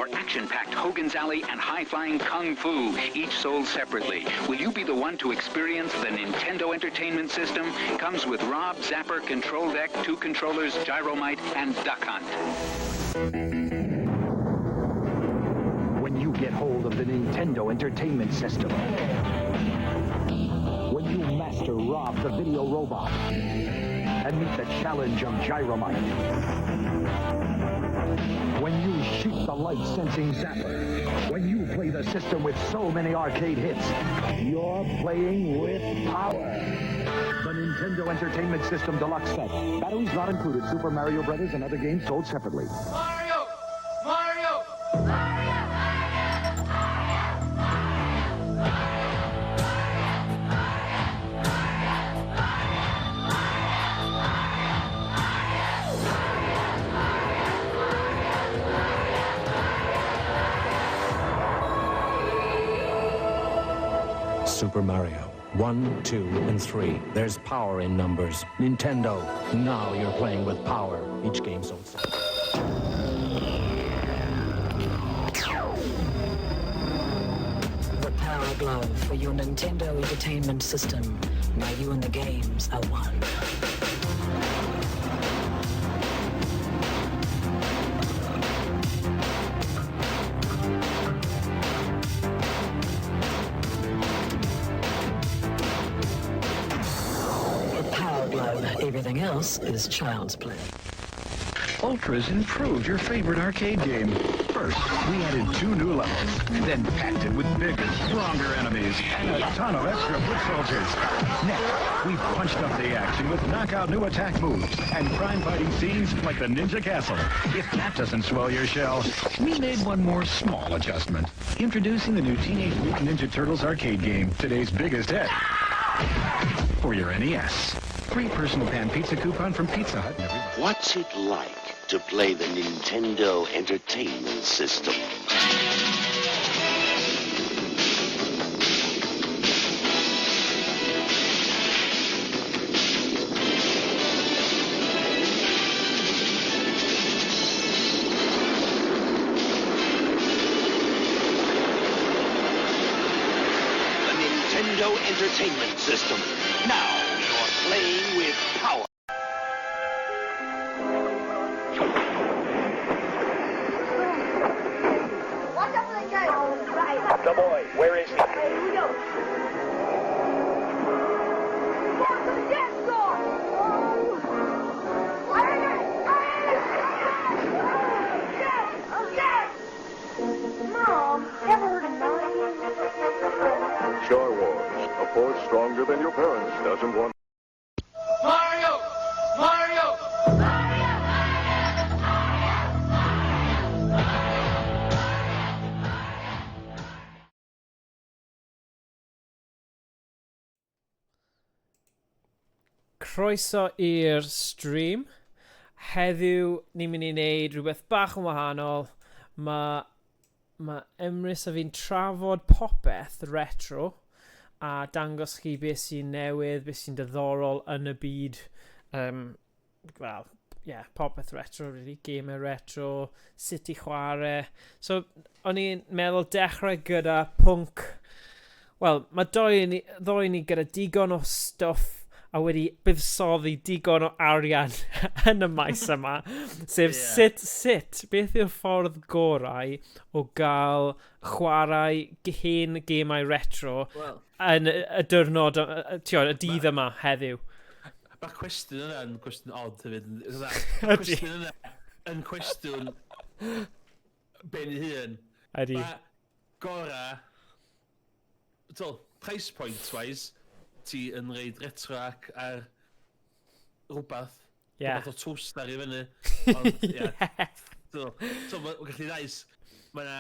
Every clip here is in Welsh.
Or action-packed Hogan's Alley and high-flying Kung Fu, each sold separately. Will you be the one to experience the Nintendo Entertainment System? Comes with Rob, Zapper, Control Deck, 2 controllers, Gyromite, and Duck Hunt. When you get hold of the Nintendo Entertainment System, when you master Rob the Video Robot, and meet the challenge of Gyromite, when you shoot the light-sensing Zapper, when you play the system with so many arcade hits, you're playing with power. The Nintendo Entertainment System Deluxe Set. Batteries not included. Super Mario Brothers and other games sold separately. Mario! Mario! Mario! Super Mario. 1, 2, and 3. There's power in numbers. Nintendo, now you're playing with power. Each game sold separately. The Power Glove for your Nintendo Entertainment System. Now you and the games are one. The Power Glove. Everything else is child's play. Ultra's improved your favorite arcade game. First, we added 2 new levels, then packed it with bigger, stronger enemies and a ton of extra foot soldiers. Next, we punched up the action with knockout new attack moves and crime fighting scenes like the Ninja Castle. If that doesn't swell your shell, we made one more small adjustment. Introducing the new Teenage Mutant Ninja Turtles arcade game, today's biggest hit. For your NES. Free personal pan pizza coupon from Pizza Hut. Everybody. What's it like to play the Nintendo Entertainment System? The Nintendo Entertainment System. Now you're playing with power. Watch out for the guy. Right. The boy, where is he? Hey, here we go. Down to the dance floor. Oh. Yes! Yes! Mom, ever heard of 9? Star Wars, a force stronger than your parents doesn't want. Mario! Mario! Croeso i'r stream. Heddiw ni'n mynd i wneud rhywbeth bach yn wahanol. Mae Emrys a fi'n trafod popeth retro a dangos chi beth sy'n newydd, beth sy'n diddorol yn y byd. Wel, yeah, popeth retro, really. Gamer retro, sut i chwarae. So, o'n i'n meddwl dechrau gyda pwnc... Wel, mae ddoi ni gyda digon o stwff a wedi buddsoddi digon o arian yn y maes yma. Sef sut, beth yw'r ffordd gorau o gael chwarae hen gemau retro yn y diwrnod, y dydd yma heddiw? Mae'r cwestiwn yna yn cwestiwn odd hefyd. Mae'r cwestiwn yna yn cwestiwn ben ei hun. Ydy. Mae gora, price point wise, ti yn reid RetroArch ar rhywbeth. Rhywbeth o toaster i fyny. Ond, ie. So, mae'n gallu ddais. Mae na...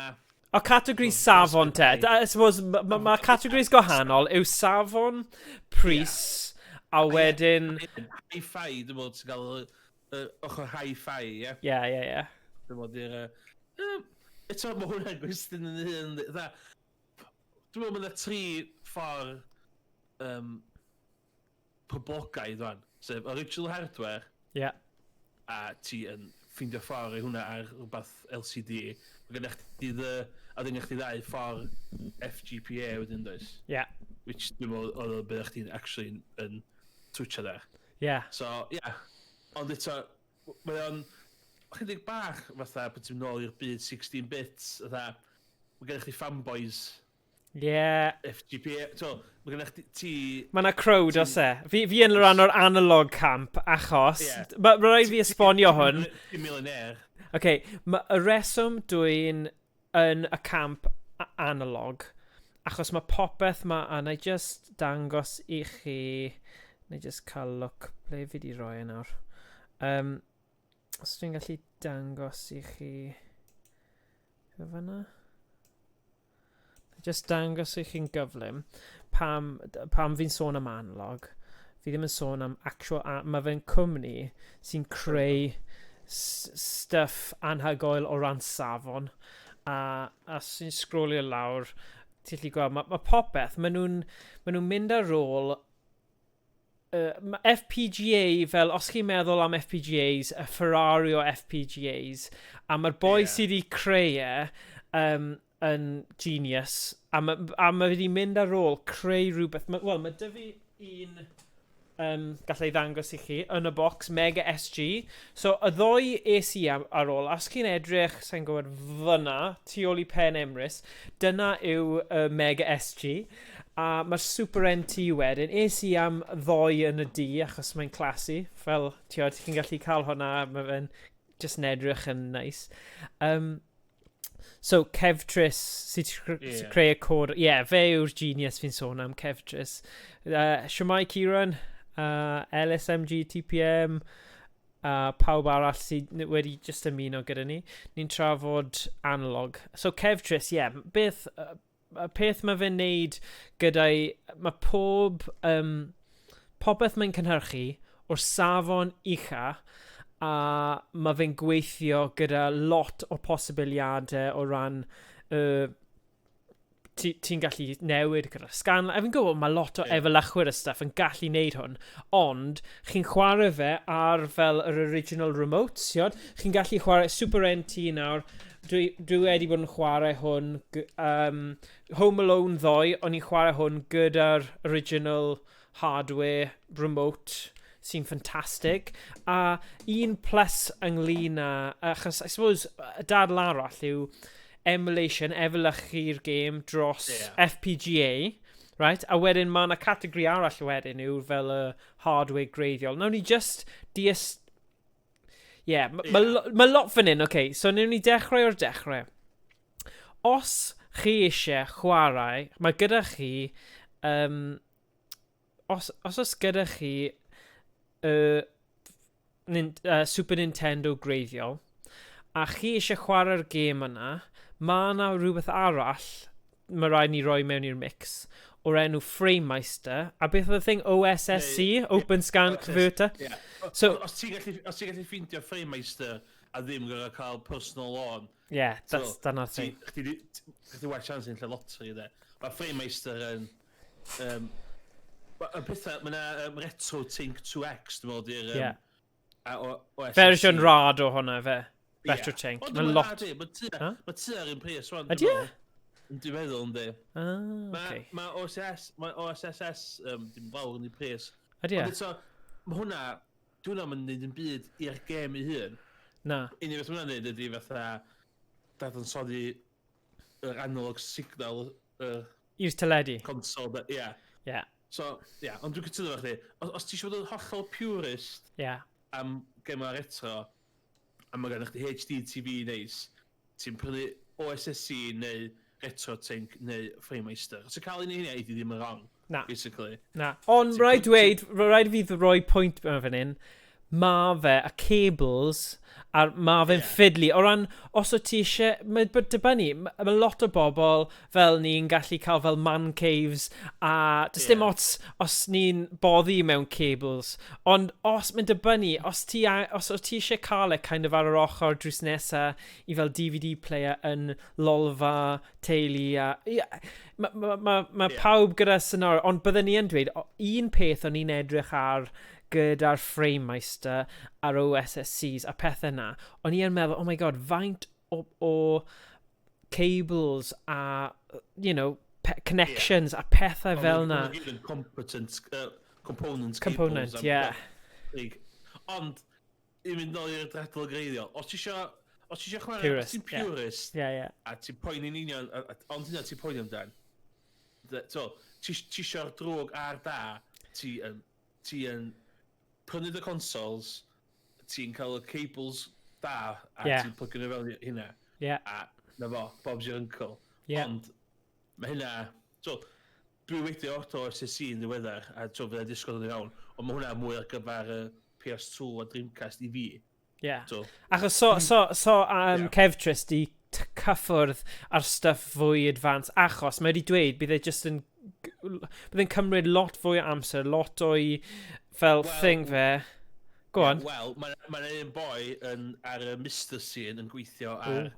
O categori safon te. I suppose, ma categories gwahanol yw safon, pris, a wedyn... Hi-fi, dwi'n meddwl, ti'n gael ochr hi-fi, ie? Ie, ie, ie. Dwi'n meddwl, di'r... Eto, mae hwnna'n gwestiwn yn hun. Dwi'n meddwl mae yna 3 ffordd poblogaidd wan. Sef original hardware. A ti yn ffeindio ffordd i hwnna ar rhywbeth LCD. Mae gennych chdi dy... A dyn chdi ddau ffordd FGPA wedyn, does? Yeah. Which dwi'n meddwl oedd o beth chdi'n actually yn twtio there. So, yeah. Ond eto, mae o'n chydig bach fatha pan ti'n nôl i'r byd 16 bits, fatha, mae gennych chdi fanboys FGPA, so, mae gennych chdi, ti... Mae yna crowd os e. Fi yn rhan o'r analog camp, achos... Yeah. Mae ma rhaid fi esbonio hwn. Ti'n millionaire. OK, mae y reswm dwi'n yn y camp analog, achos mae popeth ma, a na i just dangos i chi... Na i just cael look, ble fi di roi e nawr. Os dwi'n gallu dangos i chi... Yw fan'na? Just dangos i chi'n gyflym pam fi'n sôn am analog. Fi ddim yn sôn am actual... Mae fe'n cwmni sy'n creu stuff anhygoel o ran safon. A sy'n sgrolio lawr, ti'n gallu gweld, mae popeth, maen nhw'n ma nhw mynd ar ôl ma FPGA, fel os chi'n meddwl am FPGAs, y Ferrari o FPGAs, a mae'r boi sydd wedi creu e yn genius, a ma wedi mynd ar ôl creu rhywbeth. Wel, mae 'da fi un gallai ddangos i chi yn y box, Mega SG. So, y ddoi es i ar ôl, os chi'n edrych, sa'n gwybod, fyna, tu ôl i pen Emrys, dyna yw y Mega SG. A mae'r Super NT wedyn, es i am ddoi yn y du, achos mae'n classy, fel, ti'n ti'n gallu cael hwnna, mae fe'n just yn edrych yn nice. So, Kevtris, sy'n creu y cod. Ie, yeah, fe yw'r genius fi'n sôn am, Kevtris. Shwmae Kieran, LSMG TPM, a pawb arall sydd wedi just ymuno gyda ni. Ni'n trafod analog. So, Kevtris, ie, yeah, beth, y peth mae fe'n neud gyda'i... Mae popeth mae'n cynhyrchu o'r safon ucha a mae fe'n gweithio gyda lot o posibiliadau o ran ti'n gallu newid gyda scan. A fi'n gwybod mae lot o efelychwyr y stuff yn gallu neud hwn, ond chi'n chwarae fe ar fel yr original remote, tiod? Chi'n gallu chwarae Super NT nawr. Dwi wedi bod yn chwarae hwn, Home Alone ddoe, o'n i'n chwarae hwn gyda'r original hardware remote sy'n ffantastig. A un plus ynglyn â, achos I suppose y dadl arall yw emulation, efelychu'r gêm dros FPGA, right? A wedyn mae yna categori arall wedyn yw fel y hardware greiddiol. Nawn ni just dias... Yeah, mae ma, ma lot fan hyn, okay, so nawn ni dechrau o'r dechrau. Os chi eisiau chwarae, mae gyda chi, os oes gyda chi y Super Nintendo greiddiol, a chi eisiau chwarae'r gêm yna, mae yna rhywbeth arall mae rhaid ni roi mewn i'r mix o'r enw FrameMeister, a beth oedd y thing? OSSC, Open Scan Converter. Ie. So, Os ti'n gallu ffeindio FrameMeister a ddim gorfod cael personal loan, yeah, that's, dyna'r thing. Chdi well chance yn lle lottery, de. Mae FrameMeister yn... Y pethau, mae yna RetroTink 2X, dwi'n meddwl, di'r... A, o Fersiwn rad o hwnna, fe. RetroTink. Ond Mae lot... Mae Huh? ma tu ar un pris, wan. Ydy e? Dwi'n meddwl, yndi. Ah, Mae okay. ma OSS, mae OSSS, dim fawr yn ei pris. Ydy e? Ond eto, mae hwnna, di hwnna yn neud yn byd i'r gêm ei hun. Na. Unig beth mae hwnna'n neud ydy fatha dadansoddi yr analog signal y I'r teledu. console, ie. Yeah. So, ie, yeah, ond dwi'n cytuno efo chdi. Os ti eisiau bod yn hollol purist am gemau retro, a mae gennych chdi HD TV neis, ti'n prynu OSSC neu RetroTink neu FrameMeister. Os ti'n cael un i hynny, i ddim yn wrong, Na. basically. Na. Ond rhaid dweud, rhaid fi roi pwynt mewn fan hyn, ma fe, y cables, a ma fe'n fiddly. O ran, os o ti eisiau, mae dibynnu, ma lot o bobl fel ni'n gallu cael fel man caves, a does dim ots os ni'n boddi mewn cables. Ond os, mae'n dibynnu, os o ti eisiau cael e kind of ar yr ochr drws nesa i fel DVD player yn lolfa teulu a... Ie, mae ma, ma, ma pawb gyda scenario, ond byddwn ni yn dweud, un peth o'n i'n edrych ar gyda'r Framemeister a'r OSSCs a pethau na, o'n i yn meddwl, oh my God, faint o cables a, connections a pethau fel na. Ond yn competent, component Component, cables. Yeah. Ond, i mynd nôl i'r dadl greiddiol, os ti isio chwarae, Purist, os ti'n purist, a ti'n poeni'n union, ond hynna ti'n poeni amdan. So, ti isio'r drwg a'r da, ti yn prynu dy consoles, ti'n cael y cables da, a ti'n plygio nhw fewn i hynna. A na fo, Bob's your uncle. Ond, mae hynna, so, dwi wedi ordro SSC yn ddiweddar, a so, fyddai'n disgwyl yn iawn, ond mae hwnna mwy ar gyfer y PS2 a Dreamcast i fi. So, Achos so Kevtris di cyffwrdd ar stuff fwy advanced, achos mae wedi dweud bydd e just yn bydd e'n cymryd lot fwy o amser, lot o'i fel thing fe. Go on. Wel, mae ma un boi yn, ar y Mr Scene yn gweithio ar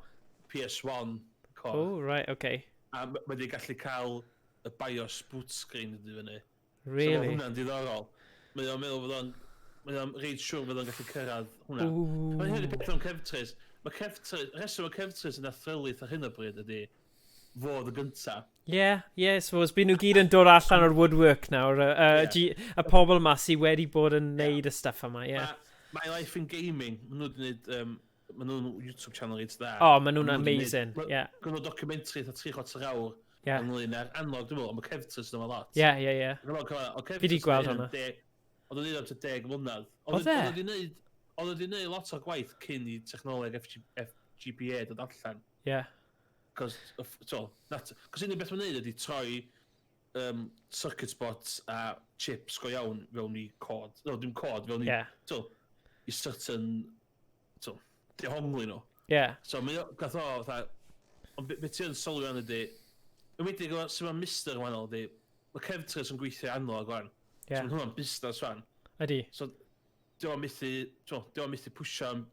PS1 core. Oh, right, okay. A mae wedi gallu cael y BIOS boot screen yn fyny. So mae Really? hwnna'n diddorol. Mae o'n meddwl fod o'n... Mae o'n reit siŵr fod o'n gallu cyrraedd hwnna. Ooh. Mae'n hyn i beth o'n Kevtris. Mae Kevtris... Rheswm o Kevtris yn athrylith ar hyn o bryd ydy fod y gynta. Yeah, suppose bydd nhw gyd yn dod allan o'r woodwork nawr. Y pobl ma sydd wedi bod yn neud y stuff yma, yeah. My Life in Gaming, maen nhw wedi gwneud... maen nhw'n YouTube channel reit dda. Oh, maen nhw'n Ma' nhw 'di amazing, yeah. Gynnu nhw documentary eitha 3/4 awr ynglyn â'r analog, dwi'n meddwl, ond mae Kevtris yn lot. Yeah. Dwi'n meddwl, o Fi 'di Kevtris gweld yn hwnna. Oedd o'n neud am tua 10 mlynedd. Oedd e? Oedd o wedi neud lot o'r gwaith cyn i technoleg FGPA dod allan. Cos, so, cos unig beth mae'n neud ydy troi circuit boards a chips go iawn fewn i cod. No, dim cod, fewn i, so, i certain, so, dehongli nhw. So, mae o, gath o, fatha, ond be ti yn sylwi an ydy, yn wedi efo sut mae Mister yn wahanol ydy, mae Kevtris yn gweithio analog wan. So, mae hwnna'n busnes wan. Ydy. So, di o'n methu, so, di o'n methu pwysio am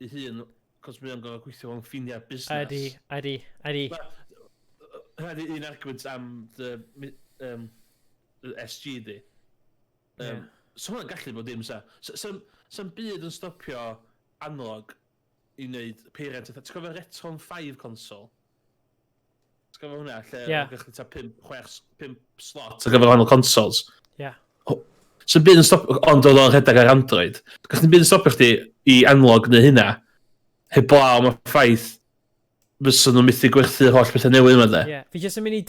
ei hun, cos mae o'n gorfod gweithio mewn ffiniau busnes. Ydy. Hynna di un argument am the SG di. So hwnna'n gallu bod dim sa. Sa'n byd yn stopio analog i wneud peiriant. Ti'n cofio Retron 5 console? Ti'n cofio hwnna? Lle Ie. gallu ta 5, 6, 5 slot ar gyfer wahanol consoles. Sa'n byd yn stop, ond oedd o'n rhedeg ar Android. Gallu byd yn stopio chdi i analog neu hynna, heblaw am y ffaith fysa nhw'n methu gwerthu'r holl bethau newydd yma de. Yeah. Fi jyst yn mynd i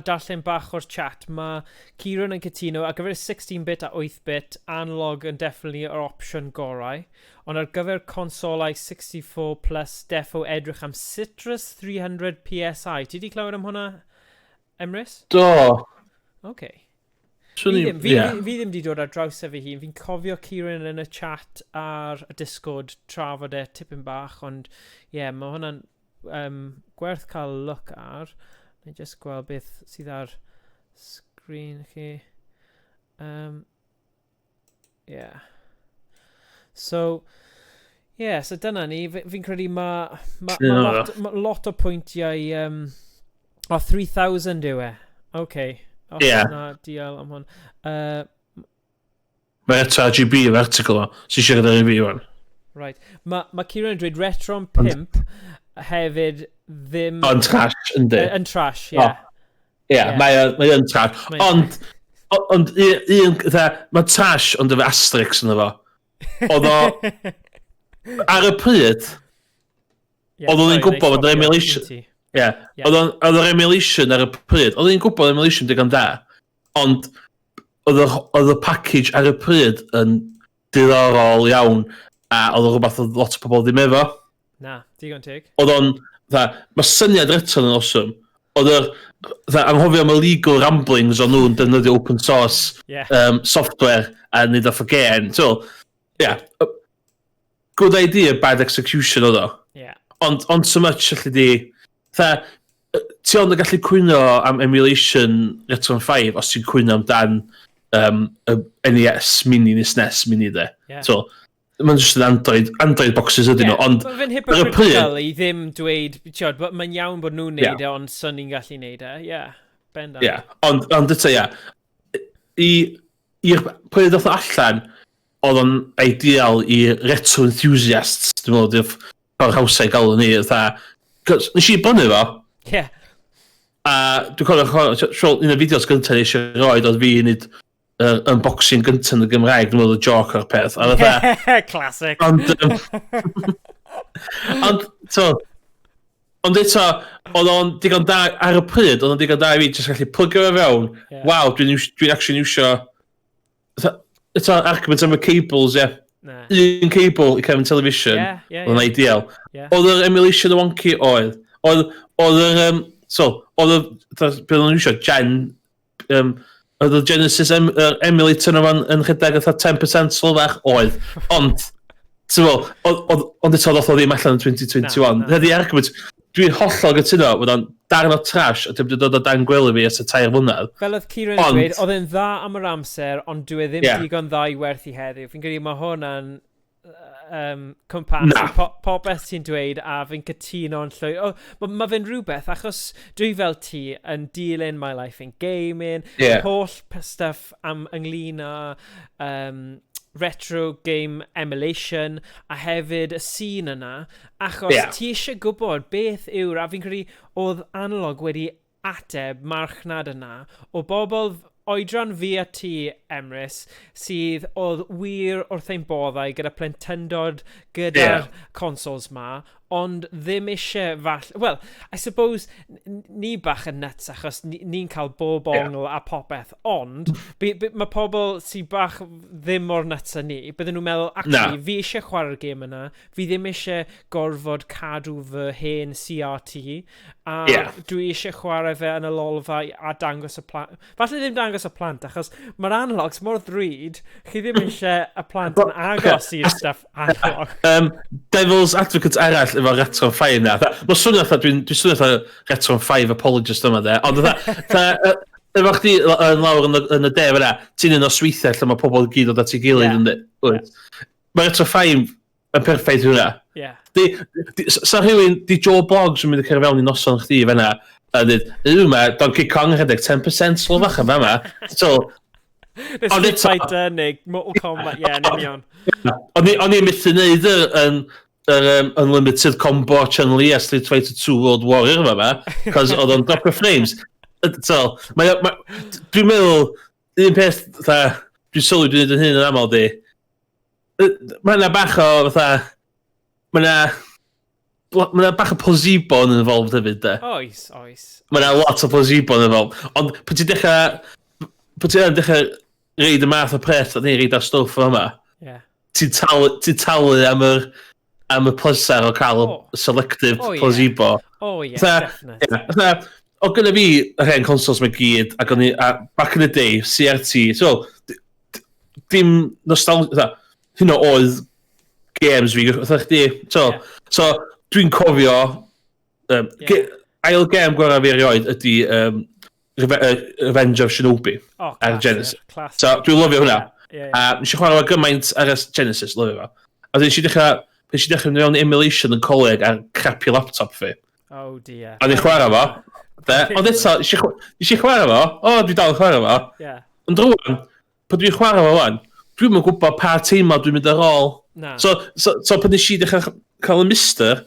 darllen bach o'r chat. Mae Kieran yn cytuno, ar gyfer 16-bit a 8-bit, analog yn definitely yr opsiwn gorau. Ond ar gyfer consolau 64 plus, defo edrych am Citrus 300 PSI. Ti di clywed am hwnna, Emrys? Do. Okay. Swn Fi i- ddim, fi, ie. fi ddim di dod ar draws e fy hun. Fi'n cofio Kieran yn y chat ar y Discord trafod e tipyn bach, ond ie, yeah, mae hwnna'n gwerth cael look ar. Na i just gweld beth sydd ar screen chi. Yeah. So, yeah, so dyna ni. Fi'n credu mae ma, ma lot, ma lot o pwyntiau. O, 3000 yw e. Okay. O, Ie. Na, diolch am hwn. Mae Retro RGB efo article o, sy'n eisiau gyda'r review wan. Right. Mae ma Kieran yn dweud Retron 5 hefyd ddim. Yn trash, yndi. Yn trash, ie. Yeah. Ie, mae o'n trash. Ond, ond un, fatha, mae trash ond efo asterisk ynddo fo. Oedd o, ar y pryd, Ie, oedd o'n sorry, gwybod na i bod yr stopio emulation. un ti. Ie, oedd yr emulation ar y pryd, oedd o'n gwybod emulation digon da, ond oedd y package ar y pryd yn diddorol iawn, a oedd o rhywbeth oedd lot o pobl ddim efo. Na, digon teg. Oedd o'n, fatha, mae syniad Retron yn awesome. Oedd yr, fatha, anghofio am y legal ramblings o'n nhw'n defnyddio open source software a neud off again. So, yeah, good idea, bad execution oedd o. Ond so much allu di, fatha, ti ond yn gallu cwyno am emulation Retron 5 os ti'n cwyno amdan y NES Mini neu SNES Mini de. So, mae'n just yn Android boxes ydyn nhw, ond Mae fe'n ar y pryd hypocritical i ddim dweud, tiod, mae'n iawn bod nhw'n neud e, ond swn ni'n gallu neud e. Ie, yeah, bendant. Ie, ond eto, ie, i i'r pryd ddoth o allan, oedd o'n ideal i retro enthusiasts, dwi'n meddwl, di'r ffordd hawsa i galw ni, fatha, 'cos nes i brynu fo. A dwi'n cofio, chwarae, un o'r fideos gyntaf nes i roed oedd fi yn neud unboxing gyntaf yn y Gymraeg, dwi'n meddwl y joc o'r peth. A fatha, Classic. Ond, so, ond eto, oedd o'n digon da ar y pryd, oedd o'n digon da i fi jyst gallu plygio fe fewn. Waw, dwi'n dwi actually iwsio. Eto, argument am y cables, ie. Na. Un cable i cefn television, Ie, oedd yn ideal. Oedd yr emulation y wonky oedd. Oedd yr, so, oedd y, beth o'n iwsio, Gen, oedd y Genesis emulator yna fo'n yn rhedeg fatha 10% slowach, oedd. Ond, ti'n fel, ond eto ddoth o ddim allan yn 2021. Na, na. Ydy argument, dwi'n hollol gytuno, bod o'n darn o trash, a dwi'n dod o dan gwely fi ers y 3 mlynedd. Fel oedd Kieran yn dweud, oedd e'n dda am yr amser, ond dwi e ddim digon dda i werthu heddiw. Fi'n credu mae hwnna'n cwmpasu Na. popeth ti'n dweud a fi'n cytuno'n llwyr. Oh, mae ma fe'n rhywbeth achos dwi fel ti yn dilyn My Life in Gaming, holl stuff am ynglyn â retro game emulation a hefyd y scene yna, achos ti eisiau gwybod beth yw'r, a fi'n credu oedd analog wedi ateb marchnad yna o bobl oedran fi a ti, Emrys, sydd oedd wir wrth ein boddau gyda plentyndod gyda'r consoles ma, ond ddim eisiau fall. Wel, I suppose, ni bach yn nuts achos ni'n cael bob ongl a popeth, ond mae pobl sydd bach ddim mor nuts â ni, bydden nhw'n meddwl, actually, Na. fi eisiau chwarae'r gêm yna, fi ddim eisiau gorfod cadw fy hen CRT, a dwi eisiau chwarae fe yn y lolfa a dangos y plant. Falle ddim dangos y plant, achos mae'r analogs mor ddrud, chi ddim eisiau y plant yn agos i'r stuff analog. Devil's Advocate arall efo Retron 5 na. Mae'n swnio fatha, dwi swnio fatha Retron 5 apologist yma de, ond fatha, efo chdi yn lawr yn y de fyna, ti'n un o sweithiau lle mae pobl i gyd o at ei gilydd, yndi? Wyt. Mae Retro 5 yn perffaith hwnna. Di, sa rhywun, di Joe Bloggs yn mynd i cael fewn i noson chdi fyna, a dweud, yw mae Donkey Kong yn rhedeg 10% slowach yn fama. So, Neu Ond Street eto Fighter neu Mortal Kombat, ie, yn union. O'n i'n methu neud yr, yn, yr Unlimited Combo Chun-Li a Street Fighter 2 World Warrior yma, cos oedd o'n drop of frames. So, dwi'n meddwl, un peth, fatha, dwi'n sylwi dwi'n neud yn hyn yn aml di, mae yna bach o, fatha, mae yna bach o placebo yn involved hefyd, de. Oes. Mae yna lot o placebo yn involved. Ond pan ti'n dechrau reid y math o peth, neu reid ar stwff yma, ti'n talu am y pleser o cael selective placebo. Oh, yeah, Fatha, definite. ie, fatha, o gynna fi yr hen consoles mae gyd, ac o'n i, a back in the day, CRT, so, dim nostalgia, fatha, hynna oedd games fi, fatha chdi, so, so dwi'n cofio, ail gêm gorau fi erioed ydy Revenge of Shinobi Oh, ar classic, Genesis. classic. So, dwi'n lyfio hwnna. Ie, ie. A nes i chwarae fo gymaint ar y Genesis, lyfio fo. A nes i dechrau mynd mewn emulation yn coleg ar crappy laptop fi. Oh dear. A ni chwarae fo. De? Ond eto, nes i chwarae fo. O, dwi dal yn chwarae fo. Ond rwan, pan dwi'n chwarae fo rwan, dwi'n yn gwybod pa teimlad dwi'n mynd ar ôl. Na. So pan nes i dechrau cael y Mister,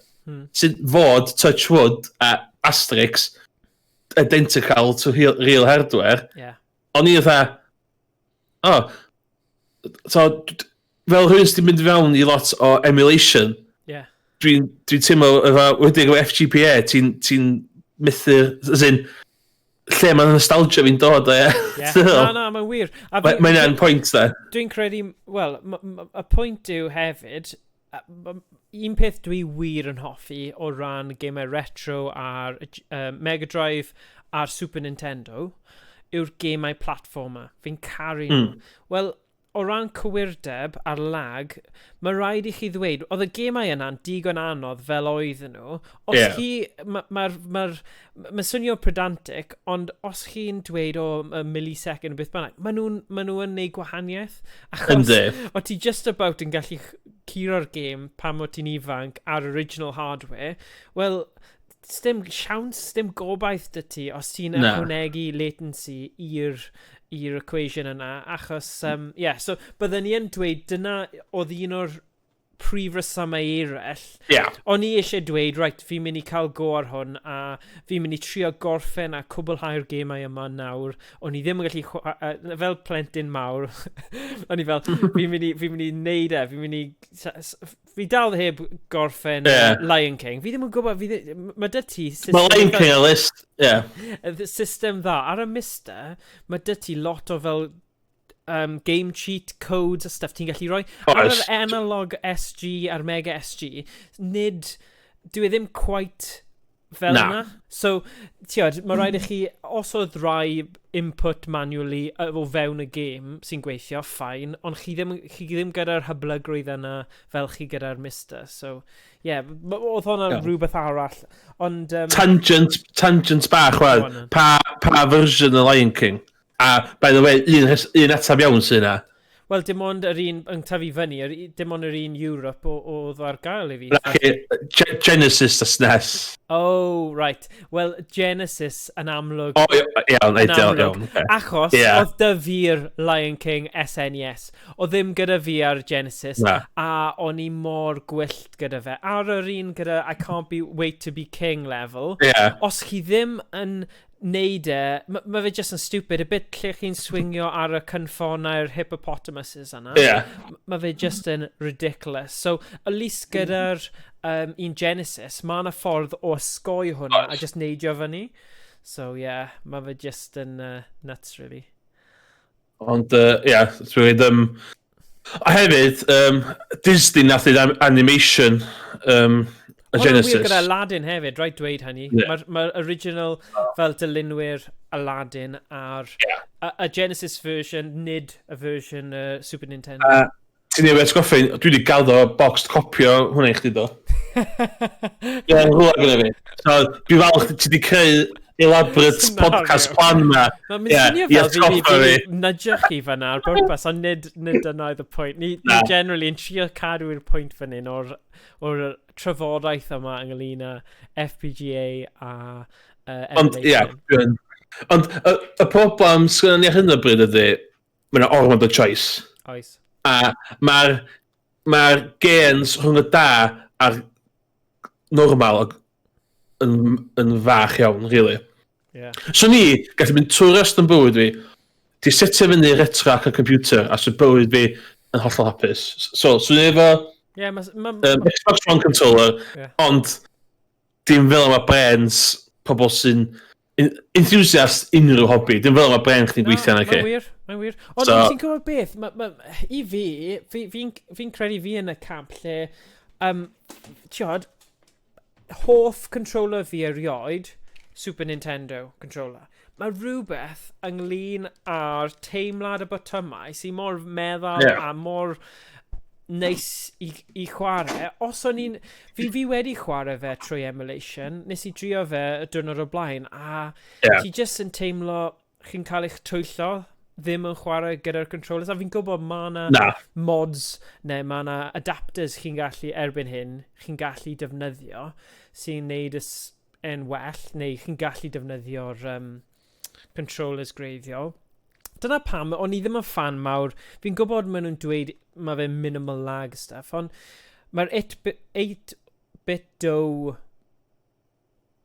sy'n fod Touch Wood a Asterix, identical to real hardware, o'n i fatha, oh, so, fel rhywun sy'n mynd fewn i lot o emulation, dwi'n teimlo, efo, wedi efo FGPA, ti'n ti methu, as in, lle mae nostalgia fi'n dod o, ie. Yeah. Ti'n meddwl? Na, na, mae'n wir. A Mae hynna'n pwynt, de. Dwi'n credu, wel, y pwynt yw hefyd, un peth dwi wir yn hoffi o ran gemau retro ar Mega Drive a'r Super Nintendo yw'r gemau platformer. Fi'n caru nhw. Wel, o ran cywirdeb a'r lag, mae rhaid i chi ddweud, oedd y gemau yna'n digon anodd fel oedden nhw. Os chi, mae'r ma, ma, ma, ma swnio pedantic, ond os chi'n dweud o y millisecond beth bynnag, maen nhw'n ma nhw yn neud gwahaniaeth. Achos o ti just about yn gallu curo'r gêm pan o ti'n ifanc ar original hardware, wel, dim siawns, dim gobaith dy ti os ti'n Na. ychwanegu latency i'r i'r equation yna, achos, yeah, so byddwn ni yn dweud dyna oedd un o'r prif resymau eraill. O'n i eisiau dweud, right, fi'n mynd i cael go ar hwn, a fi'n mynd i trio gorffen a cwblhau'r gemau yma nawr. O'n i ddim yn gallu, fel plentyn mawr, o'n i fel, fi'n mynd i neud e, fi'n mynd i, fi dal heb gorffen Lion King. Fi ddim yn gwybod, mae dy ti system Mae Lion King ar list, ie. System dda. Ar y Mister, mae dy ti lot o fel game cheat codes a stuff ti'n gallu rhoi. Ar yr analog SG a'r Mega SG, nid, dwi e ddim quite fel Na. yna. So, tiod, mae rhaid i chi, os oedd rai input manually o fewn y game sy'n gweithio, fine, ond chi ddim gyda'r hyblygrwydd yna fel chi gyda'r Mister. So, yeah, oedd hwnna rhywbeth arall. Ond, Tangent bach, Go wan. on then. Pa version y Lion King? A, by the way, un atab iawn sy'n yna. Wel, dim ond yr un yn tyfu fyny, dim ond yr un Europe oedd ar gael i fi. Naci, Genesis a SNES. Oh, right. Wel, Genesis yn amlwg. O, iawn, Yn ideal, amlwg. iawn. Ocê. Achos oedd dy fi'r Lion King SNES. Oedd ddim gyda fi ar Genesis. Na. A o'n i mor gwyllt gyda fe. Ar yr un gyda I can't be wait to be king level. Os chi ddim yn neud e, mae ma fe just yn stupid. Y bit lle chi'n swingio ar y cynffonau'r hippopotamuses yna. Mae fe just yn ridiculous. So, at least gyda'r un Genesis, mae yna ffordd o osgoi hwnna a just neidio fyny. So, yeah, mae fe just yn nuts, really. Ond, ie, yeah, dwi'n a hefyd, Disney nath i animation y Hwnna'n wir Genesis. gyda Aladdin hefyd, rhaid dweud hynny. Ie. Mae'r ma original fel dylunwyr Aladdin a'r a Genesis version, nid y version Super Nintendo. Ti'n ei atgoffa, dwi wedi gael o boxed copy o hwnna i chdi do. Ie, yn rhywle gyda fi. So, dwi'n falch ti wedi creu elaborate podcast plan ma. Mae'n mynd swnio i fel fi atgoffa fi fi. nudge chi fyna ar bwrpas, ond nid dyna oedd y pwynt. Ni Na. generally yn trio cadw i'r pwynt fan hyn o'r trafodaeth yma ynglyn â FPGA a Ond, ie, emulation. Ond y problem sgynnon ni ar hyn o bryd ydy, mae yna ormod o choice. Oes. A mae'r ma gains rhwng y da a'r normal yn fach iawn, really. So ni, gallu mynd trwy'r rest yn bywyd fi, di setio fyny RetroArch y computer, a so bywyd fi yn hollol hapus. So ni efo Yeah, ma Xbox One controller, ond dim fel yma brains pobl sy'n enthusiast unrhyw hobi, dim fel yma brain chdi'n gweithio na Mae'n chi. wir, mae'n wir. Ond ti'n gwybod beth, ma, i fi, fi credu fi yn y camp lle, tiod, hoff controller fi erioed, Super Nintendo controller. Mae rhywbeth ynglyn â'r teimlad y botymau sy'n mor meddal a mor neis i chwarae. Os o'n i'n... Fi wedi chwarae fe trwy emulation, nes i drio fe y diwrnod o blaen, a ti jyst yn teimlo chi'n cael eich twyllo ddim yn chwarae gyda'r controllers. A fi'n gwybod mae yna Na. mods neu mae yna adapters chi'n gallu erbyn hyn, chi'n gallu defnyddio sy'n neud yn well, neu chi'n gallu defnyddio'r controllers greiddiol. Dyna pam, o'n i ddim yn fan mawr. Fi'n gwybod maen nhw'n dweud mae fe minimal lag stuff, ond mae'r 8-bit do.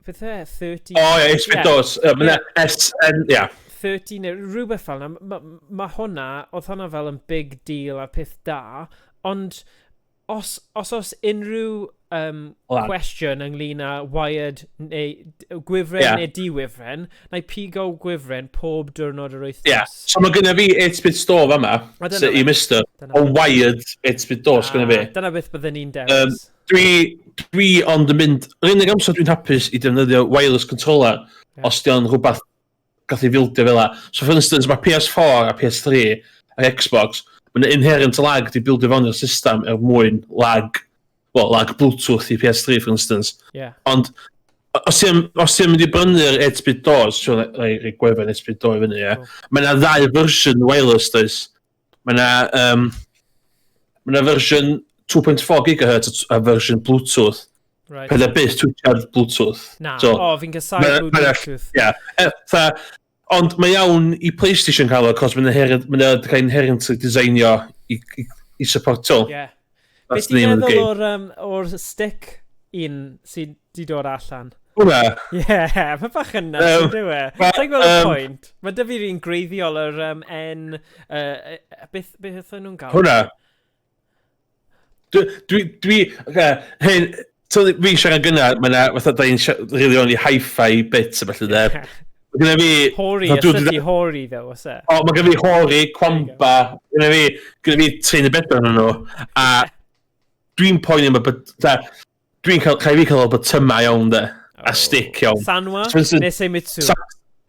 Beth e? 30? O ie, 8-bit dos. Mae SN, ie. 30 neu rhywbeth fel yna. Mae ma hwnna, oedd hwnna fel yn big deal a peth da, ond os oes unrhyw Lag. question ynglyn â wired neu gwifren neu di-wifren, na i pigo gwifren pob diwrnod yr wythnos. Ie. So mae gynna fi 8-bit do fama, O, dyna sy fe. i Mister, Dyna o fe. wired 8-bit do sgynna fi. Ah, dyna beth bydden ni'n dewis. Dwi ond yn mynd, yr unig amser dwi'n hapus i defnyddio wireless controller, os di o'n rhywbeth gath ei fildio fel la. So for instance, mae PS4 a PS3 a Xbox, mae'n inherent lag di bildio fewn i'r system er mwyn lag, well, lag Bluetooth i PS3 for instance. Ond os ti'n mynd i brynu'r 8-bit doors, so rhoi gwefan 8-bit do i fyny, ie. Cool. Mae yna ddau version wireless, does. Mae yna version 2.4 GHz a version Bluetooth. Pethau byth twitio'r Bluetooth. Na, So, o, fi'n casau Bluetooth. Ie. Ond mae iawn i PlayStation cael o, cos mae'n cael inherently designio i supportio. Yeah. That's Beth ti'n the name of the meddwl game. o'r stick un sydd di dod allan? Hwna? Ie, yeah, mae bach yn nuts, ydyw e? Sa'n gweld y pwynt. Mae dy fi'r un greiddiol yr N... Beth oedd nhw'n gael? Hwna? Dwi, okay, hyn, fi'n siarad gynna, mae yna, fatha, da ni'n really only hi-fi bits a felly, de. Mae gynna fi... Hori, os ydy Hori, ddo, oes e? O, mae gynna fi Hori, Quamba, gynna fi 34 yn nhw, a dwi'n poeni am y... Dwi'n cael, cael fi cael o bytyma iawn, de, a stick iawn. Sanwa neu Seimitsu?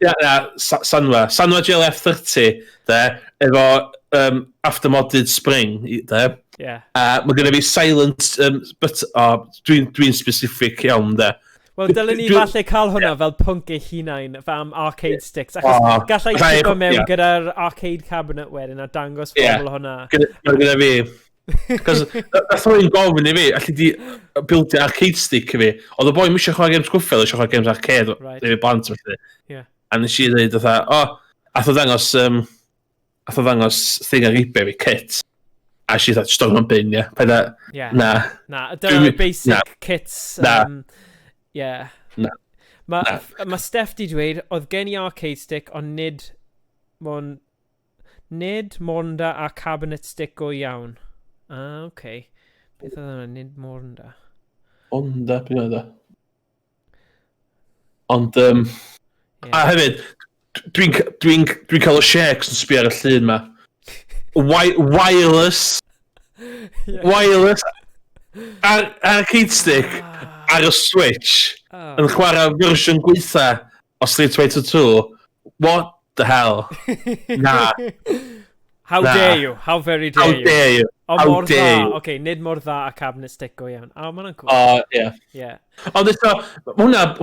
Ia, na, Sanwa. Sanwa GLF 30, de, efo aftermodded spring, de. A mae gynna fi silent, but, oh, dwi'n specific iawn, de. Wel, dylen ni falle cael hwnna fel pwnc ei hunain am arcade sticks, achos gallai tipo mewn gyda'r arcade cabinet wedyn a dangos pobl hwnna. Gyda fi. Cos nath rwy'n gofyn i fi, allu di bildio arcade stick i fi. Oedd y boi ddim eisiau chwarae games cwffel, eisiau chwarae games arcade, efo blant felly. A nes i ddweud, fatha, o, ath o ddangos thing ar eBay fi, kit. A si dda, just o'n bin, ie. Paid a, na. Na, dyna'r basic kits. Na. Yeah. Na. Mae Steph di dweud, oedd gen i arcade stick, ond nid Monda a cabinet stick go iawn. Ah, oce. Okay. Beth oedd hwnna? Nid Monda. Onda, beth oedd o? Ond, a hefyd, dwi cael y shakes yn sbio ar y llun ma. Wireless. Wireless. Ar arcade stick, ar y Switch, yn chwarae fersiwn gweitha o Street Fighter 2. What the hell? Na. How Na. dare you? How very dare How you? dare you? O, How mor dare dda. you? Oce, okay, nid mor dda a cabinet stick go iawn. O, ma' hwnna'n cool. O, ie. Yeah. Ond eto, mae hwnna'n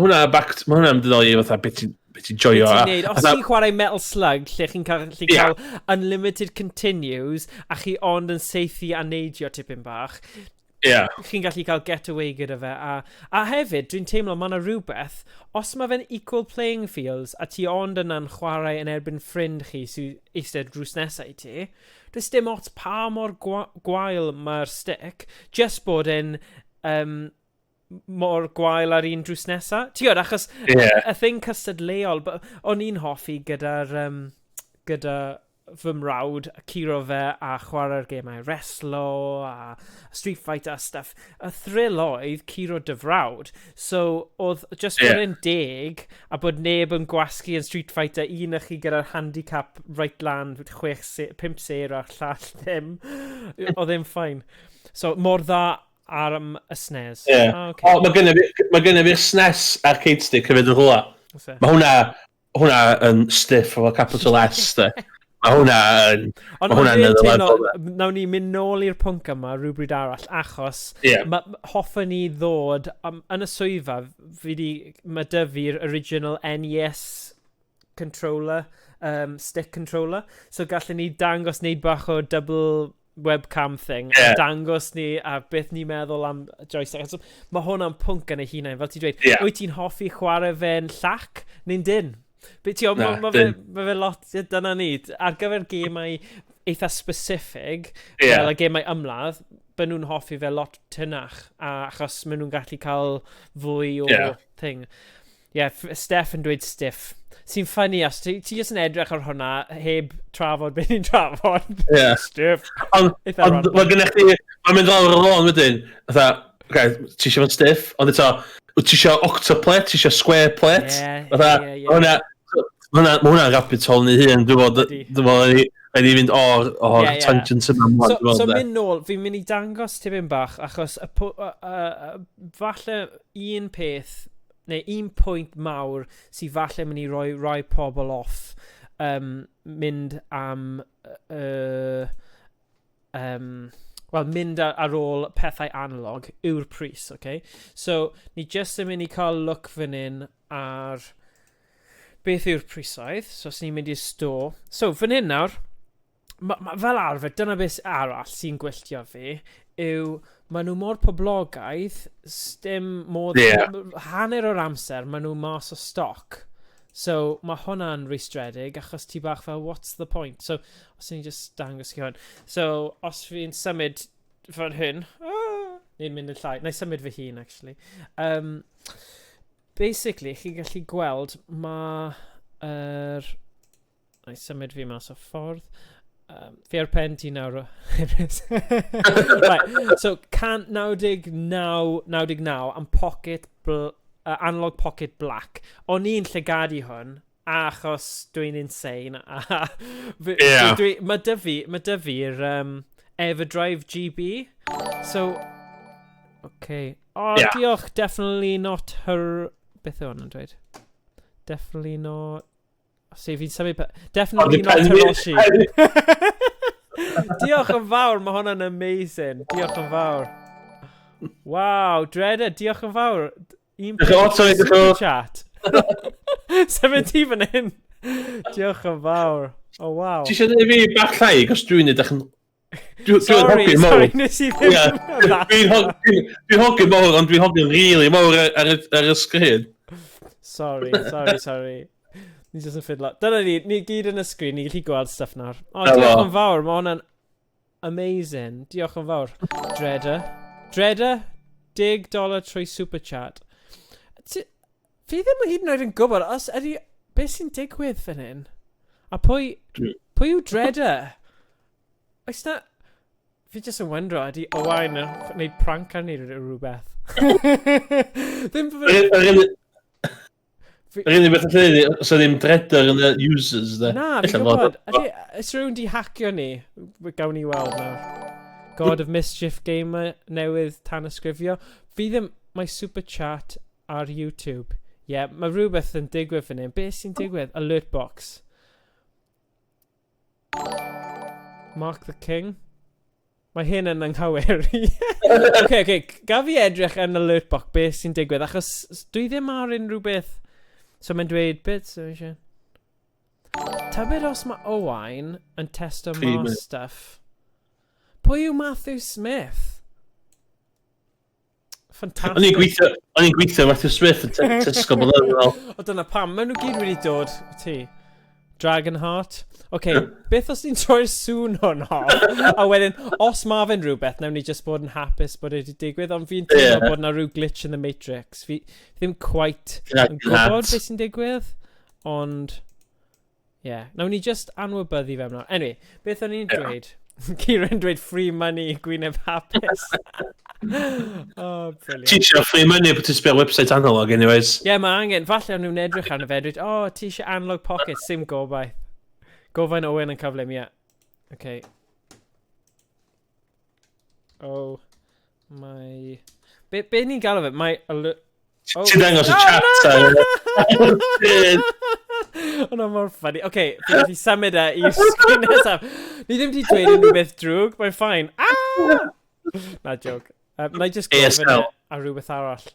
mynd yn ôl i fatha beth ti'n joio. Beth ti'n neud? Os Fatha ti'n chwarae Metal Slug, lle chi'n cael, lle cael unlimited continues, a chi ond yn saethu a neidio tipyn bach, chi'n gallu cael getaway gyda fe. A hefyd, dwi'n teimlo mae yna rhywbeth, os mae fe'n equal playing fields, a ti ond yna'n chwarae yn erbyn ffrind chi sy'n eistedd drws nesau i ti, does dim ots pa mor gwael mae'r stick, just bod e'n mor gwael ar un drws nesa. Ti'n gwybod, achos y thing cystadleuol, o'n i'n hoffi gyda fy mrawd, curo fe a chwarae'r gemau wrestlo a Street Fighter a stuff. Y thrill oedd curo dy frawd. So, oedd just bod yn deg a bod neb yn gwasgu yn Street Fighter, un o chi gyda'r handicap right lan, chwech, se, pump ser a'r llall ddim. Oedd e'n fine. So, mor dda ar y SNES. Ie. Ah, okay. O, mae gynna fi'r SNES arcade stick hefyd yn rhywle. Oes e? Mae hwnna yn stiff efo capital S, de. Mae hwnna yn Ond Mae hwnna'n dwi'n another teimlo, level, nawn ni mynd nôl i'r pwnc yma rhywbryd arall, achos hoffwn ni ddod, yn y swyddfa, mae dy fi'r original NES controller, stick controller, so gallwn ni dangos neud bach o double webcam thing, a dangos ni a beth ni'n meddwl am joystick. So, mae hwnna'n pwnc yn ei hunain, fel ti'n dweud, wyt ti'n hoffi chwarae fe'n llac neu'n dyn? Be ti, Na, dyn. ma fe lot, ie, dyna ni. Ar gyfer gemau eitha specific, fel y gemau ymladd, byd nhw'n hoffi fe lot tynach, a achos maen nhw'n gallu cael fwy o thing. Ie, yeah, Steph yn dweud stiff. Sy'n funny, os ti jyst yn edrych ar hwnna heb trafod beth ni'n trafod. Stiff. Ond Eitha ond random. mae gennych chi, mae'n mynd lawr y lôn wedyn, fatha, okay, ti eisiau fod stiff, ond eto, wyt ti eisiau octoplate, ti eisiau square plate? Fatha, ie, ie. ma' hwnna'n rabbit hole ni hun, dwi'n meddwl, Ydi. dwi'n meddwl, rhaid i fynd o'r Ie, ie. tangent yma mlaen, So, dwi'n meddwl, so de. mynd nôl, fi'n mynd i dangos tipyn bach, achos y falle un peth, neu un pwynt mawr sydd falle mynd i roi rai pobl off mynd am well, mynd ar ôl pethau analog yw'r pris, okay? So, ni jyst yn mynd i cael look fan hyn ar beth yw'r prisoedd. So, os ni'n mynd i'r store. So, fan hyn nawr, ma, fel arfer, dyna beth arall sy'n gwylltio fi, yw maen nhw mor poblogaidd, dim modd. Hanner o'r amser, maen nhw mas o stoc. So, mae hwnna'n rwystredig achos ti bach fel, what's the point? So, os ni'n just dangos chi hwn. So, os fi'n symud fan hyn, ah, neu'n mynd yn llai, na i symud fy hun, actually. Basically, chi'n gallu gweld mae yr... Na i symud fi mas o ffordd. Fi ar pen ti nawr. Right, so 199.99 am Pocket Analog Pocket Black. O'n i'n llygadu hwn, achos dwi'n insane. A dwi, mae dy fi'r Everdrive GB. So, okay. Oh, diolch. Definitely not her... Beth yw hwn yn dweud? Definitely not... See, fi'n symud... Definitely not Hiroshi. Diolch yn fawr, mae hwnna'n amazing. Diolch yn fawr. Wow, Dreda, diolch yn fawr. Un peth super chat. Sefyd ti fan hyn. Diolch yn fawr. Oh, wow. Ti eisiau dweud fi bach llai, cos dwi'n edrych yn... Dwi'n Sorry, hogyn mawr. sorry, nes i ddim... Dwi'n hogyn mawr, ond dwi'n hogyn really mawr ar y sgrin. Sorry, sorry, sorry. Ni jyst yn ffidlo. Dyna ni, ni gyd yn y sgrin, ni gallu gweld stuff nawr. O, Helo. diolch yn fawr, mae hwnna'n amazing. Diolch yn fawr. Dreda. Dreda, $10 trwy super chat. Fi ddim hyd yn oed yn gwybod, os ydy... Beth sy'n digwydd fan hyn? A pwy yw Dreda? Oes na... Fi jyst yn wondro, ydy Owain yn gwneud prank ar ni neu rhywbeth? Ddim Yr unig beth allai ddweud, os ddim Dreda yn y users, de. Na, fi'n Ella fod- gwybod. Ydy, oes rhywun di hacio ni? Gawn ni weld nawr. God of Mischief Gamer newydd tanysgrifio. Fi ddim... Mae super chat ar YouTube. Ie, yeah, mae rhywbeth yn digwydd fan hyn. Beth sy'n digwydd? Alert box. Mark the King. Mae hyn yn anghywir. Okay, gaf fi edrych yn alert box beth sy'n digwydd, achos dwi ddim ar unrhyw beth. So mae'n dweud, beth sy'n eisiau? Tybed os mae Owain yn testo Pryd mas stuff. Pwy yw Matthew Smith? Fantastic. O'n i'n gweithio Matthew Smith yn Tesco bod yn fel. O, dyna pam, maen nhw gyd wedi dod ti. Dragonheart. Okay, beth os ni'n troi'r sŵn hwn off? A wedyn, os ma fe'n rhywbeth, nawn ni just bod yn hapus bod e wedi digwydd, ond fi'n teimlo bod na rhyw glitch in the Matrix. Fi ddim quite yn gwybod Dragonheart. beth sy'n digwydd, ond... Yeah, nawn ni just anwybyddu fe nawr. Anyway, beth o'n i'n dweud? Kieran dweud free money, gwyneb hapus. Oh, brilliant. Ti eisiau free money bod ti'n sbio ar website Analog anyways. Ie, yeah, mae angen. Falle o'n nhw'n edrych arno fe, dweud, "Oh, ti eisiau Analog Pocket, sim gobaith." Gofain Owen yn cyflym, ie. Yeah. Okay. Oh, my... Be ni'n galw fe? My... Oh. Ti'n dangos y chat ar. Hwna mor funny. Oce, fi wedi symud e i'r sgrin nesaf. Ni ddim wedi dweud unrhyw beth drwg, mae'n fine. Ah! Na, joke. Na i just gofyn ASL. e ar rhywbeth arall.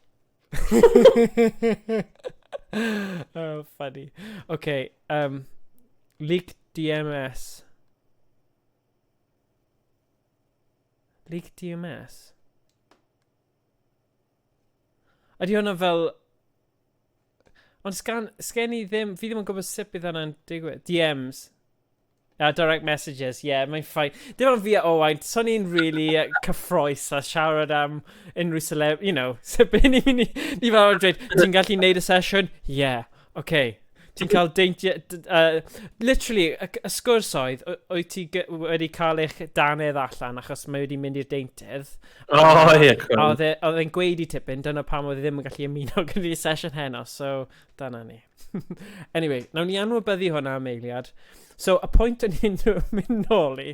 Oh, funny. Okay, leak DMS. Leak DMS? Ydy hwnna fel... Ond sgen i ddim... Fi ddim yn gwybod sut bydd hwnna'n digwydd. DMs. Direct messages, yeah, mae'n fine. Dim ond fi a Owain, so ni'n really cyffroes a siarad am unrhyw celeb, sut beth ni'n mynd i, ni fel yn dweud, "Ti'n gallu neud y sesiwn?" "Yeah, okay." Ti'n cael deintiau, literally, y sgwrs oedd, wyt ti wedi cael eich dannedd allan achos mae wedi mynd i'r deintydd. O, ie, A oedd e'n gweud i tipyn, dyna pam oedd e ddim yn gallu ymuno gyda'r sesiwn heno, so dyna ni. Anyway, nawn ni anwybyddu hwnna am eiliad. So, y pwynt o'n i'n mynd nôl i,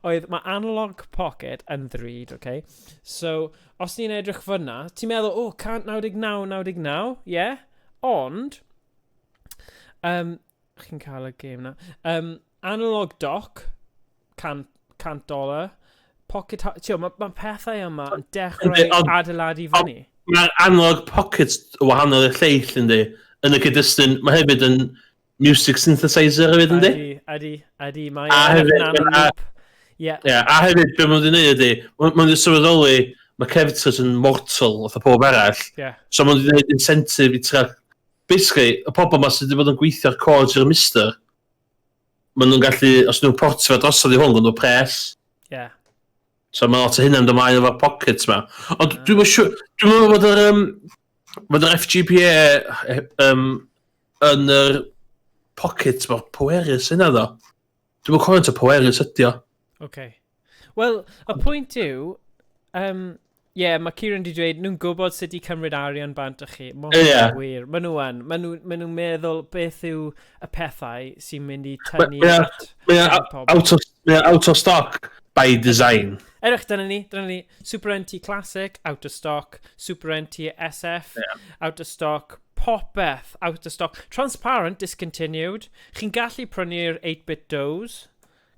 oedd mae Analog Pocket yn ddrud, okay? So, os ni'n edrych fyna, ti'n meddwl, "Oh, 199.99, yeah?" Ond, chi'n cael y game na. Analog Dock, $100. Pocket, ti'n mae pethau yma yn dechrau Yndi, adeiladu fyny. Mae'r Analog Pocket wahanol i'r lleill, yndi. Yn y cyd-destun, mae hefyd yn music synthesizer hefyd, yndi? Ydy, mae A yn hefyd, nano loop. Ie, Ie, a hefyd, be maen nhw wedi gwneud ydy, maen nhw wedi sylweddoli, mae Kevters yn mortal, fatha pob arall. So maen nhw wedi gwneud incentive i trio Basically, y pobl yma sydd wedi bod yn gweithio'r codes i'r MiSTer, maen nhw'n gallu, os nhw'n portio fe drosodd i hwn, gwneud nhw pres. So mae lot o hynna'n dod ymlaen efo'r pockets ma. Ond dwi'n siŵr, dwi'n meddwl bod yr, bod yr FPGA yn yr pocket mor pwerus yna ddo. Dwi'n meddwl cofio ta pwerus ydi o. Okay. Wel, y pwynt yw, yeah, mae Kieran di dweud, nhw'n gwybod sut i cymryd arian bant o chi. Mae hwnna'n wir. Maen nhw yn. Maen nhw, maen nhw'n meddwl beth yw y pethau sy'n mynd i tynnu at Mae o pobl. Mae o out of stock by design. Edrych, dyna ni, dyna ni. Super NT Classic, out of stock. Super NT SF, out of stock. Popeth, out of stock. Transparent, discontinued. Chi'n gallu prynu'r 8-bit Dos,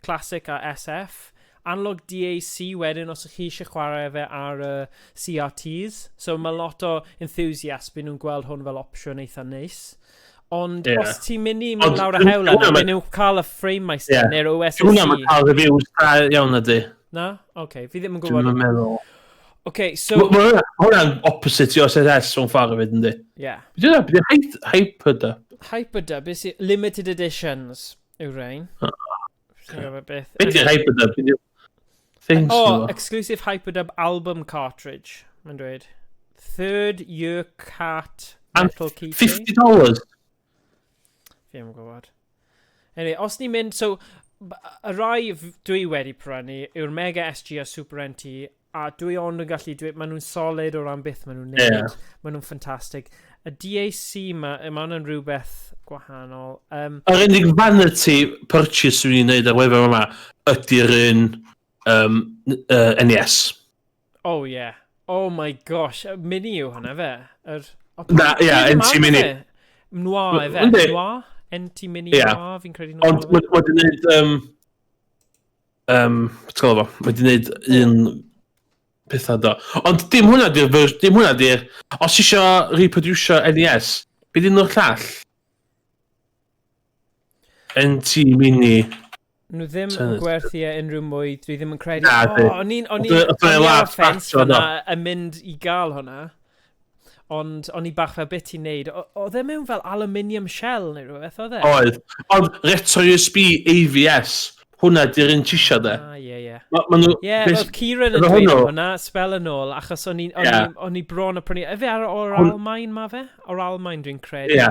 Classic a SF. Analog DAC wedyn os ych chi eisiau chwarae fe ar y CRTs. So mae lot o enthusiasts byd nhw'n gweld hwn fel opsiwn eitha neis. Ond os ti'n mynd i mynd lawr y hewl yna, maen nhw'n cael y FrameMeister neu'r OSSC. Hwnna mae'n cael reviews da iawn ydy. Na? Oce, okay. Fi ddim yn Dwi'n gwybod. meddwl. Okay, so Mae hwnna'n opposite i OSS mewn ffordd hefyd, yndi? Yeah. Beth yw hwnna? Hyperdub? Hyperdub, is it limited editions yw rhain. Oh, Fi'n gwybod beth. Beth yw'r Hyperdub? Beth yw'r things Oh, nhw? exclusive Hyperdub album cartridge, mae'n dweud. Third year cat And metal keychain. $50? Fi ddim yn gwybod. Anyway, os ni'n mynd, so, y rai dwi wedi prynu yw'r Mega SG a Super NT, a dwi ond yn gallu dweud, maen nhw'n solid o ran beth maen nhw'n neud. Maen nhw'n ffantastig. Y DAC ma, mae hwnna'n rhywbeth gwahanol. Yr unig vanity purchase dwi'n ei wneud ar wefan yma ydy'r un NES. Oh yeah. Oh my gosh. Y Mini yw hwnna fe. Oh, Na, ie, pryd NT yma Mini. fe? Noir efe. Yndi. Noir? NT Mini Noir, fi'n credu Noir. Ond mae wedi gwneud... Beth gael fo? Mae wedi gwneud un pethau do. Ond dim hwnna di'r... Dim hwnna di'r... Os isio reproducio NES, be dyn nhw'r llall? NT Mini. Nhw ddim yn Tennis. gwerthu e unrhyw mwy, dwi ddim yn credu. Na, O, di. o'n Oedd i e ar y last ffens batch o fyna do. yn mynd i gael hwnna. Ond o'n i bach fel bit i wneud. Oedd e mewn fel aluminium shell neu rhywbeth, oedd e? Oedd. Ond Retro USB AVS, hwnna di'r un tisio de. Ah, ie. Ma nhw... Ie, oedd Kieran yn efo dweud hwnnw- hwnna, spel yn ôl, achos o'n i bron a prynu. Efe ar o'r Almain ma fe? O'r Almain dwi'n credu. Ie,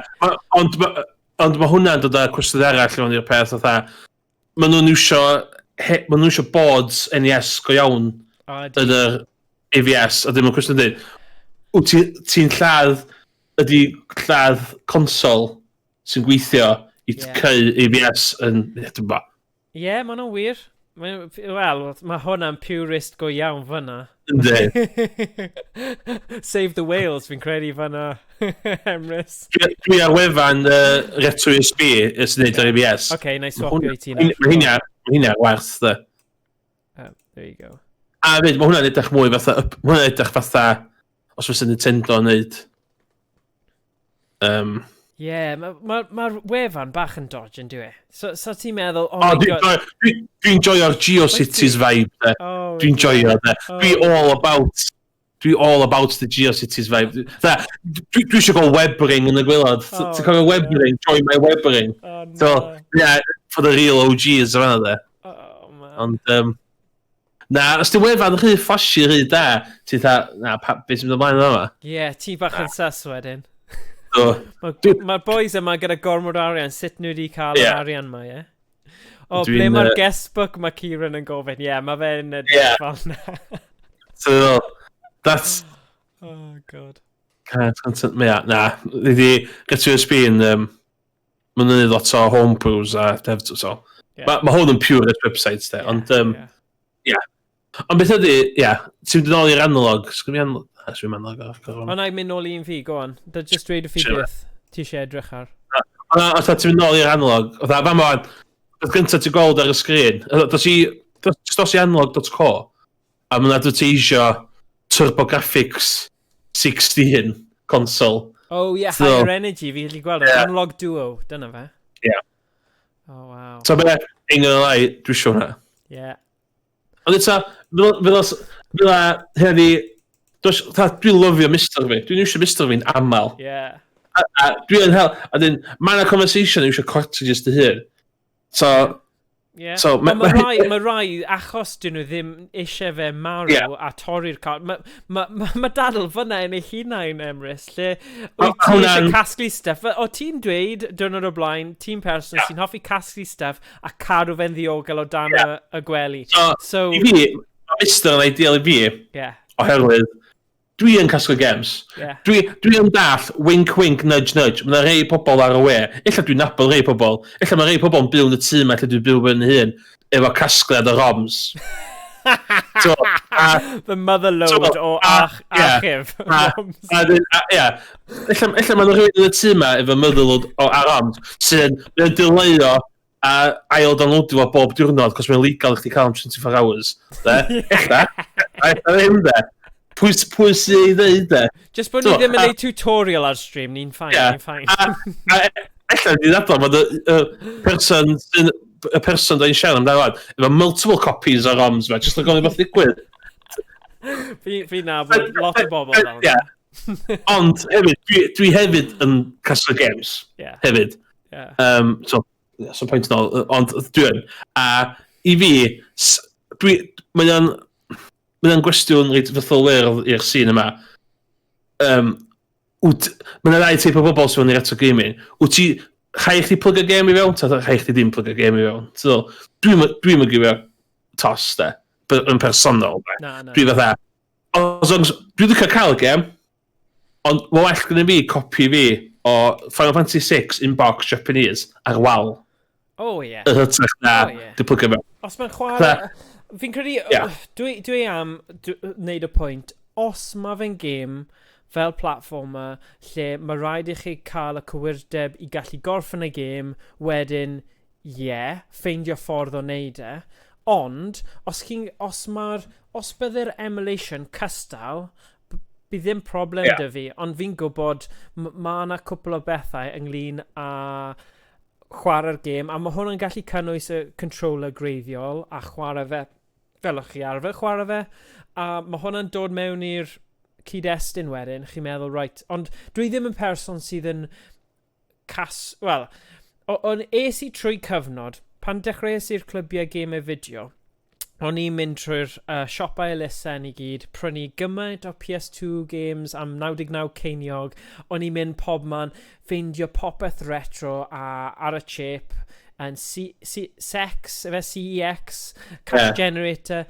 ond ma hwnna'n dod â cwestiwn arall mewn i'r peth, fatha, ma nhw'n iwsio boards NES go iawn O, ydi. yn yr AVS, a dim yn cwestiwn dweud, wyt ti'n lladd, ydy lladd consol sy'n gweithio i creu AVS yn, ie, dwi'n bo. Ie, ma hwnna'n wir. Wel, mae hwnna'n purist go iawn fyna. Yndi. Save the whales, fi'n credu fyna, Emrys. Dwi ar wefan Retro USB sy'n neud yr AVS. Oce, na i Ma' swapio i ti nawr. Mae hynna werth, de. Oh, there you go. A fyd, mae hwnna'n edrych mwy fatha, ma' hwnna'n edrych fatha, os fysa Nintendo yn neud. Ie, yeah, mae'r ma wefan bach yn dodge yn dwi. So ti'n meddwl, oh O, my dwi'n god. dwi joio'r GeoCities vibe, de. Oh, Dwi'n joio, de. Dwi all about the GeoCities vibe. Dda, dwi eisiau gweld Webring yn y gwaelod. Oh, Ti'n cofio Webring? Join my Webring. Oh, So, no. yeah, for the real OGs yma, de. Oh, man. Ond, na, os di wefan rhy flashy, rhy da, ti'n dda, na, beth sy'n mynd ymlaen yma? Ie, yeah, ti bach yn sus wedyn. So, Mae'r ma boys yma gyda gormod o arian, sut nhw wedi cael yr arian yma, ie? O, ble mae'r guestbook mae Kieran yn gofyn? Ie, yeah, mae fe'n edrych fel na. So, that's Oh, god. Can't content, yeah, na, ydi Retro USB yn, maen nhw'n neud lot o homebrews a dev, so. Ma hwn yn purist websites, de, ond, yeah. Ond beth ydi, yeah, ti'n mynd yn ôl i'r analog, sgwn i analog, na, sgwn i analog off, O, na i mynd nôl i un fi, go on. Da just dweud y fi beth ti eisiau edrych ar. Ond os ti'n mynd nôl i'r analog, oedd fan ma'n, beth gyntaf ti'n gweld ar y sgrin, dos i, just dos i analog.co, a ma'n advertisio TurboGrafx 16 console. Oh, yeah, So- Higher Energy, fi gallu gweld. Analog Duo, dyna fe. Yeah. Oh, wow. So be, ain't gonna lie, dwi eisiau hwnna. Ond eto, fel a, hynny, dwi'n lyfio MiSTer fi. Dwi'n iwsio MiSTer fi'n aml. A dwi yn hel, a dyn, mae yna conversation eisiau cartridges dy hun. So, Yeah. So, Ond ma rai, achos dyn nhw ddim eisiau fe marw a torri'r car. Mae ma dadl fyna yn ei hunain, Emrys, lle wyt ti eisiau casglu stuff. O ti'n dweud, diwrnod o blaen, ti'n person sy'n hoffi casglu stuff a cadw fe'n ddiogel o dan y gwely. So, i fi, mae MiSTer yn ideal i fi, oherwydd dwi yn casglu games. Dwi yn dall, wink wink, nudge nudge. Mae yna rei pobl ar y we. Ella dwi'n nabod rei pobl. Ella mae rei pobl yn byw yn y tŷ yma lle dwi'n byw yn hun efo casgliad o ROMs. So, the mother load so, o archif. ROMs. Ie. Ella mae yna rhywun yn y tŷ yma efo mother load o ROMs sy'n dyleio a ail downloadio fo bob diwrnod, cos mae'n legal i chdi cael am 24 hours. De? Ella. A ella ddim, de. Pwy sy'n ei ddeud, de? Just bod ni ddim yn neud tutorial ar stream, ni'n fine, ni'n fine. A ella di ddadlau bod y person sy'n y person da ni'n siarad amdano wan, efo multiple copies o ROMs fe, just like gofyn beth ddigwydd. Fi nabod lot o bobl fel yna. Ond hefyd, dwi hefyd yn casglu games. Hefyd. So, yeah, so pwynt nôl, ond dwi yn. A i fi, mae o'n gwestiwn reit fytholwyr i'r scene yma. Mae yna ddau teip o bobl sy'n mynd i retro gaming. Wyt ti, rhaid chdi plug y game i fewn, ta rhaid chdi ddim plug y game i fewn? So, dwi'n mynd gifio toss, de, yn personol, de. Na, na. Dwi fatha, as long as, dwi'n licio cael y game, ond mae well gen i fi copi fi o Final Fantasy VI in box Japanese ar wal. Oh, yeah. Yn hytrach na di plug fewn. Os mae'n chwarae. Fi'n credu, dwi am wneud y pwynt, os mae fe'n gêm fel platformer lle mae rhaid i chi cael y cywirdeb i gallu gorffen y gêm, wedyn, ie, yeah, ffeindio ffordd o wneud e. Ond, os bydde'r emulation cystal, bydd ddim problem 'da fi, ond fi'n gwybod mae yna cwpl o bethau ynglyn â chwarae'r gêm, a mae hwn yn gallu cynnwys y controller greiddiol a chwarae fe fel o'ch chi arfer chwarae fe, a mae hwnna'n dod mewn i'r cyd-destun wedyn, chi'n meddwl, right, ond dwi ddim yn person sydd yn cas... Wel, ond es i trwy cyfnod, pan dechreuais i'r clybiau gemau fideo, o'n i'n mynd trwy'r siopau elusen i gyd, prynu gymaint o PS2 games am 99 ceiniog, o'n i'n mynd pob man, ffeindio popeth retro a ar y chip, yn C, C, CEX, efe CEX, Cash Generator,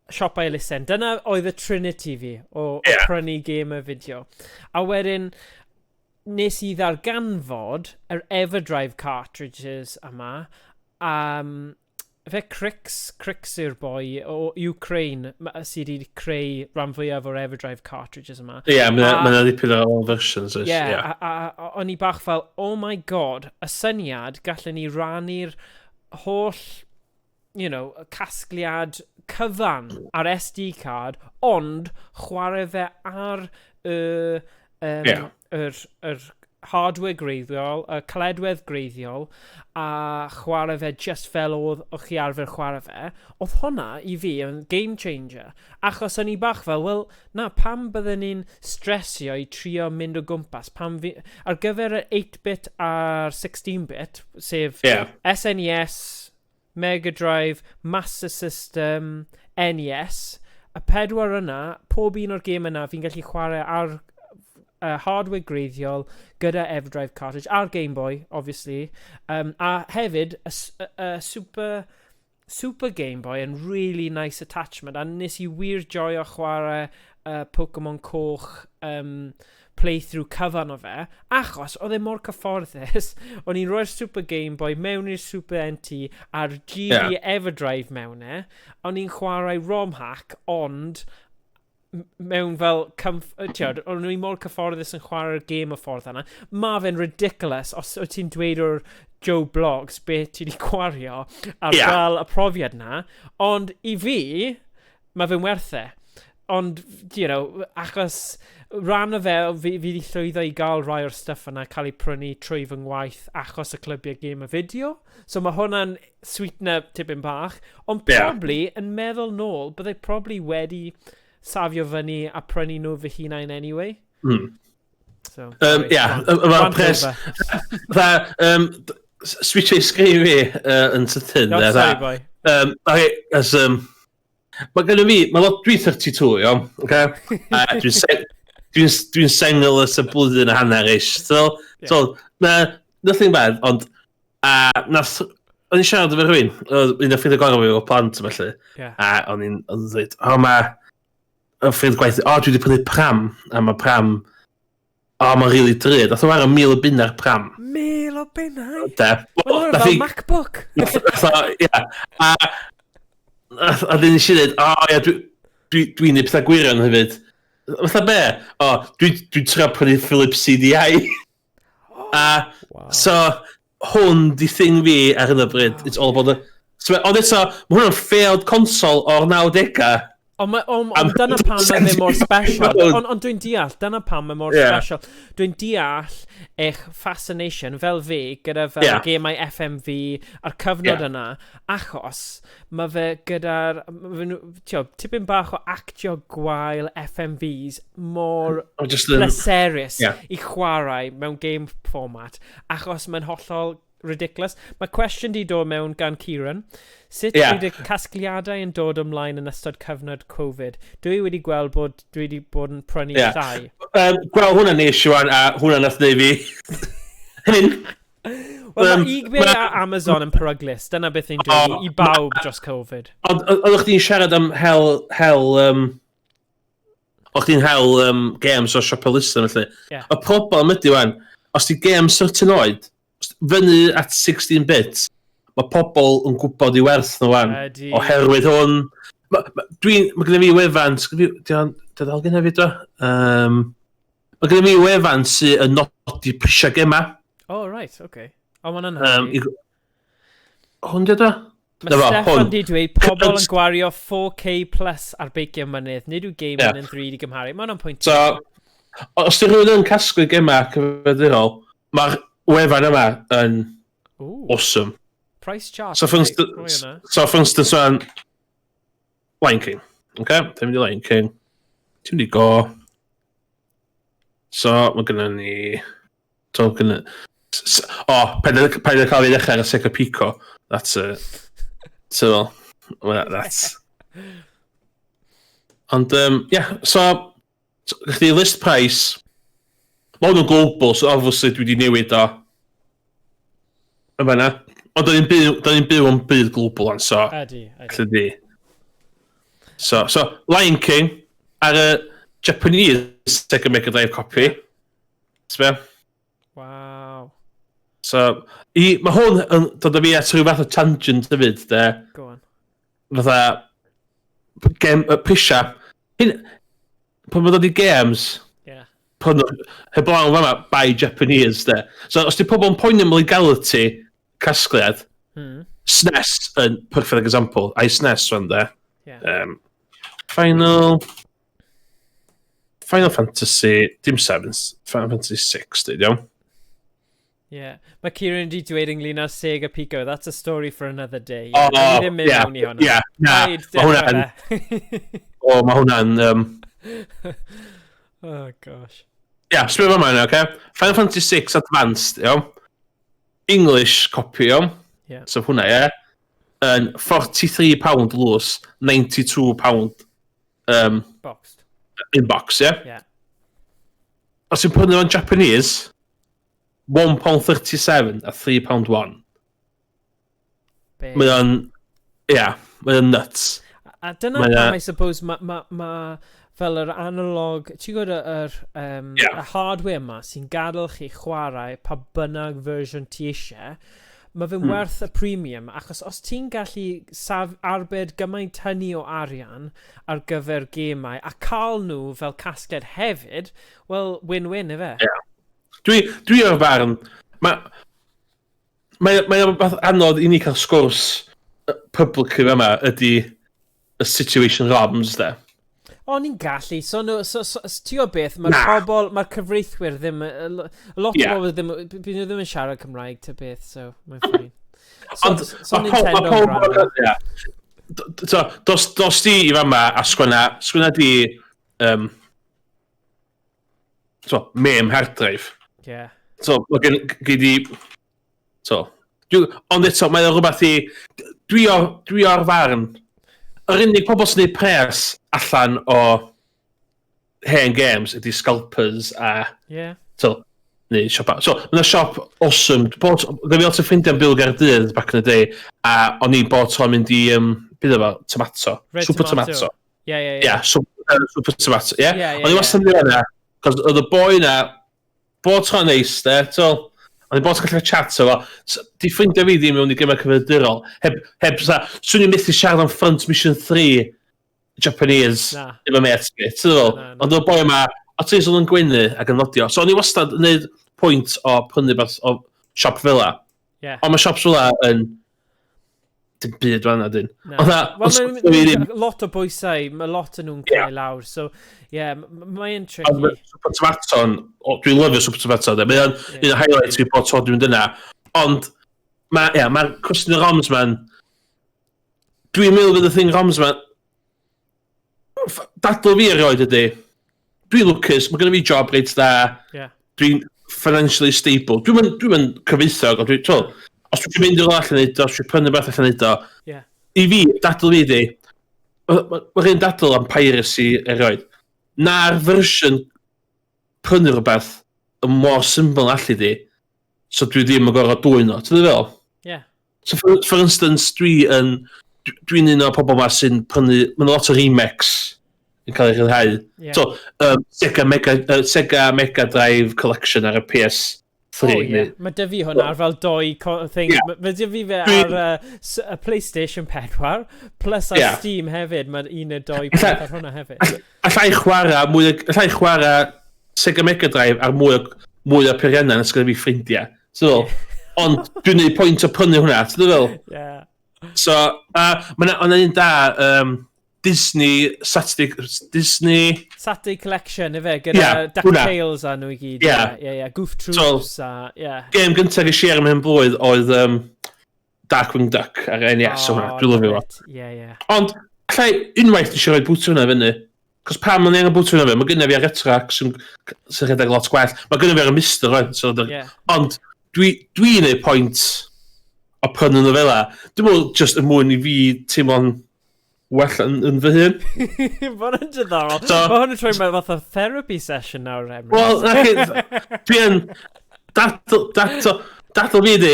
siopau elusen. Dyna oedd y trinity fi o prynu game y fideo. A wedyn, nes i ddarganfod yr EverDrive cartridges yma. Fe Crix, Crix yw'r boi o Ukraine sydd wedi creu rhan fwyaf o'r EverDrive cartridges yma. Ie, yeah, mae yna dipyn o versions, oes. Ie, yeah, a o'n i bach fel, "Oh my God," y syniad gallen ni rannu'r holl, casgliad cyfan ar SD card, ond chwarae fe ar y, yr hardware greiddiol, y caledwedd greiddiol, a chwarae fe just fel oedd o'ch chi arfer chwarae fe, oedd hwnna i fi yn game changer. Achos o'n i bach fel, wel, na, pam bydden ni'n stresio i trio mynd o gwmpas? Pam fi, ar gyfer y 8-bit a'r 16-bit, sef SNES, Mega Drive, Master System, NES, y pedwar yna, pob un o'r gêm yna fi'n gallu chwarae ar hardware greiddiol gyda EverDrive cartridge a'r Game Boy, obviously. A hefyd, y Super Game Boy yn really nice attachment, a nes i wir joio chwarae Pokemon Coch playthrough cyfan o fe, achos oedd e mor cyfforddus, o'n i'n rhoi'r Super Game Boy mewn i'r Super NT a'r GB EverDrive mewn e, o'n i'n chwarae ROM hack, ond mewn fel, ti'od, o'n i mor cyfforddus yn chwarae'r gêm y ffordd yna. Ma fe'n ridiculous os wyt ti'n dweud o'r Joe Blogs beth ti wedi gwario ar gael y profiad na, ond i fi, mae fe'n werth e. Ond, achos rhan o fe, fi wedi llwyddo i gael rai o'r stuff yna cael ei prynu trwy fy ngwaith achos y clybiau gêm y fideo. So mae hwnna'n sweetener tipyn bach. Ond probably, yn meddwl nôl, byddai probably wedi safio fyny a prynu nhw fy hunain anyway. So, Ia, mae'r pres... Dda, switch ei sgrin fi yn sydyn. No, sorry, boy. Okay, as, mae gennym fi, mae lot, dwi'n 32, iawn, okay? A dwi'n dwi sengl ers y blwyddyn a hanner ish. So, yeah. So na, nothing bad, ond, a nath, o'n i'n siarad efo rhywun, un o'r ffrindiau gorau fi o plant, felly, a o'n i'n dweud, o, mae, y ffrind gwaith, o, dwi wedi prynu pram, a mae pram, o, mae'n rili drud. Nath o wario £1,000 ar pram. £1,000? De. Mae'n fel MacBook. Ia. A dyn nes i ddweud, o, ia, dwi'n neud pethau gwirion hefyd. Fatha be? O, dwi'n dwi trio prynu Philips CDI. A, so, hwn di thing fi ar hyn o bryd. It's all about the... So, ond eto, mae hwnna'n failed console o'r 90au. Ond on, on, dyna pam mae fe mor special. Ond dwi'n deall, dyna pam mae mor special. Dwi'n deall eich fascination fel fi gyda fel gemau FMV a'r cyfnod yna, achos mae fe gyda'r, tipyn bach o actio gwael FMVs mor pleserus i chwarae mewn game format, achos mae'n hollol ridiculous. Mae cwestiwn di dod mewn gan Kieran. Sut yw dy casgliadau yn dod ymlaen yn ystod cyfnod Covid? Dwi wedi gweld bod dwi wedi bod yn prynu llai. Gweld hwnna nes i wan, a hwnna nath neud fi. Hyn. Wel, mae eBay a Amazon yn peryglus. Dyna beth ni'n dweud i bawb dros Covid. Ond oeddech chdi'n siarad am hel, o'ch chdi'n hel games o siop elusen, felly. Y problem ydy wan, os di game certain oed, fyny at 16-bit, mae pobl yn gwybod i werth nhw wan. Oherwydd hwn... Mae gen i fi wefan, di dal gen i fi do? Mae gen i fi wefan sydd yn nodi prisiau gema. Oh, right, okay. O, ma' hwnna'n handy. Hwn di o? Mae Steffan di dweud pobl yn gwario 4K plus ar beicio mynydd. Nid yw gaming yn ddrud i gymharu. Mae hwnna'n pwynt. So, os di rhywun yn casglu gema cyfrifiadurol, mae'r wefan yma yn awesome. Price chart. So, for instance, so, Lion King. Okay, ti'n mynd i Lion King. Ti'n mynd i go. So, mae gennym ni... So, gynna... O, paid â cael fi ddechrau ar y Sega Pico. That's it. So, well, that's... Ond, yeah, so chdi list price. Mae hwn yn global, so obviously dwi wedi newid o. Yn fanna. Ond da ni'n byw yn byd global an, so... Ydy. Ydy. So, Lion King ar y Japanese Sega Mega Drive copy. Sbe? Wow. So, mae hwn yn dod â fi at rhyw fath o tangent hefyd, de. Go on. Fatha, game, prisia. Hyn, pan mae'n dod i games, pan heblaw fama, by Japanese, de. So, os di pobl yn poeni am legality casgliad, SNES yn perfect example. Ai SNES fan, de. Final Fantasy, dim 7, Final Fantasy 6, dweud, iawn. Yeah. Mae Kieran di dweud ynglyn â Sega Pico, that's a story for another day. Oh, Ni ddim mynd mewn i hwnna. Yeah, na, Paid mae hwnna'n... dechrau. O, mae hwnna'n... Oh, gosh. Yeah, sbio fama yna, okay? Final Fantasy 6 Advanced, iawn. English copy, iawn. So hwnna, ie. Yn £43 loose, £92 Boxed. In box, ie. Os ti'n prynu o'n Japanese, £1.37 a £3.1. Be? Mae o'n... Ie, yeah, mae o'n nuts. A dyna pam, I suppose, mae ma fel yr analog, ti'n gwybod yr y hardware yma sy'n gadael chi chwarae pa bynnag version ti eisiau, mae fe'n werth y premium, achos os ti'n gallu arbed gymaint hynny o arian ar gyfer gemau a cael nhw fel casgliad hefyd, wel, win-win, ife? Yeah. Dwi o'r farn, mae mae o'n fath anodd i ni cael sgwrs public yma ydy y situation ROMs, de. O, ni'n gallu. So, no, so, ti o beth, mae'r Na. pobl, mae'r cyfreithwyr ddim, a lot o bobl ddim, byd nhw ddim yn siarad Cymraeg ta beth, so mae'n fine. So, Ond so ma' Nintendo ma' yn gwrando. Ie. So, dos di i fama a sgwenna di. So, MAME hard drive. Yeah. So, mae gen i di... So, dwi, ond eto, mae o rhywbeth i... Dwi, o, dwi o'r farn. Yr unig pobl sy'n gwneud pres allan o hen games ydy scalpers a... Yeah. So, neu siop... So, mae yna siop awesome. Bod, gyda fi lot o ffrindiau yn byw Gaerdydd back in the day, a o'n i'n bod tro'n mynd i, beth efo, tomato. Red Super Tomato. tomato. Yeah. Yeah, super, super tomato, yeah? Yeah, yeah, O'n i wastad yn mynd yna, cos oedd y boi na, bod tro'n neis, de, so, o'n i bod tro'n gallu chat efo, di ffrindiau fi ddim mewn i gemau cyfrifiadurol, heb, heb, sa, swn i'n methu siarad am Front Mission 3 Japanese, Na. efo met fi, ti'n fel, Na, na. ond oedd y boi yma, a ti'n oedd yn gwenu ac yn nodio, so o'n i wastad yn neud pwynt o prynu beth o siop fel la, Yeah. ond mae siop fel la yn, dim byd fan yna, dyn. Na. Ond na, Wel, ond mae'n sgwennu fi ddim. lot o bwysau, mae lot yn nhw'n Ie. cael lawr, so, yeah, mae'n Ond tricky. ma' Super Tomato'n, o, dwi'n lyfio Super Tomato, de. Mae o'n Ie. un o highlights fi bod tro dwi'n mynd yna. Ond, mae'r yeah, ma cwestiwn y ROMs ma'n, dwi'n meddwl fydd y thing ROMs ma'n, dadl fi erioed ydy, dwi'n lwcus, mae gen i fi job reit dda, Yeah. dwi'n financially stable. Dwi'n mynd, dwi mynd cyfeithog, ond dwi'n, t'wel, os dwi'n mynd i'r allan neud o, os dwi'n prynu beth allan neud o, Yeah. i fi, dadl fi di, mae'r un dadl am piracy erioed. Na'r fersiwn prynu rhywbeth yn mor syml allu di, so dwi ddim yn gorfod dwyn o. Ti'n fel? Yeah. So for, for instance, dwi yn, dwi'n un o'r pobl ma sy'n prynu, mae'n lot o remakes yn cael ei rhyddhau. Yeah. So, Sega Mega Drive Collection ar y PS3. Oh, yeah. neu- Mae dy fi hwnna ar fel doi thing. Yeah. Mae dy fi fe Dwi- ar y PlayStation 4, plus ar Yeah. Steam hefyd. Mae'n un neu doi peth ar hwnna hefyd. Alla i chwarae mwy o, alla i chwarae Sega Mega Drive ar mwy o, mwy o peiriannau na sgynna fi ffrindiau. So, ond dwi'n neud pwynt o prynu hwnna, ti'n fel? Yeah. So, mae yna un da, Disney, Saturday, Disney, Saturday Collection, efe, gyda Yeah, hwnna. DuckTales a nhw i gyd. Yeah. Yeah, yeah. Goof Troops a... Yeah. game gyntaf ges i ar ymhen blwydd oedd Darkwing Duck ar NES, oh, hwnna, dwi'n lyfio fo. it. Yeah, yeah. Ond, allai unwaith eisiau rhoi bwtio hwnna fyny. Cos pam o'n i angen bwtio hwnna fyny, mae gynna fi ar RetroArch sy'n sy rhedeg lot gwell. Mae gynna fi ar y Mister, right? So, Yeah. Ond dwi'n dwi neud pwynt o prynu nhw fel la. Dwi'n meddwl just yn mwyn i fi teimlo'n well yn fy hun. Mae hwnna'n diddorol. So- Mae hwn yn troi mewn fath o therapy session nawr, Emrys. Wel, na chi, dwi yn... Dadl, dadl, dadl fi di,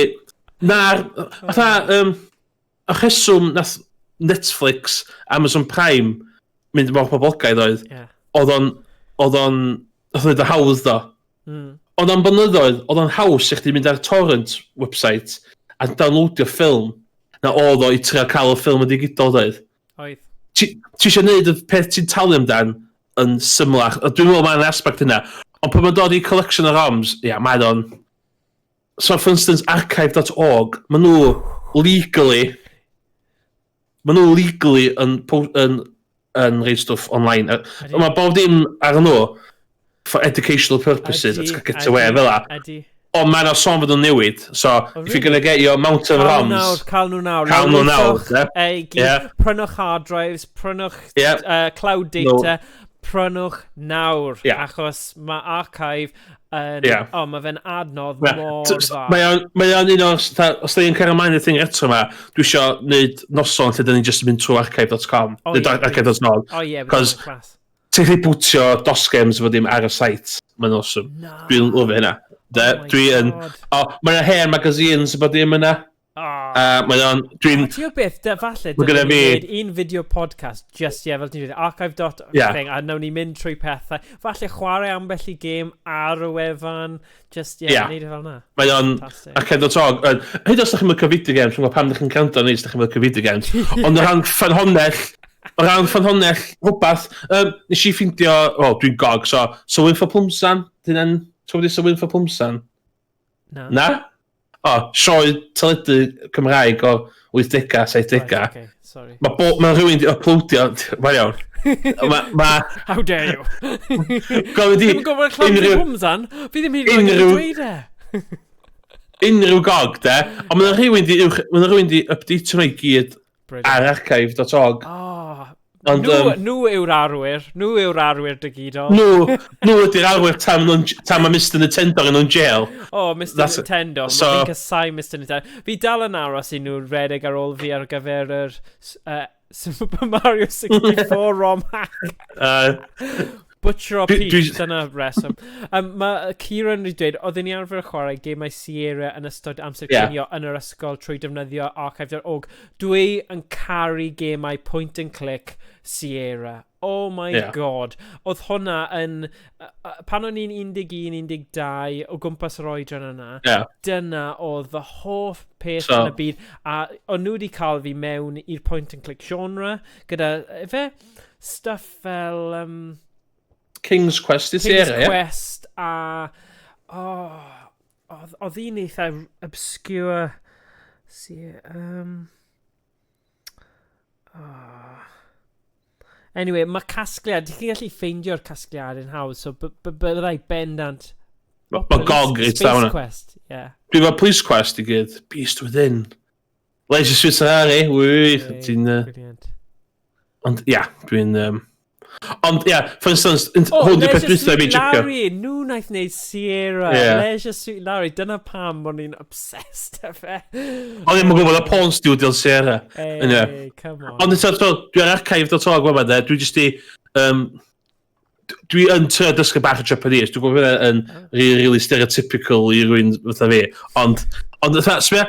na'r... Fatha, y rheswm nath Netflix, Amazon Prime mynd mor poblogaidd oedd, Yeah. oedd o'n, oedd o'n, oedd o'n neud o hawdd do. Ond am blynyddoedd, oedd o'n haws i chdi mynd ar torrent website a downloadio ffilm na oedd o i trio cael y ffilm yn digidol doedd. Oedd. Ti ti eisiau neud y peth ti'n talu amdan yn symlach. A dwi'n meddwl mae'n aspect yna. Ond pan mae'n dod i collection o ROMs, ia, yeah, mae o'n... So, for instance, archive.org, maen nhw legally... Maen nhw legally yn, yn, yn rhoi stwff online. Ydi. Mae bob dim ar nhw for educational purposes, Ydi, it's get away ydi, fel la. Ydi. Ond mae yna sôn fod nhw'n newid, so Oh, if you're gonna get your mountain Cael nhw ROMs... nawr, cael nhw nawr. Cael nhw nawr, Lawrlwythwch, ie. i gyd. Ie. Prynwch hard drives, prynwch Ie. cloud data, prynwch nawr. Ie. Achos mae archive yn... Ie. O, mae fe'n adnodd Ie. mor dda. Mae o'n mae o'n un o'r... Os da ni'n cario ymlaen i'r thing retro yma, dwi isio neud noson lle da ni jyst yn mynd trwy archive.com. O, Neu ie, archive.org. O ie, Cos class. ti'n gallu bwtio DOS games efo dim ar y site. Mae'n awesome. Na. Dwi'n lyfio hynna. De, Oh my dwi yn... God. O, mae'n hen magazines efo dim yna. Oh. Mae o'n... Dwi'n... Ti'n gwybod beth, falle, Ma' dylen gynna ni fi- wneud un video podcast, just, ie, fel ti'n dweud, archive dot Ie. thing, a nawn ni mynd trwy pethau. Falle chwarae ambell i gêm ar y wefan, just, ie, Ie. neud e fel na. Mae o'n... Fantastic. Archive.org. Hyd os da chi'n mynd video games, dwi'n gwybod pam da chi'n gwrando ni os da chi'n mynd video games. Ond o ran ffynhonnell, o ran ffynhonnell, rhywbeth, nes i ffeindio, wel, dwi'n gog, so, Sir for Plumsan, dyn nhw'n, ti'n gwybod Sir for Plumsan? Na. Na? O, sioe teledu Cymraeg o 80au, 70au. Right, okay, sorry. Mae bo, ma rhywun di uploadio, mae'n iawn. Mae, ma, How dare you? gofyn di, Ddim yn gwybod Clamsy unrhyw- Plumsan? Fi ddim hyd yn oed yn unrhyw- dweud e. unrhyw gog, de, ond mae rhywun di, uwch, mae rhywun di updateio nhw i gyd Brilliant. ar archive.org. Oh, Ond, nhw, nhw yw'r arwyr. Nhw yw'r arwyr digidol. Nhw, nhw ydy'r arwyr tan, tan mae Mr Nintendo yn nhw'n jail. Oh, Mr That's Nintendo. So, fi'n casau Mr Nintendo. Fi dal yn aros i nhw redeg ar ôl fi ar gyfer yr Super Mario 64 ROM hack. Butcher o Peach, dyna reswm. Mae Kieran wedi dweud, oedden ni arfer chwarae gemau Sierra yn ystod amser cinio yn yr ysgol trwy defnyddio archive.org. Dwi yn caru gemau point and click Sierra. Oh my god. Oedd hwnna yn... Pan o'n i'n 11, 12, o gwmpas yr oedran yna, dyna oedd fy hoff peth so, yn y byd. A o'n nhw wedi cael fi mewn i'r point and click genre, gyda, efe, stuff fel... King's Quest i Sierra, King's Quest a... Oh, oedd un eitha obscure... Oh. Anyway, mae casgliad, ti'n gallu ffeindio'r casgliad yn hawdd, so byddai bendant. Mae GOG reit da hwnna. Space Quest, yeah. Dwi efo Police Quest i gyd, Beast Within. Leisure Suit Larry, wy, ti'n... Brilliant. Ond, ia, dwi'n... Ond, ia, for instance, hwn di'r peth dwytha i fi checio. Larry, nhw wnaeth wneud Sierra, yeah. Leisure Suit Larry, dyna pam o'n i'n obsessed â fe. O'n i'n gwybod y Porn Studio Sierra. Hey, anyway. Come on. Ond eto, dwi ar archive.org web de, dwi jyst i... Dwi yn trio dysgu bach o Japanese, dwi'n gwybod hynna yn really, really stereotypical i rywun fatha fi, ond, fatha, sbia,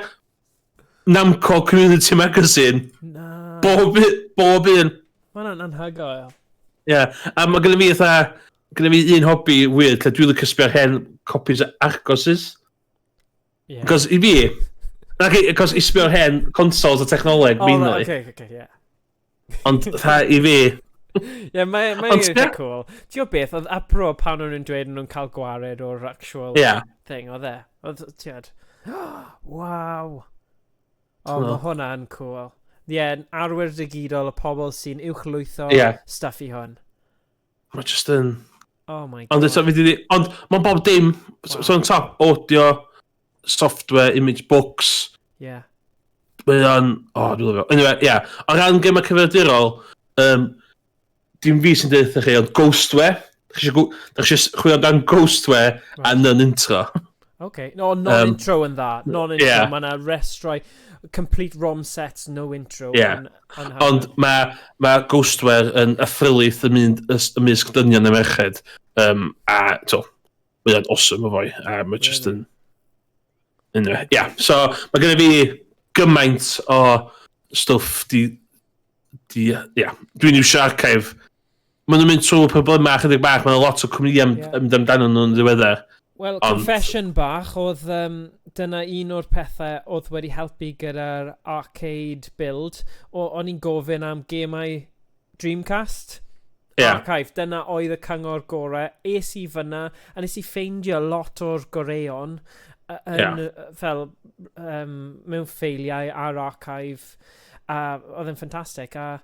Namco Community Magazine, na. Bob un. Mae hwnna'n anhygoel. Ie, yeah. A mae gennym fi fatha, gennym fi un hobi weird, lle dwi'n licio sbio ar hen copies o Argoses. Yeah. Cos i fi, cos i sbio ar hen consoles a technoleg, oh, mainly. Okay, yeah. Ond fatha i fi... Ie, mae'n eitha cool. Ti'n gwybod beth, oedd uproar pan o'n nhw'n dweud nhw'n cael gwared o'r actual thing, oedd e? Oedd, ti'n Waw. O, mae hwnna'n cool. Ie, yeah, arwyr digidol, y pobl sy'n uwchlwytho stuff i hwn. Mae just yn... Oh my god. Ond eto, ond mae'n bob dim. Wow. So on top, audio, software, image books. Yeah. Mae o'n... Oh, dwi'n lyfio. Anyway, yeah. O ran gemau cyfrifiadurol, dim fi sy'n dweud chi, ond Ghostware. Dach chi eisiau chwilio amdan Ghostware a non-intro. Okay. No, non-intro yn dda. Non-intro, yeah. Mae yna restrau, complete ROM sets, no intro. Yeah. Ond mae Ghostware yn athrylith ymysg dynion a merched. A, to, mae o'n awesome o foi. A mae just yn... Anyway, yeah. So, mae gennym fi gymaint o stwff di... Yeah. Dwi'n iwsio archive. Maen nhw'n mynd trwy problemau chydig bach. Mae'n lot o cwmnïau mynd amdano nhw'n ddiweddar. Wel, confession bach, oedd dyna un o'r pethau oedd wedi helpu gyda'r arcade build. O'n i'n gofyn am gemau Dreamcast. Yeah. Archive, dyna oedd y cyngor gorau. Es i fyna, a nes i ffeindio lot o'r goreuon yn, fel mewn ffeiliau ar archive. A oedd yn ffantastig. A,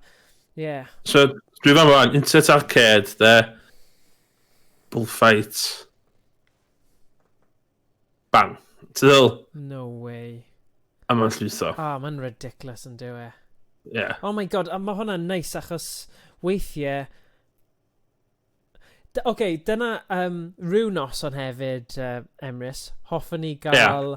yeah. So, dwi'n fan fan, Internet Arcade, de, Bullfight. Bang. Ti'n ddol? No way. A mae'n llwytho. Ah, mae'n ridiculous yn dyw e. Yeah. Oh my god, a mae hwnna'n neis achos weithiau... Oce, dyna rhyw noson hefyd, Emrys, hoffwn ni gael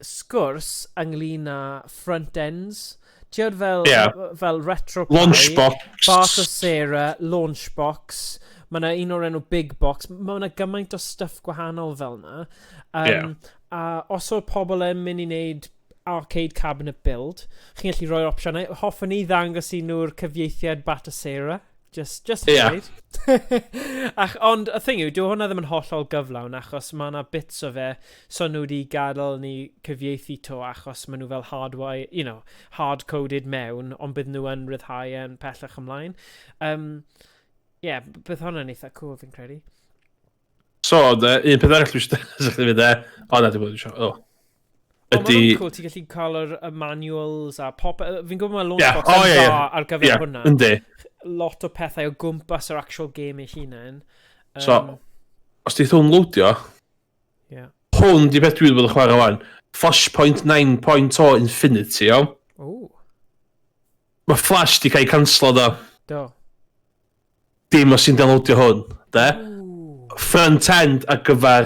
sgwrs ynglyn â front ends. Ti'n fel, fel RetroPie, Launchbox, Batocera, Launchbox. Mae yna un o'r enw Big Box. Mae yna gymaint o stuff gwahanol fel yna. A os o'r pobl yn mynd i wneud arcade cabinet build, chi'n gallu rhoi'r opsiynau. Hoffwn ni ddangos i nhw'r cyfieithiad Batocera. Just dweud. Ond y thing yw, dyw hwnna ddim yn hollol gyflawn achos mae yna bits o fe so nhw wedi gadael ni cyfieithu to achos maen nhw fel hardwire, you know, hard-coded mewn, ond bydd nhw yn rhyddhau yn pellach ymlaen. Yeah, bydd hwnna'n eitha cool fi'n credu. So, un peth arall dwi eisiau dangos i chdi fyd, o na, dwi'n bod eisiau, o. Ydy... Mae'n cool, ti'n gallu cael yr manuals a pop... Fi'n gwybod mae Launchbox yn dda ar gyfer hwnna. Yndi. Lot o pethau o gwmpas yr actual game ei hunain. So, os di hwn loadio, hwn di beth dwi wedi bod yn chwarae wan. Flashpoint 9.0 Infinity, iawn. Oh. Mae Flash di cael ei canslo do. Do. Dim os ti'n downloadio hwn, de? Front end ar gyfer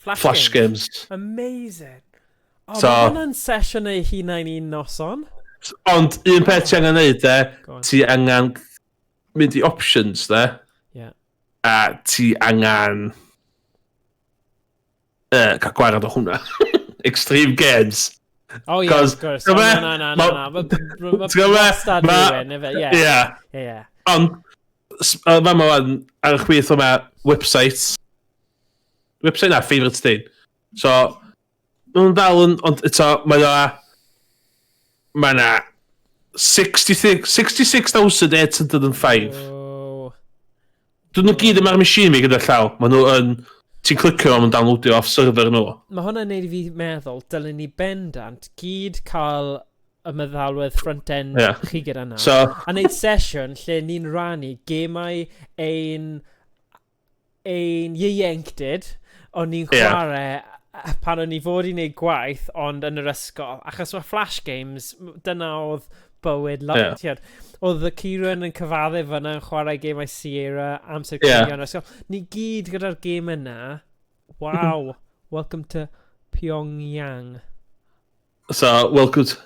Flash games. Amazing. Oh, So- mae hwnna'n sesiwn ei hunain un noson. Ond un peth ti angen neud, de, Go on. ti angen mynd i options, de, a ti angen cael gwared o hwnna. Extreme Games. Oh yeah, 'Cause, of course. t'go Oh, be? na, na, na, na. Ma' T'go be? wastad rhywun, ife? Ie. Ie. Ie, ie. Ond, fama wan, ar y chwith yma, website. Website na, favourite thing. So, nhw'n dal yn, ond eto, mae na 66 66,805. Oh. Dyn nhw gyd yma'r machine fi gyda llaw. Maen nhw yn... Ti'n clicio am yn downloadio off server nhw. Mae hwnna'n neud i fi meddwl, dylen ni bendant gyd cael y meddalwedd front-end chi gyda na. So, A neud sesiwn lle ni'n rannu gemau ein ieuenctid, o'n ni'n chwarae pan o'n ni fod i wneud gwaith, ond yn yr ysgol. Achos mae Flash Games, dyna oedd bywyd lot. Yeah. Oedd y Kieran yn cyfaddef fyna yn chwarae gemau Sierra, amser cinio yn yr ysgol. Ni gyd gyda'r gêm yna. Wow. Welcome to Pyongyang. So, welcome to...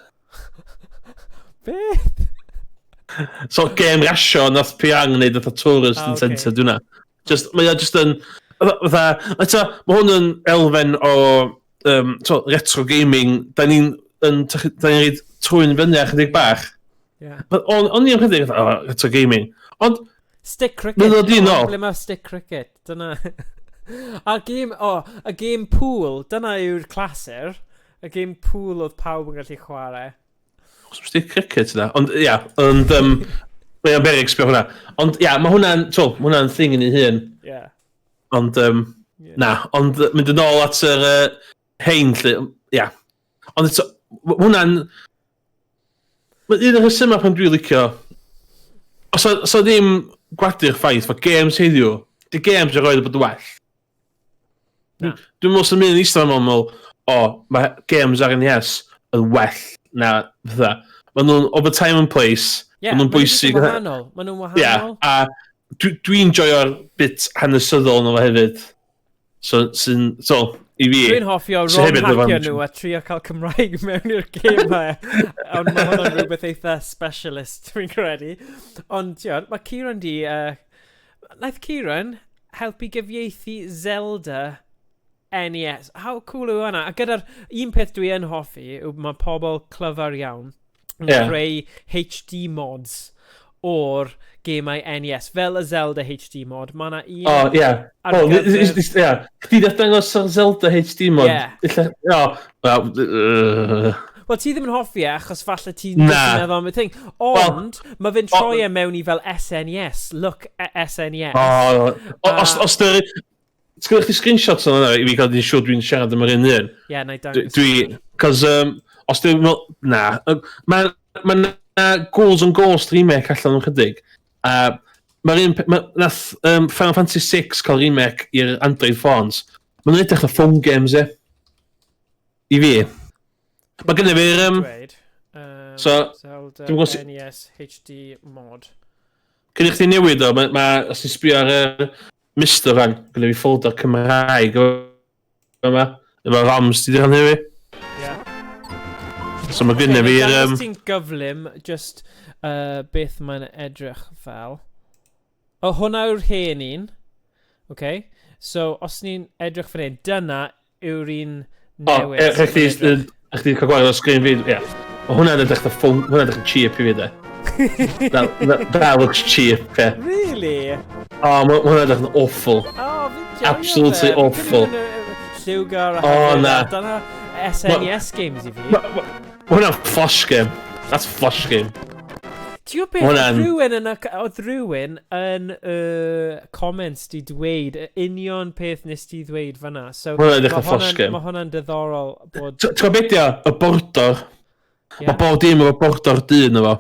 Beth? So, game rasio, nath Pyongyang wneud fatha tourist incentive, dwi'n Just, mae o just yn... Fatha, eto, mae hwn yn elfen o so, retro gaming. Da ni'n da ni'n reid trwy'n fyny a chydig bach. O'n i'n chydig, fatha, oh, retro gaming. Ond, Stick cricket. Mae'n dod i nôl. Ble mae stick cricket? Dyna. A'r game, oh, y game pool, dyna yw'r clasur. Y game pool oedd pawb yn gallu chwarae. Os stick cricket yna. Ond, ia, ond, mae'n berig sbio hwnna. Ond, ia, mae hwnna'n, so, mae hwnna'n thing yn ei hun. Ond, na, ond mynd yn ôl at yr hein, lle, ia. Ond eto, hwnna'n... Mae un o'r rhesymau pan dwi'n licio... Os o ddim gwadu'r ffaith, fod games heddiw, di games erioed bod yn well. Na. Dwi'n meddwl sy'n mynd yn eistedd yma'n meddwl, o, mae games ar NES yn well na fatha. Maen nhw'n over time and place, Ie, maen nhw'n maen nhw jyst bwysig. yn wahanol. Maen nhw'n Ie, wahanol. a dwi'n joio'r bit hanesyddol yno fo hefyd. So, sy'n, so, i fi... Dwi'n hoffi o sy ROM hefyd hacio efo- nhw a trio cael Cymraeg mewn i'r gemau. Ond mae hwnna'n rhywbeth eitha specialist, dwi'n credu. Ond, ti'n mae Kieran di... Naeth Kieran helpu gyfieithu Zelda NES. How cool yw hwnna? A gyda'r un peth dwi yn hoffi yw mae pobl clyfar iawn yn creu HD mods o'r gemau NES, fel y Zelda HD mod. Mae yna un O, ie. ar O, gyfer- ie. Chdi di dangos ar Zelda HD mod? Ie. O, wel, Wel, ti ddim yn hoffi e, achos falle ti'n Na. jyst yn meddwl am y thing. Ond, mae fe'n troi e mewn i fel SNES. Look, SNES. O, os dy... Sgynnych chi screenshots o'n yna i fi gael di'n siŵr dwi'n siarad am yr un un? Ie, na i dangos. Dwi... Cos, os dwi'n meddwl... Na. Mae ma na Ghouls and Ghosts remake allan o'n chydig. A mae'r un... Nath Final Fantasy VI cael remake i'r Android phones. Maen nhw'n edrych ar phone games, e. I fi. Mae gynnu fi'r... Dweud, so, Zelda dwi'm yn gwbod NES HD mod. Cyn i chdi newid o, ma, os ti'n sbio ar y Mr fan, gynnu fi folder Cymraeg yma, efo ROMs ti di rhannu fi. Ie. So mae gynnu Ocê, fi'r... na i dangos ti'n gyflym, just beth mae'n edrych fel. O, hwnna yw'r hen un. Okay. So, os ni'n edrych fan hyn, dyna yw'r un O, newydd. e, sut chdi, mae'n edrych. chdi cael gwared o sgrin fi, ie. Ma' hwnna'n edrych fatha phone, hwnna'n edrych yn cheap i fi, de. That looks cheap, ie. Really? O, ma' hwnna'n edrych yn awful. O, fi'n joio Absolutely fe. Fi'n credu awful. ma'n, lliwgar a O, hyfryd, na. a Dyna SNES games i fi. Ma' hwnna'n flash game. That's flash game. Ti'n gwybod beth, Ma' hwnna'n- oedd rhywun yn, oedd rhywun yn y comments di dweud, y union peth nes di ddweud fanna. So, Ma' hwnna'n edrych ma' yn flash game. Mae hwnna'n diddorol bod... Ti'n gwybod beth ydi o? Y border. Ie. Mae bob dim efo border dyn efo.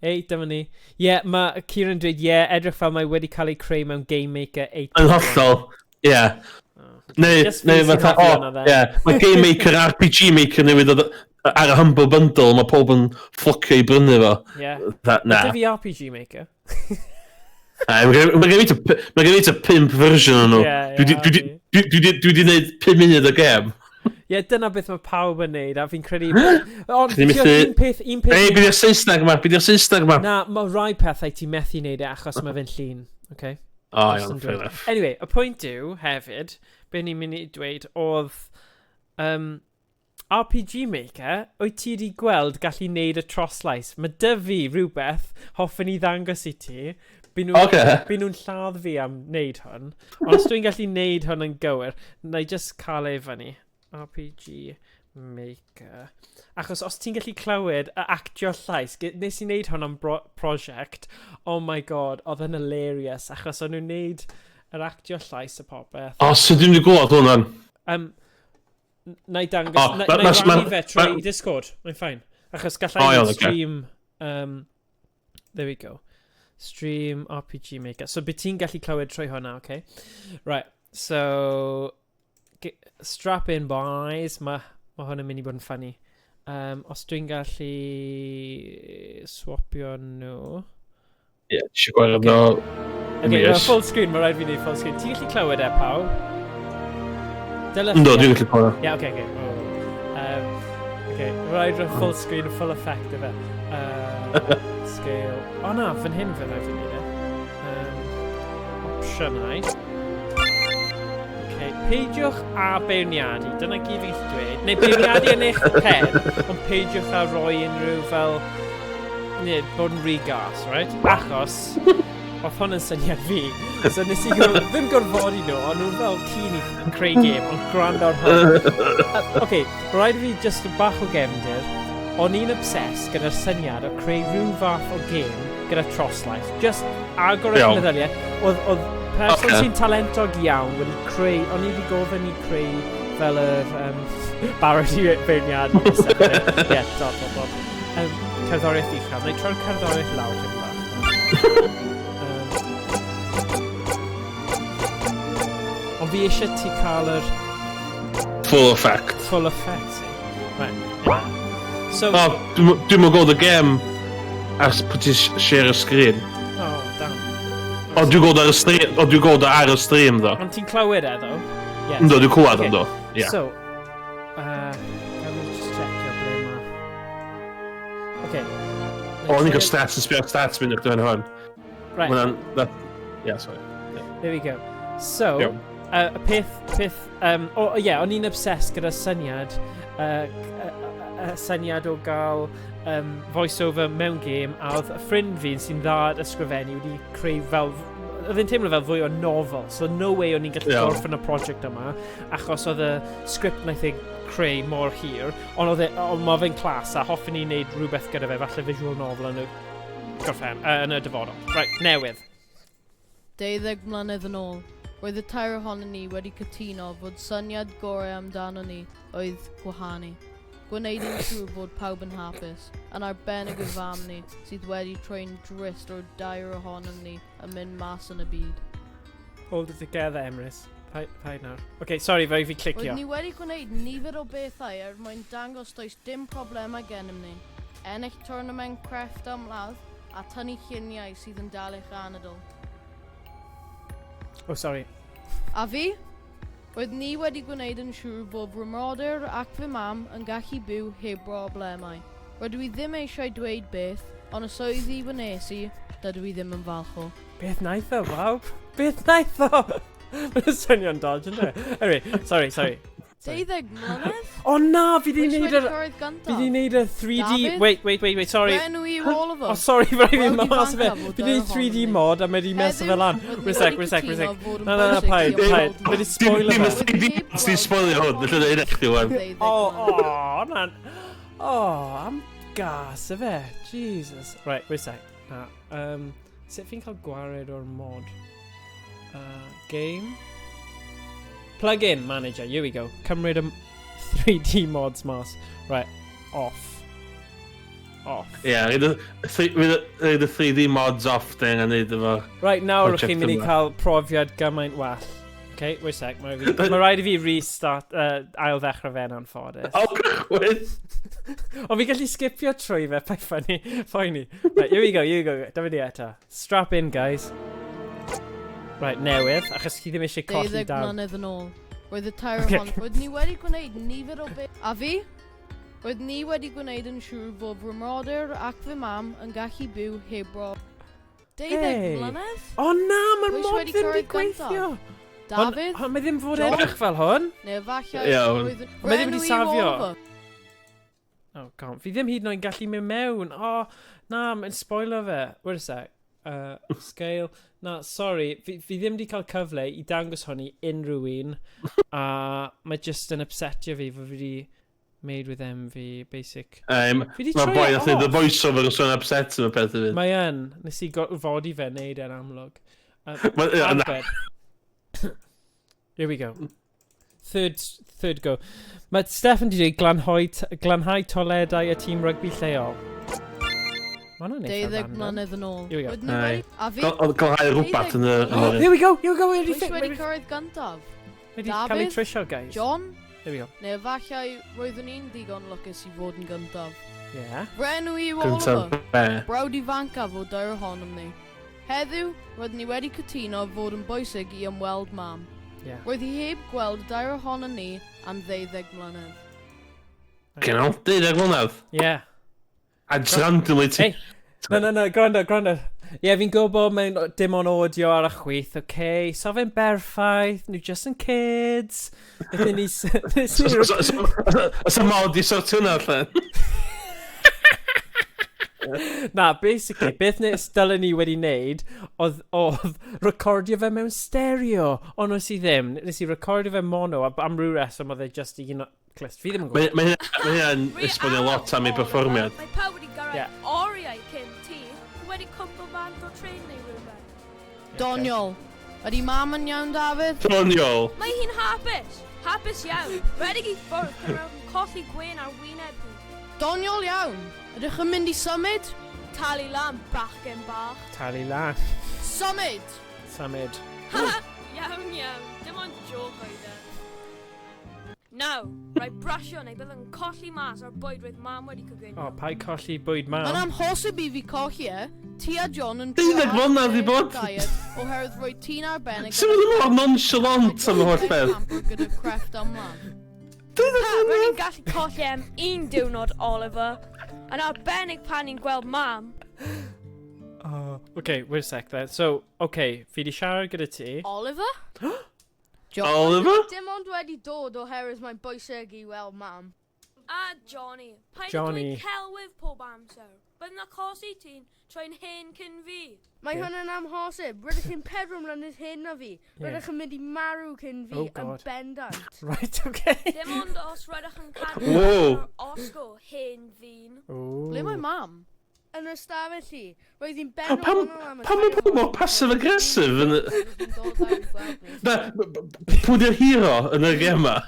Ei, dyma ni. Ie, yeah, mae Kieran dweud, ie, yeah, edrych fel mae wedi cael ei creu mewn Game Maker 8. Yn hollol, ie. Neu, Just fi neu sy'n fatha, hoffi o, hwnna then. ie. Mae Game Maker, RPG Maker newydd ddod Ar y Humble Bundle, mae pob yn fflocio i brynu fo. Ie. That, na. Mae fi RPG Maker. Mae gen i ta 5 fersiwn o'n nhw. Dwi wedi gwneud 5 munud o gem. Ie, dyna beth mae pawb yn neud, a fi'n credu... Ond, un peth... Un peth... Ei, byd i'r Saesneg yma, byd i'r Saesneg yma. Na, mae rai pethau ti'n methu neud e achos mae fe'n llun, okay? O, iawn, fair enough. Anyway, y pwynt yw, hefyd, be ni'n mynd i dweud oedd... RPG Maker, wyt ti wedi gweld gallu neud y troslais? Mae dy fi rhywbeth hoffwn i ddangos i ti. By nhw'n okay. nhw lladd fi am wneud hwn. Ond os dwi'n gallu neud hwn yn gywir, na i just cael ei fyny. RPG Maker. Achos os ti'n gallu clywed y actio llais, nes i wneud hwn am prosiect, oh my god, oedd yn hilarious, achos o'n nhw'n wneud yr actio llais y popeth. O, so dwi'n wedi gweld hwnna'n? Na i dangos, oh, na i rannu fe trwy Discord, mae'n fine. Achos gallai oh, stream, there we go, stream RPG Maker. So byd ti'n gallu clywed trwy hwnna, okay? Right, so, strap in boys, mae hwn yn mynd i bod yn funny. Os dwi'n gallu swapio nhw. Ie, yeah, eisiau gwared nhw. Okay, mae full screen, mae rhaid fi wneud full screen. Ti'n gallu clywed e, pawb? Ynddo, dwi'n gallu clywed. Ie, oce, oce. Oce, rhaid rhoi full screen, full effect efe. Scale. O na, fan hyn fe rhaid fi wneud e. Opsiynau. Okay, peidiwch â beirniadu, dyna gyd fi'n dweud. Neu beirniadu yn eich pen, ond peidiwch â roi unrhyw fel... Neu, bod yn rhy gas, right? Achos, oedd hwn yn syniad fi. So nes i ddim gorfodi nhw, ond nhw'n fel keen i creu gêm, ond gwrando ar hwn. Oce, rhaid fi just bach o gefndir. O'n i'n obsessed gyda'r syniad o creu rhyw fath o gêm gyda troslais. Just agor eich meddyliau. Oedd person sy'n talentog iawn wedi creu, o'n i wedi gofyn i creu fel yr barod i beirniadu. Ie, dot, dot, dot. Cerddoriaeth uchel. Neu troi'r cerddoriaeth lawr tipyn bach. Ond fi eisiau ti cael yr... Full effect. Full effect, si. Right. So... Oh, dwi'n mwyn gweld y gem as pwy ti share y screen. Oh, damn. O, dwi'n gweld ar y stream, o, dwi'n gweld ar y stream, ddo. Ond ti'n clywed e, ddo? Yes. Ynddo, dwi'n clywed ynddo. Yeah. So, let me just checkio ble ma... Okay. O, ni'n cael stats, yn sbio stats mynd i'ch hwn. Right. Yeah, sorry. Yeah. There we go. So, y peth, o, ie, o'n i'n obsessed gyda syniad, syniad o gael voice-over mewn game, a oedd y ffrind fi sy'n dda at ysgrifennu wedi creu fel, oedd e'n teimlo fel fwy o novel, so no way o'n i'n gallu gorffen y prosiect yma, achos oedd y sgript naeth ei creu mor hir, ond oedd mae fe'n clas a hoffwn i wneud rhywbeth gyda fe, falle visual novel yn y gorffen, yn y dyfodol. Right, newydd. 12 mlynedd yn ôl, roedd y tair ohonon ni wedi cytuno fod syniad gorau amdano ni oedd gwahanu. Gwneud yn siŵr bod pawb yn hapus, yn arbennig y fam ni sydd wedi troi'n drist o'r dair ohonom ni yn mynd mas yn y byd. Hold it together, Emrys. Paid nawr. OK, sorry, fe fi clicio. Roedd ni wedi gwneud nifer o bethau er mwyn dangos does dim problemau gennym ni. Ennill tournament crefft ymladd a tynnu lluniau sydd yn dal eich anadl. Oh, sorry. A fi? Roedd ni wedi gwneud yn siŵr bod fy mrodyr ac fy mam yn gallu byw heb broblemau. Rydw i ddim eisiau dweud beth, ond y swyddi wnes i, dydw i ddim yn falch o. Beth naeth o, bawb? Beth naeth o? Mae'n swnio'n dodge, ynddo? Anyway, sorry, sorry. 12 mlynedd? O na, fi di neud yr... Fi di neud y 3D... Wait, wait, wait, wait, sorry. Enw i all of us. Oh, sorry, fe fi mas fe. Fi di neud 3D mod a mae di mess fe lan. Wait a sec, wait a sec, wait a sec. Na, na, na, paid, paid. Mae di spoiler fe. Dim y 3D mod sy'n spoilio hwn, felly dweud i chdi wan. O, o, na. O, am gas y fe. Jesus. Right, wait a sec. Na, sut fi'n cael gwared o'r mod? Game? Plug-in manager, here we go. Cymryd y 3D mods mas. Right, off. Off. Ie, rhaid y 3D mods off dyn a neud efo... Right, nawr chi'n mynd i cael profiad gymaint well. Okay, wait a sec. Mae ma rhaid i fi restart, ail ddechrau fe'n anffodus. O, cychwyn! Ond fi gallu skipio trwy fe, paid ffynnu, poeni. Right, here we go, here we go. Dyma ni eto. Strap in, guys. Right, newydd, achos chi ddim eisiau colli Deuddeg dawn. mlynedd yn ôl. Roedd y tair ohon... Roedd ni wedi gwneud nifer o be... A fi? Roedd ni wedi gwneud yn siŵr fod fy mrodyr ac fy mam yn gallu byw heb bro... Deuddeg Hey. mlynedd? O na, mae'r Pwy sy mod wedi ddim wedi cyrraedd gyntaf? gweithio. Dafydd? Hon, mae ddim fod John? edrych fel hwn. Neu efallai... Iawn. roedd- Mae ddim wedi Fy enw i yw safio. Oliver. Oh, god. Fi ddim hyd yn oed yn gallu mynd mewn. Oh, na, mae'n spoiler fe. Wait a sec. Scale. Na, sorry. Fi ddim wedi cael cyfle i dangos hwn i unrhyw un. A mae just yn upsetio fi fod fi wedi made with envy, basic. Fi 'di Mae troi boi e nath neud y off. voice-over yn sôn upset am y peth hefyd. Mae yn. Nes i fod i fe wneud e'n amlwg. Wel, ie, na. Arbed. Here we go. Third go. Mae Steffan di dweud glanhau toiledau y tîm rygbi lleol. Mae hwnna'n eitha Deuddeg random. mlynedd yn ôl. Here we go. Roedd ni Aye. wedi... A fi? Oedd glanhau rhywbeth yn y... yn Oh, yr- here we go, here we go, wedi Pwy sy wedi cyrraedd gyntaf? Wedi cael ei Dafydd? trwsio, guys. John? There we go. Neu efallai roeddwn i'n digon lwcus i fod yn gyntaf. Yeah. Fy enw i yw Gyntaf Oliver. be? Brawd ifancaf o dair ohonom ni. Heddiw, roeddwn ni wedi cytuno fod yn bwysig i ymweld mam. Yeah. Roedd hi heb gweld y dair ohonom ni am 12 mlynedd. Genau, 12 mlynedd. Yeah. A just randomly ti... Hey. Na, gwrando, gwrando. Ie, yeah, fi'n gwybod mae'n dim ond audio ar y chwith, oce? Okay? So fe'n berffaith, nhw just yn kids. Nethon ni... Nes i... Os y mod i sortio hwnna allan. Na, basically, beth nes dylen ni wedi wneud oedd recordio fe mewn stereo, ond nes i ddim. Nes i recordio fe mono, a am ryw reswm oedd e just i un o clust. Fi ddim yn Mae gwybod. mae hynna- mae hynna'n esbonio lot am ei perfformiad. Mae pawb wedi gyrraedd Ie. oriau cyn ti, wedi cwmpo bant o trên neu rhywbeth. Doniol. Ydy mam yn iawn, Dafydd? Doniol. Mae hi'n hapus. Hapus iawn. Redig i ffwrdd pan roedd yn colli gwên ar wyneb hi. Doniol iawn. Ydych yn mynd i symud? Talu lan, bachgen bach. Talu lan. Symud! Symud. Ha! Iawn, iawn. Dim ond joke oedd e. Naw, rhaid brasio neu bydd yn colli mas o'r bwyd roedd mam wedi coginio. O, paid colli bwyd mam. Mae'n amhosib i fi colli e. Ti a John yn 12 mlynedd i bod. diet oherwydd roedd ti'n arbennig Sut maen nhw mor nonchalant am y holl beth? gyda crefft ymlaen. Ha, ro'n i'n gallu colli am un diwrnod, Oliver. Yn arbennig pan ni'n gweld mam. Oh. Okay, wait a sec then. So, okay, fi di siarad gyda ti. Oliver? John. Oliver? Dim ond wedi dod oherwydd mae'n bwysig i weld mam. A Johnny, paid â Johnny. dweud celwydd pob amser. Bydd yn achosi ti'n troi'n hen cyn fi. Mae Ie. hwn yn amhosib. Rydych chi'n 4 mlynedd hyn na fi. Rydych yn mynd i marw cyn fi Oh, yn God. bendant. Right, okay. Dim ond os rydych yn cadw Wow. ar osgo hen ddyn. Ooh. Ble mae mam? Yn yr ystafell hi, roedd hi'n Pam, benod pam, wahanol am y pam mae tair pobl mor ohonom passive aggressive yn y... Roedd hi'n dod lawr i gweld ni. Na, pwy di'r hero yn y gem ma?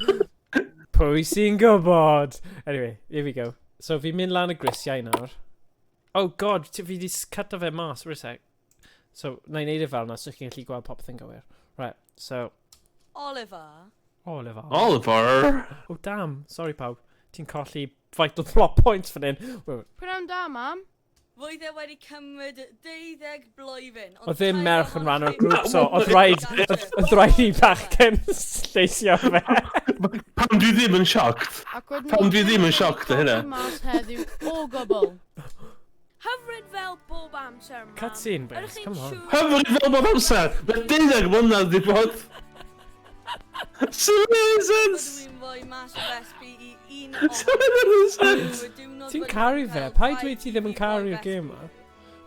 Pwy sy'n gwybod? Anyway, here we go. So fi'n mynd lan y grisiau nawr. Oh god, fi di cuto fe mas, wait a sec. So, na i neud e fel na, so chi'n gallu gweld popeth yn gywir. Right, so, Oliver. Oliver. Oliver. Oh damn, sorry pawb. Ti'n colli vital plot points fan hyn. Wait, Prynawn da, mam. Roedd e wedi cymryd 12 blwyddyn. ond Oedd ddim tair merch yn rhan o'r ohonoch chi grŵp, so oedd rhaid i bachgen lleisio fe. Pam dwi ddim yn shocked? Ac roedd Pam ni dwi ddim yn wedi shocked o hynna? colli mas heddiw o gwbl. Hyfryd fel bob amser, mam. Cutscene, boys, Ydych chi'n come on. siŵr- Hyfryd fel bob amser! Mae 12 mlynedd di bod! Sy'n gwneud sense? Rydw i'n rhoi mas o recipe i un Sy'n gwneud sense? Ti'n caru fe? Paid dweud ti ddim yn caru'r gêm ma?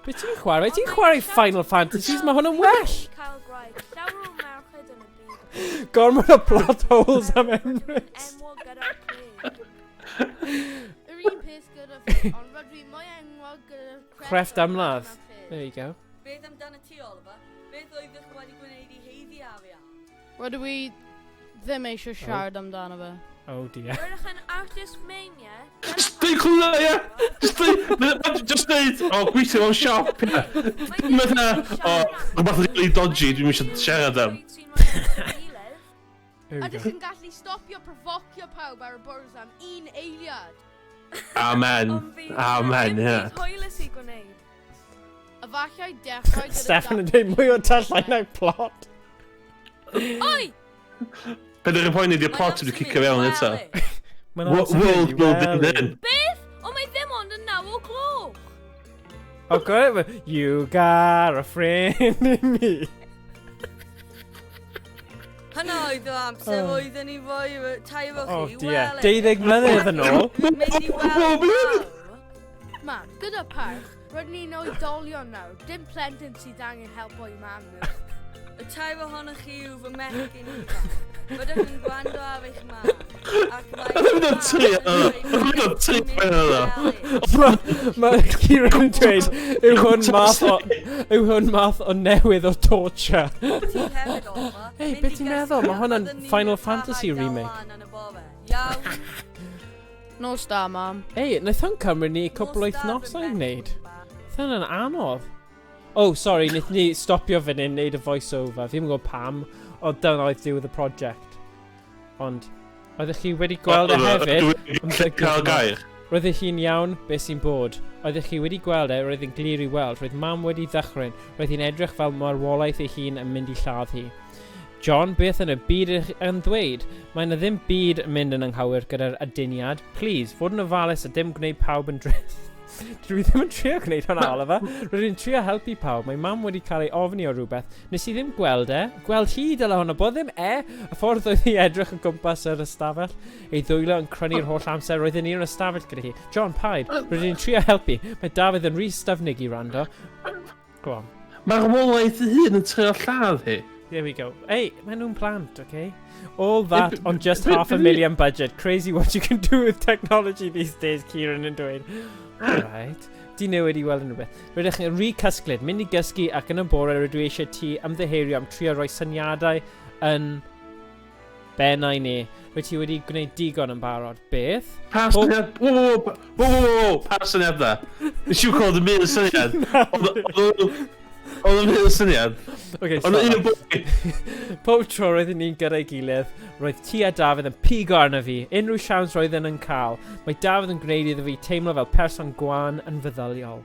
Be ti'n chwarae? Ti'n chwarae Final Fantasies? Mae hwn yn well! Cael gwraig, llawer o merched yn y byd. Gormod o plot holes am Emrys. Enwog gyda'r cled. Yr un peth gyda fi, ond rydw i mwy enwog gyda'r Crefft ymladd. There you go. Beth amdano ti, Oliver? Beth oeddech wedi gwneud i haeddu arian? Rydw i ddim eisiau siarad amdano fe. Oh dear. Rydych yn artist mania. Just deud clwyd ie! Just deud, just deud, o, gweithio mewn siop, ie. Dim fatha, o, rhywbeth really dodgy, dwi'm eisiau siarad am. Sy'n rhoi gilydd. There we Ydych go. chi'n gallu stopio profocio pawb ar y bwrdd am un eiliad? Amen. Ond fi... Amen, Dim ie. byd hwylus i gwneud. Efallai dechrau gyda... Steffan yn dweud mwy o tyllau na'r plot. Oi! Be dwi'n poeni di'r plot wedi cicio fewn eto. Mae'n amser mynd i World building wely. then. Beth? Ond mae ddim ond yn 9 o gloch. Oh, got it. You got a friend in me. Hynna oedd o amser Oh. oedden ni fwy efo tair o Oh chi. dear. Wel, 12 mlynedd yn ôl. Mynd i weld mam. Mam, gyda parch, rydyn ni'n oedolion nawr. Dim plentyn sydd angen help o'i mam nhw. Y tair ohonoch chi yw fy mechgyn ifanc. Rydych yn gwrando ar eich mam. Ac mae Oedd yn mynd tri, oedd yn mynd tri oedd Mae Kieran yn dweud, yw hwn math o, yw hwn math o newydd o torture. Ti hefyd, Oliver. Hey, Mynd beth i ti'n gysgu meddwl? Mae a hwnna'n byddwn ni'n Final parhau Fantasy dal remake. lan yn y bore. Iawn. Nos da, mam. Ei, wnaeth hwn cymryd ni cwpl Nos da, fy wythnosau i mechgyn wneud. bach. Wnaeth hwnna'n anodd. Oh, sorry, wnaeth ni stopio fan hyn, wneud y voice-over. Fi ddim yn gwybod pam, ond dyna oedd diwedd y prosiect. Ond, oeddech chi wedi gweld e hefyd? Dwi'n cael gair. Roeddech chi'n iawn, beth sy'n bod. Oeddech chi wedi gweld e, roedd yn glir i weld. Roedd mam wedi ddychryn. Roedd hi'n edrych fel marwolaeth ei hun yn mynd i lladd hi. John, beth yn y byd ydych yn ddweud? Mae yna ddim byd yn mynd yn anghywir gyda'r aduniad. Please, fod yn ofalus a dim gwneud pawb yn drist. Dwi ddim yn trio gwneud hwnna, Oliver. Rydyn ni'n trio helpu pawb. Mae mam wedi cael ei ofni o rhywbeth. Nes i ddim gweld e. Gweld hi dyle hwnna bod ddim e. Y ffordd oedd hi edrych yn gwmpas yr ystafell. Ei ddwylo yn crynu'r holl amser. Roedden ni yn yr ystafell gyda hi. John, paid. Rydyn ni'n trio helpu. Mae Dafydd yn rhy styfnig i wrando. Go on. Mae'r wolaeth ei hun yn trio lladd hi. There we go. Hey, maen nhw'n plant, okay? All that on just half a million budget. Crazy what you can do with technology these days, Kieran yn dweud. Alright. Di newid i weld yn rhywbeth. Rydych chi'n rhy cysglyd, mynd i gysgu ac yn y bore rydw i eisiau ti ymddiheurio am trio rhoi syniadau yn bennau ni. Rwyt ti wedi gwneud digon yn barod. Beth? Pa syniad? Wo, wo, wo, wo, wo, wo, pa syniad da? Nes i'w clywed y mil syniad. Oedd y mil syniad. Okay, Oedd un stop. boi. Pob tro roeddwn ni'n gyda'i gilydd, roedd ti a Dafydd yn pigo arno fi, unrhyw siawns roedden yn cael. Mae Dafydd yn gwneud iddo fi teimlo fel person gwan yn feddyliol.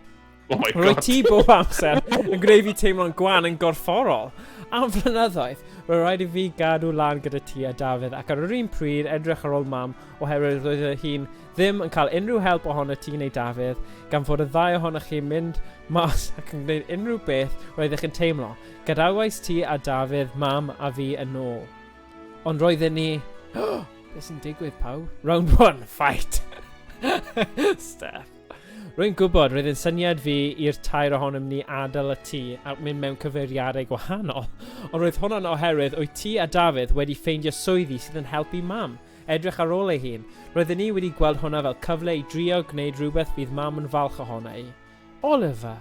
Oh my Roedd god. ti bob amser yn gwneud fi teimlo'n gwan yn gorfforol. Am flynyddoedd, roedd rhaid i fi gadw lan gyda ti a Dafydd ac ar yr un pryd edrych ar ôl mam oherwydd roedd hi'n ddim yn cael unrhyw help ohono ti neu Dafydd, gan fod y ddau ohonoch chi'n mynd mas ac yn gwneud unrhyw beth roeddech yn teimlo. Gadawais ti a Dafydd, mam a fi yn ôl. Ond roedden ni... Beth sy'n digwydd, pawb? Round one, fight! Steph. Rwy'n gwybod, roedd yn syniad fi i'r tair ohonom ni adael y tŷ a mynd mewn cyfeiriadau gwahanol. Ond roedd hwnna'n oherwydd oedd ti a Dafydd wedi ffeindio swyddi sydd yn helpu mam, edrych ar ôl ei hun. Roedden ni wedi gweld hwnna fel cyfle i drio gwneud rhywbeth fydd mam yn falch ohono i. Oliver.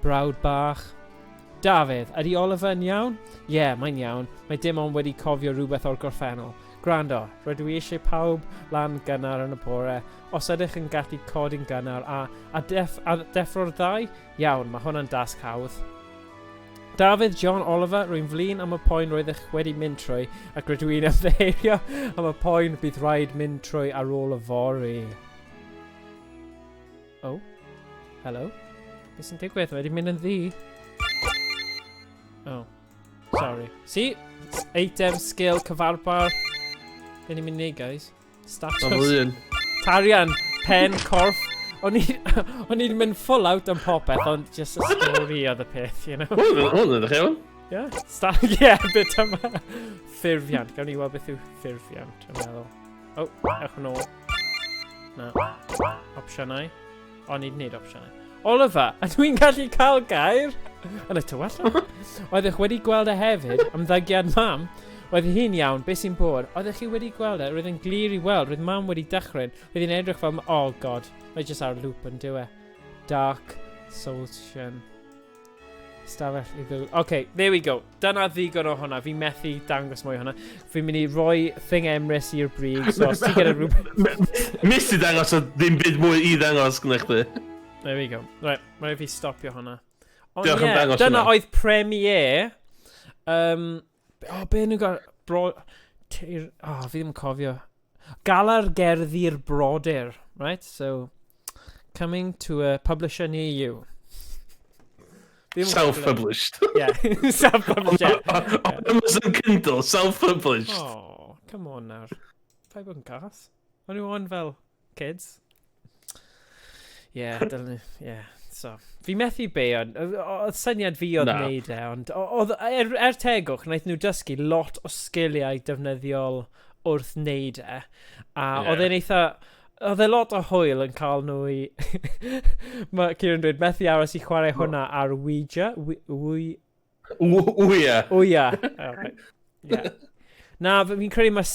Brawd bach. Dafydd, ydy Oliver yn iawn? Ie, yeah, mae'n iawn. Mae dim ond wedi cofio rhywbeth o'r gorffennol. Gwrando, rydw i eisiau pawb lan gynnar yn y bore. Os ydych yn gallu codi'n gynnar a deffro'r ddau, iawn, mae hwnna'n dasg hawdd. Dafydd John Oliver, rwy'n flin am y poen roeddech wedi mynd trwy ac rydw i'n ymddiheurio am y poen bydd rhaid mynd trwy ar ôl yfory. Oh, hello. Beth sy'n digwydd? Mae wedi mynd yn ddu. Oh, sorry. See? Eitem, skill, cyfarpar. Be ni'n mynd i neud, guys? Status. Am un. Tarian, pen, corff. O'n i'n mynd full out am popeth, ond just y stori oedd y peth, you know? Hwn yn ddech iawn. Yeah, yeah, bit yma. Ffurfiant. Gawn ni weld beth yw ffurfiant, yn meddwl. Oh, ewch yn ôl. Na. Opsiynau. O, ni wedi gwneud opsiynau. Oliver, a dwi'n gallu cael gair? Yn y tywellwch. Oeddech wedi gweld e hefyd, ymddygiad mam. Roedd hi'n iawn, beth sy'n bod? Oeddech chi wedi gweld e? Roedd yn glir i weld, roedd mam wedi dychryn. Roedd hi'n edrych fel, oh god, mae jyst ar loop yn dyw e. Dark Solution. Stafell i ddwy. OK, there we go. Dyna ddigon o hwnna. Fi'n methu dangos mwy o hwnna. Fi'n mynd i roi thing Emrys i'r brig, so os ti gyda rhywbeth... Mis i dangos o ddim byd mwy i ddangos gyda chdi. There we go. Right, rhaid fi stopio hwnna. Ond Diolch am ie, dangos dyna hwnna. oedd premiere. Oh, be nhw'n gael? Bro... Teir... Oh, fi ddim yn cofio. Galar Gerddi'r Brodyr, right? So, coming to a publisher near you. Self-published. Yeah, self-published, yeah. On Amazon Kindle, self-published. Oh, come on nawr. Paid bod yn gas. O'n nhw on fel kids. Yeah, dylen ni, yeah. So, fi methu be, ond oedd syniad fi oedd wneud e, ond oedd, er tegwch, wnaeth nhw dysgu lot o sgiliau defnyddiol wrth wneud e. A oedd e'n eitha, oedd e lot o hwyl yn cael nhw i... Mae Kieran dweud, methu aros i chwarae hwnna ar Ouija. Ouija. Ouija. Oh, right. Yeah. Na, fi'n credu mae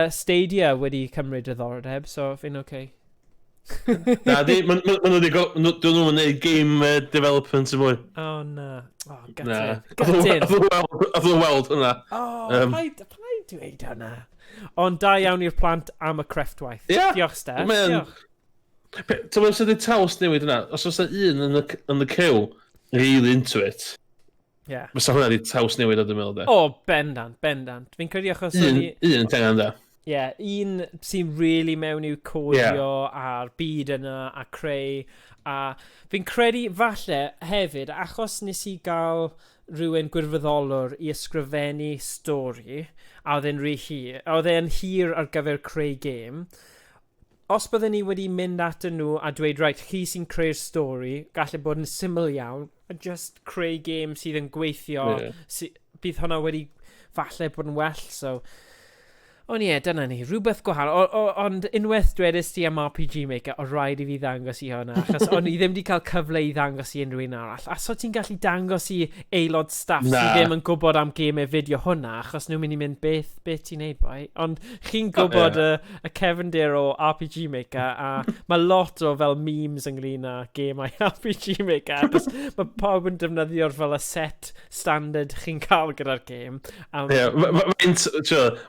Stadia wedi cymryd diddordeb, so fi'n oce. Okay. Na, di, maen nhw wedi dyn nhw'n gwneud game development yn mwy. Oh, na. Oh, gutting. Gutting. Oedd nhw'n weld hwnna. Oh, paid dweud hwnna. Ond da iawn i'r plant am y crefftwaith. Yeah. Diolch, Steph. Diolch. Ti'n meddwl sydd wedi traws newid yna? Os oes un yn y cyw really into it, yeah. Fysa hwnna wedi traws newid o, dwi'n meddwl, de. O, oh, bendant, bendant. Fi'n credu achos... Un tengan, da. Ie, yeah, un sy'n really mewn i'w codio a'r byd yna a creu. A fi'n credu falle hefyd, achos nes i gael rhywun gwirfoddolwr i ysgrifennu stori, a oedd e'n rhy hir, a oedd e'n hir ar gyfer creu gêm, os bydden ni wedi mynd atyn nhw a dweud, right, chi sy'n creu'r stori, gallu bod yn syml iawn, a just creu gêm sydd yn gweithio, bydd hwnna wedi falle bod yn well, so... Ond ie, dyna ni, rhywbeth gwahanol. Ond unwaith dwedais ti am RPG Maker, o rhaid i fi ddangos i hwnna, achos o'n i ddim wedi cael cyfle i ddangos i unrhyw un arall. A so ti'n gallu dangos i aelod staff sydd ddim yn gwybod am gemau fideo hwnna, achos nhw'n mynd i mynd, beth ti'n neud, boi? Ond chi'n gwybod y cefndir o RPG Maker, a mae lot o fel memes ynglyn â gemau RPG Maker, achos mae pawb yn defnyddio'r fel y set standard chi'n cael gyda'r gêm. Ie,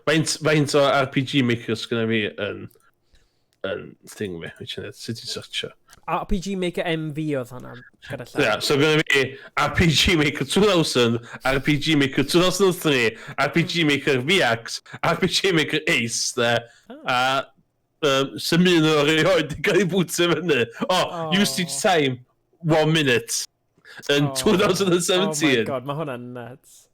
faint o RPG Maker sgynna fi yn thing fi, which is, sut ti'n searcho? RPG Maker MV oedd hwnna, gyda llaw. Yeah, so gynna fi RPG Maker 2000, RPG Maker 2003, RPG Maker VX, RPG Maker Ace, de. A sy'n un o'r erioed i gael ei bwtio fyny. Oh, usage time, 1 minute. In 2017. Oh my god, mae hwnna'n nuts.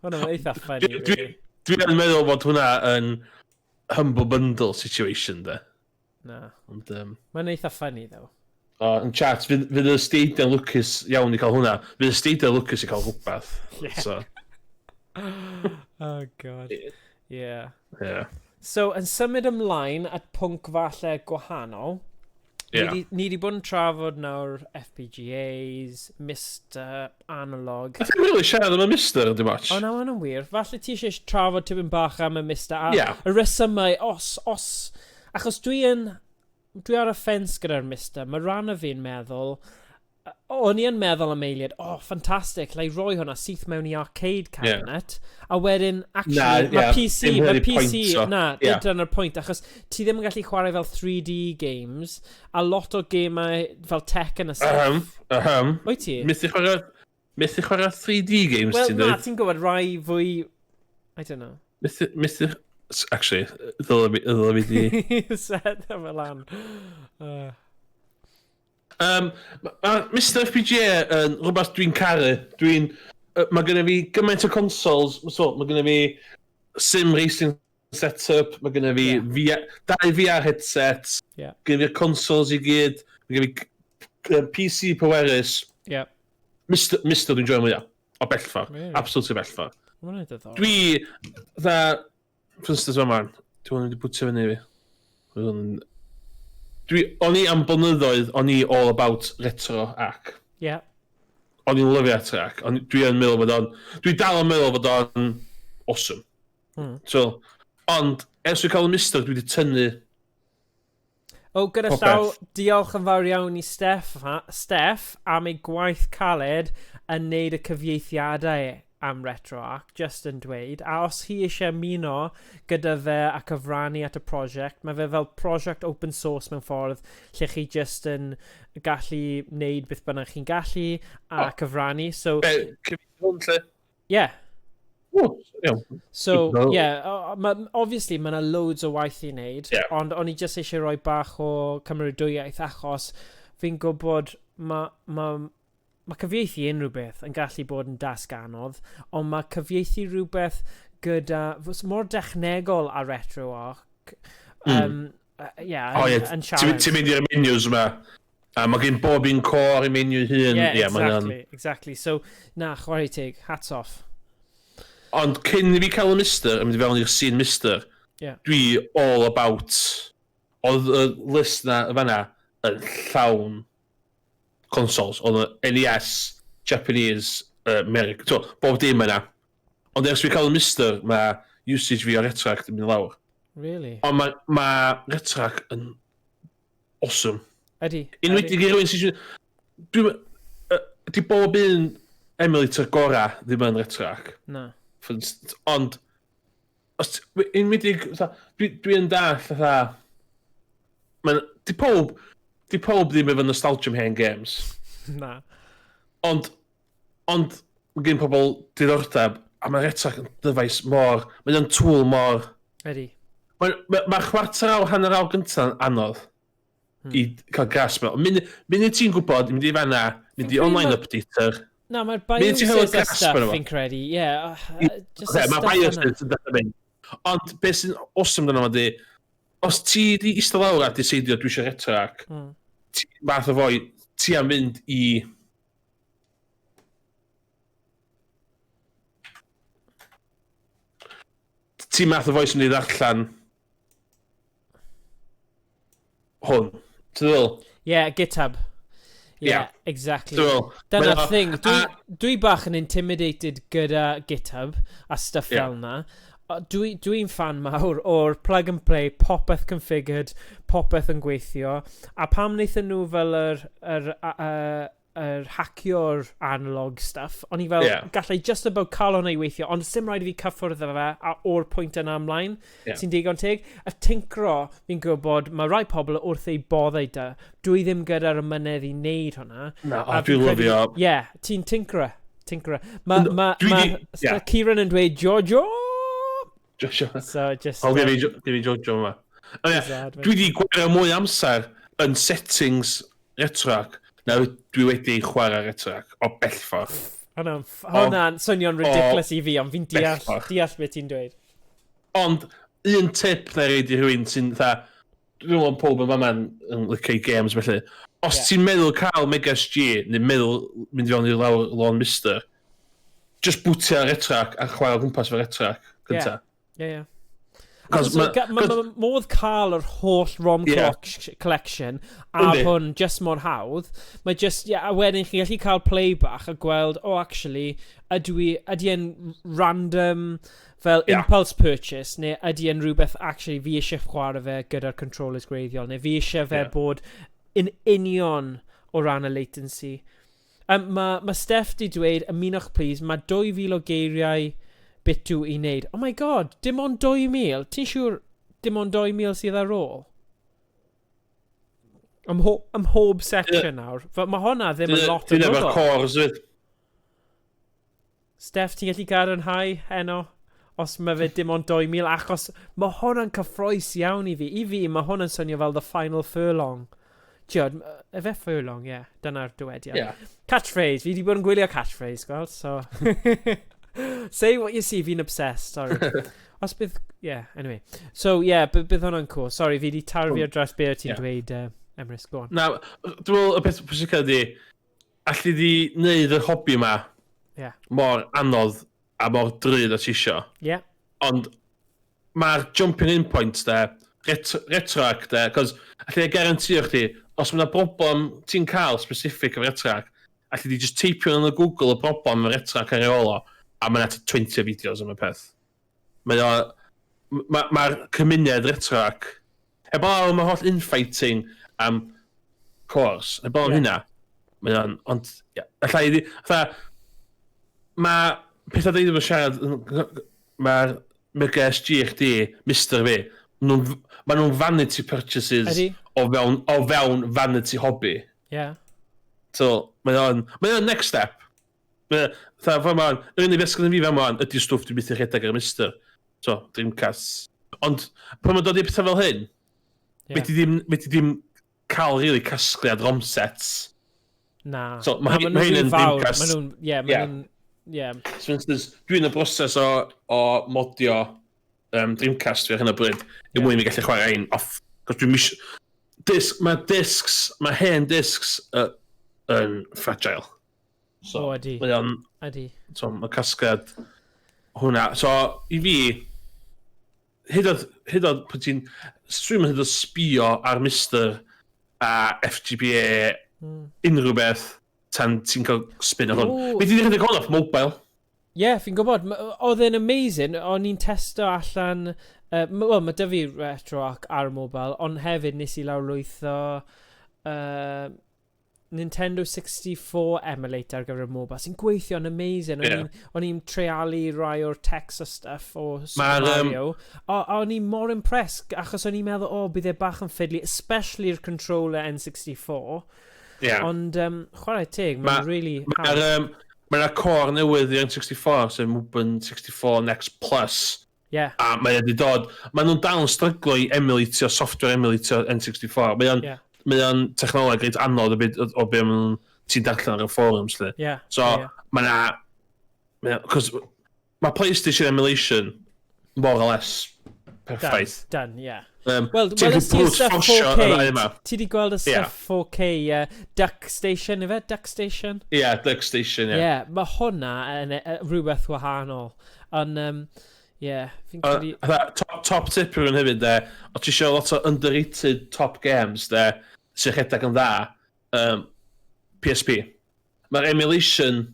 Hwnna'n eitha funny, really. Dwi'n meddwl bod hwnna yn Humble Bundle situation, de. Na. Ond, mae'n eitha funny, though. O, yn chat, fydd y Stadia lwcus iawn i cael hwnna. Fydd y Stadia lwcus i cael rhywbeth. Yeah. So. Oh, god. Yeah. Yeah. So, yn symud ymlaen at pwnc falle gwahanol, Yeah. Ni wedi bod yn trafod nawr FPGAs, Mr Analog. I think really siarad am y Mr yn dim ots. O, na, ma' hwnna'n wir. Falle ti eisiau trafod tipyn bach am y Mr a y resymau, os, achos dwi ar y ffens gyda'r Mr. Mae rhan o fi'n meddwl, o'n i yn meddwl am eiliad, oh, ffantastig, lai roi hwnna syth mewn i arcade cabinet, a wedyn, actually, mae PC, na, dyna'r pwynt, achos ti ddim yn gallu chwarae fel 3D games, a lot o gemau fel Tekken a stuff. Wyt ti? Methu chwarae 3D games, ti'n dweud? Wel, na, ti'n gwybod rai fwy, I don't know. Methu, actually, ddyle fi di... Set am y lan. Mae Mr FPGA yn rhywbeth dwi'n caru. Mae genna fi gymaint o consoles, so, mae genna fi sim racing setup, mae genna fi dau VR headset, genna fi'r consoles i gyd, mae genna fi PC pwerus. Yeah. Mr dwi'n joio mwyaf, o bellfa, really? Absolutely bellfa. Mae'n diddorol. Dwi, dda, for instance, yma, dwi'n wedi bwtio fyny fi. O'n i am blynyddoedd, o'n i all about RetroArch. Yeah. O'n i'n lyfio RetroArch. Dwi yn meddwl bod o'n... Dwi dal yn meddwl bod o'n awesome. Mm. So, ond, ers fi cael y Mr, dwi wedi tynnu... O, gyda llaw, diolch yn fawr iawn i Steff am ei gwaith caled yn neud y cyfieithiadau am RetroArch, just yn dweud, a os hi eisiau ymuno gyda fe a cyfrannu at y prosiect, mae fe fel prosiect open source mewn ffordd lle chi just yn gallu wneud beth bynnag chi'n gallu a cyfrannu, so... Cyfieithu hwn lle? Yeah. O, iawn. So, yeah, ma, obviously mae yna loads o waith i wneud, ond o'n i jyst eisiau rhoi bach o cymeradwyaeth achos fi'n gwybod mae ma, ma cyfieithu unrhyw beth yn gallu bod yn dasg anodd, ond mae cyfieithu rhywbeth gyda, mor dechnegol a RetroArch, yeah, oh, yeah. yn challenge. Ti'n mynd i'r menus yma, a mae gen bob un core i menu hun. Yeah, yeah, exactly, exactly. So, na, chwarae teg, hats off. Ond cyn i fi cael y Mister, yn mynd i fewn i'r scene Mister, dwi all about, oedd y list na, fanna, yn llawn consoles. Oedd y NES, Japanese, American, so, bob dim yna. Ond ers fi cael y Mister, mae usage fi o RetroArch yn mynd lawr. Really? Ond mae ma RetroArch yn awesome. Ydy. Unwaith i rywun sy'n... Dwi'n... Di bob un emulator gorau ddim yn RetroArch. Na. Ond, os unwaith dwi'n dall, fatha... Di pob, di pob ddim efo nostalgia am hen games. Na. Ond, mae gen pobl diddordeb, a mae RetroArch yn ddyfais mor, mae'n tool mor... Ydy. Mae'r ma chwarter awr, hanner awr gyntaf yn anodd i cael grasp. Munud ti'n gwybod, mynd i fanna, mynd i online updater. Na, mae'r BIOSes a stuff fi'n credu, ie. Mae BIOSes yn dechrau mynd. Ond beth sy'n awesome dyna ydy, os ti di eistedd lawr a diseidio dwi eisiau RetroArch, math o foi, ti am fynd i... Ti math o foi sy'n mynd i ddarllen hwn. Ti'n ddwl? Yeah, GitHub. Yeah, exactly. Dyna'r thing. Dwi bach yn intimidated gyda GitHub a stuff fel na. Dwi'n fan mawr o'r plug and play, popeth configured, popeth yn gweithio. A pam wnaethon nhw fel yr hacio'r analog stuff, o'n i fel, gallai just about cael hwnna i weithio, ond sim rhaid i fi cyffwrdd efo fe a o'r pwynt yna ymlaen, sy'n digon teg. Y tincro, fi'n gwybod, mae rai pobl wrth eu boddau da. Dwi ddim gyda'r ymynedd i wneud hwnna. Na, o, dwi'n lyfio. Ie, yeah, ti'n tincro. Tincro. Mae ma, ma, ma Kieran yn dweud, Jojo! Jojo. So, just... O, gen i Jojo yma. Dwi wedi gwario mwy amser yn settings RetroArch na dwi wedi chwarae RetroArch o bell ffordd. Hwna'n swnio'n ridiculous i fi, ond fi'n deall beth ti'n dweud. Ond un tip na i reid i rhywun sy'n dda, dwi'n meddwl pob yn fama'n yn licio games felly. Os ti'n meddwl cael Mega SG, neu meddwl mynd i fewn i'r lawr lôn Mister, just bwtio RetroArch a chwarae o gwmpas fo RetroArch gynta. Ie, ie. Mae modd cael yr holl ROM collection a hwn just mor hawdd. Mae just, yeah, a wedyn chi'n gallu cael play bach a gweld, oh actually, ydy e'n random fel impulse purchase, neu ydy e'n rhywbeth actually fi eisiau chwarae fe gyda'r controllers gwreiddiol, neu fi eisiau fe bod yn union o ran y latency. Mae Steph di dweud, ymunwch please, mae 2,000 o geiriau bitw i wneud. Oh my god, dim ond 2,000? Ti'n siŵr dim ond 2,000 sydd ar ôl? Ym mhob section nawr. Mae hwnna ddim yn lot o gwbl. Dwi'n efo'r cores fyd. Steph, ti'n gallu gadarnhau heno? Os mae fe dim ond 2,000, achos mae hwnna'n cyffroes iawn i fi. I fi, mae hwnna'n swnio fel the final furlong. Tiod, efe furlong, ie. Yeah, dyna'r dywediad. Yeah. Catchphrase. Fi wedi bod yn gwylio catchphrase, gweld, so... Say what you see, fi'n obsessed, sorry. Os bydd, yeah, anyway. So, yeah, bydd hwnna'n cool. Sorry, fi wedi tarfu ar dros be o ti'n dweud, Emrys, go on. Na, dwi'n meddwl y peth pwysicaf ydi, alli di wneud yr hobi yma mor anodd a mor drud a ti isio. Ond mae'r jumping in point de, RetroArch de, cos alli di garantio chdi, os mae yna broblem ti'n cael specific efo RetroArch, alli di just teipio yn y Google y broblem efo RetroArch ar ei ôl o, a mae yna 20 o fideos am y peth. Mae'r cymuned RetroArch, heblaw am y holl infighting am cores, heblaw am hynna, mae o'n, ond, allai di, fatha, mae pethau dweud efo siarad, mae'r Mega SG chdi, Mister fi, ma nhw'n vanity purchases o fewn vanity hobby. Yeah. So, mae o'n next step. Fatha, fa ma'n, yr unig beth sgynny fi fa ma'n ydy stwff dwi'n methu rhedeg ar y Mister. So, Dreamcast. Ond, pan mae'n dod i pethau fel hyn, yeah. Fedri ddim, fedri ddim cael really casgliad ROM sets. Na. So, mae ma, ma hyn yn Dreamcast. Mae nhw'n, ie, mae nhw'n, ie. So, for instance, dwi'n y broses o, o modio um, Dreamcast fi ar hyn o bryd, yeah. mwyn i mi gallu chwarae ein off. Cos dwi'n mis... Disc, mae discs, mae hen discs uh, yn fragile. So, o, ydy. Mae o'n... Ydy. So, mae casgliad hwnna. So, i fi, hyd oed, hyd oed pan ti'n... Dwi'n hyd oed sbio ar Mister a FGBA, unrhyw beth, tan ti'n cael spin o hwn. Be di rhedeg hwn off mobile? Ie, yeah, fi'n gwybod. Oedd e'n amazing. O'n i'n testo allan... Wel, mae dy fi RetroArch ar mobile, ond hefyd nes i lawrlwytho Nintendo 64 emulator ar gyfer y mobile, sy'n gweithio'n amazing. O'n yeah. O'n i'n treialu rai o'r text a stuff o Super Mario. A o'n i'n mor impressed, achos o'n i'n meddwl, o, oh, bydd e bach yn fiddly, especially'r controller N64. Yeah. Ond, chwarae teg, mae'n ma, really Mae'r um, ma core newydd i'r N64, sef Mupen 64 Next Plus. Yeah. A mae wedi dod... Mae nhw'n dal yn stryglo i emulatio, software emulatio N64. Mae o'n yeah. Mae o'n technoleg reit anodd o, byd, o, o be maen ti'n darllen ar y forums, lle. So, yeah, yeah. Mae na... Cos mae PlayStation emulation more or less perffaith. Done, done, yeah. Wel, welys ti'r stuff 4K? Ti di gweld y stuff 4K, Duck Station, ife? Duck Station? Yeah, Duck Station, yeah. Yeah, mae hwnna yn rhywbeth wahanol. Ond, yeah, fi'n credu... Top, top tip rhywun hefyd, de, o ti eisiau lot o underrated top games, de, sy'n rhedeg yn dda, PSP. Mae'r emulation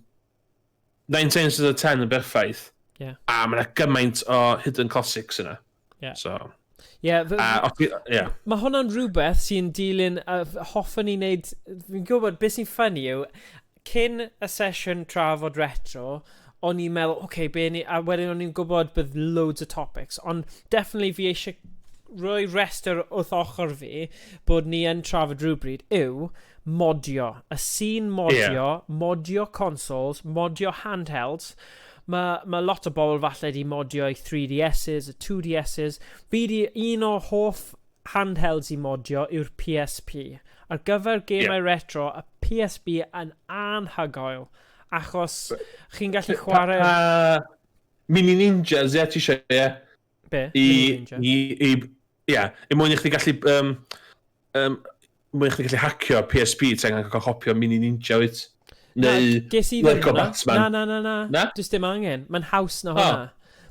9 times out of 10 yn berffaith. Yeah. A mae yna gymaint o hidden classics yna. Yeah. So, yeah, a, yeah. Mae hwnna'n rhywbeth sy'n dilyn, hoffwn i wneud, fi'n gwybod beth sy'n funny yw, cyn y sesiwn trafod retro, o'n i'n meddwl, oce, okay, be ni, a wedyn o'n i'n gwybod bydd loads o topics, ond definitely fi eisiau rhoi restr wrth ochr fi bod ni yn trafod rhywbryd yw modio. Y scene modio, yeah. Modio consoles, modio handhelds. Mae ma lot o bobl falle di modio i 3DSs, y 2DSs. Fi di un o hoff handhelds i modio yw'r PSP. Ar gyfer gemau yeah. retro, y PSP yn anhygoel. Achos chi'n gallu chwarae... Mini Ninjas, ie, ti eisiau, ie. Be? Mini Ninja? Ie, i mwyn i chdi gallu... mwyn i chdi gallu hacio PSP, ti'n angen cael copio Mini Ninja, wyt? Neu ges i ddim Lego hwnna. Batman. Na, na, na, na. Na? Does dim angen. Mae'n haws na hwnna.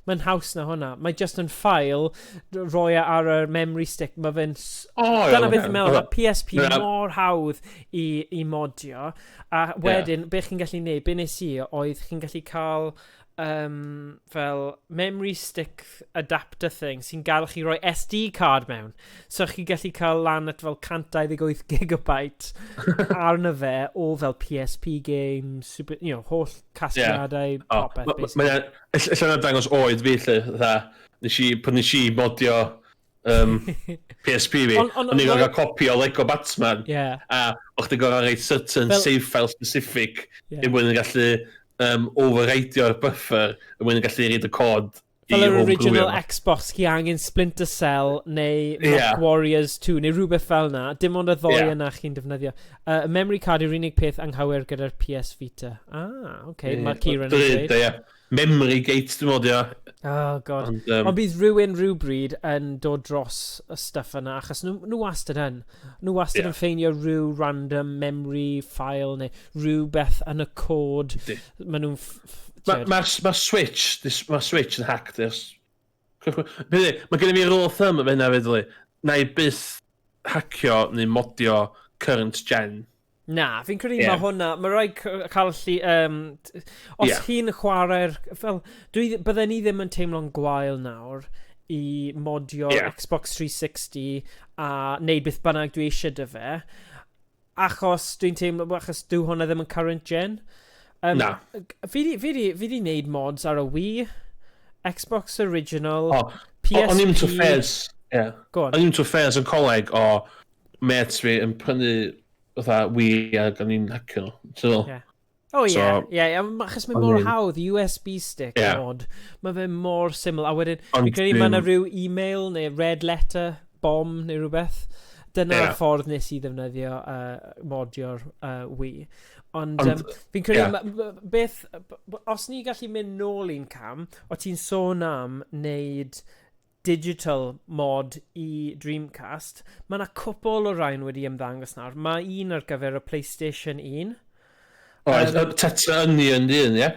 Mae'n haws na hwnna. Mae just yn ffael, roi e ar y memory stick. Mae fe'n... Oh, Dyna beth fi'n meddwl, mae PSP mor hawdd i, i modio. A wedyn, be chi'n gallu neud, be nes i, oedd chi'n gallu cael fel memory stick adapter thing sy'n gael chi roi SD card mewn. So chi'n gallu cael lan at fel 128 gigabyte arno fe o fel PSP games, super, you know, holl casgliadau, yeah. popeth, basically. Mae'n Ella na dangos oed fi, lle, fatha, nes i, pan nes i modio PSP fi, o'n i'n gorfod cael copi o Lego Batman, yeah. A o'ch ti'n gorfod rhoi certain Fel, save file specific yeah. i mwyn yn gallu overrideio'r buffer, i mwyn yn gallu read y cod. Fel yr original Xbox, chi angen Splinter Cell neu Yeah. Mech Warriors 2 neu rhywbeth fel na. Dim ond y ddoi Yeah. yna chi'n defnyddio. Memory card yw'r unig peth anghywir gyda'r PS Vita. Ah, oce, okay. Mae Kieran yn Drud, dweud. ie. Memory gate, dwi'n meddwl, ie. Oh, god. Ond, Ond bydd rhywun rhywbryd yn dod dros y stuff yna, achos nhw, nhw wastad yn. Nhw wastad Ie. yn ffeindio rhyw random memory file neu rhywbeth yn y cod. Yndi. Maen nhw'n... Mae'r ma, ma Switch, ma Switch yn hacked ers... Mae gen i fi rule of thumb efo hynna fyd, na i byth hacio neu modio current gen. Na, fi'n credu Ie. mae hwnna, mae rhaid cael lli, os Ie. chi'n chwarae'r, fel, dwi, bydden ni ddim yn teimlo'n gwael nawr i modio Ie. Xbox 360 a neud beth bynnag dwi eisiau dy fe, achos dwi'n teimlo, achos dyw hwnna ddim yn current gen. Na. Fi di neud mods ar y Wii, Xbox Original, O, PSP. O'n i'n to ffes, ie. Go on. O'n i'n to ffes yn coleg o mates fi yn prynu fatha Wii ac o'n i'n hacio nhw. Ti'n meddwl? Ie. Oh ie, yeah, ie, yeah, achos mae mor hawdd, USB stick yeah. mod. Mae fe mor syml, a wedyn, fi'n credu mae yna rhyw e-mail neu red letter bomb neu rhywbeth. Dyna'r yeah. ffordd nes i ddefnyddio modio'r Wii. Ond, Ond fi'n credu, yeah. beth, os ni gallu mynd nôl un cam, o ti'n sôn am wneud digital mod i Dreamcast, mae yna cwpl o rain wedi ymddangos nawr. Mae un ar gyfer y PlayStation 1. Oes, Tetra Onion di un, ie?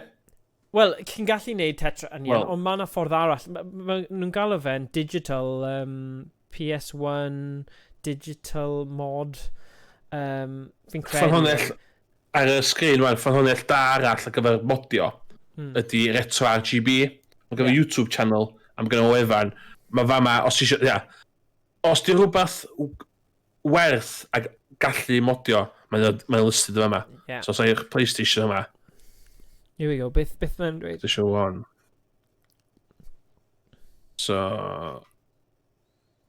Wel, chi'n gallu gwneud Tetra Onion, well, ond mae yna ffordd arall. Ma, nhw'n galw fe'n digital PS1 digital mod. Fi'n credu... Ffynhonnell ar y sgrin, wan, ffynhonnell da arall ar gyfer modio ydy Retro RGB. Mae gen yeah. YouTube channel, a mae gen o wefan. Mae fama, os eisiau, ia, os di rhywbeth werth a gallu modio, mae'n mae listed fama. Yeah. So, os eich PlayStation yma. Here we go, beth, beth mae'n dweud? PlayStation 1. So...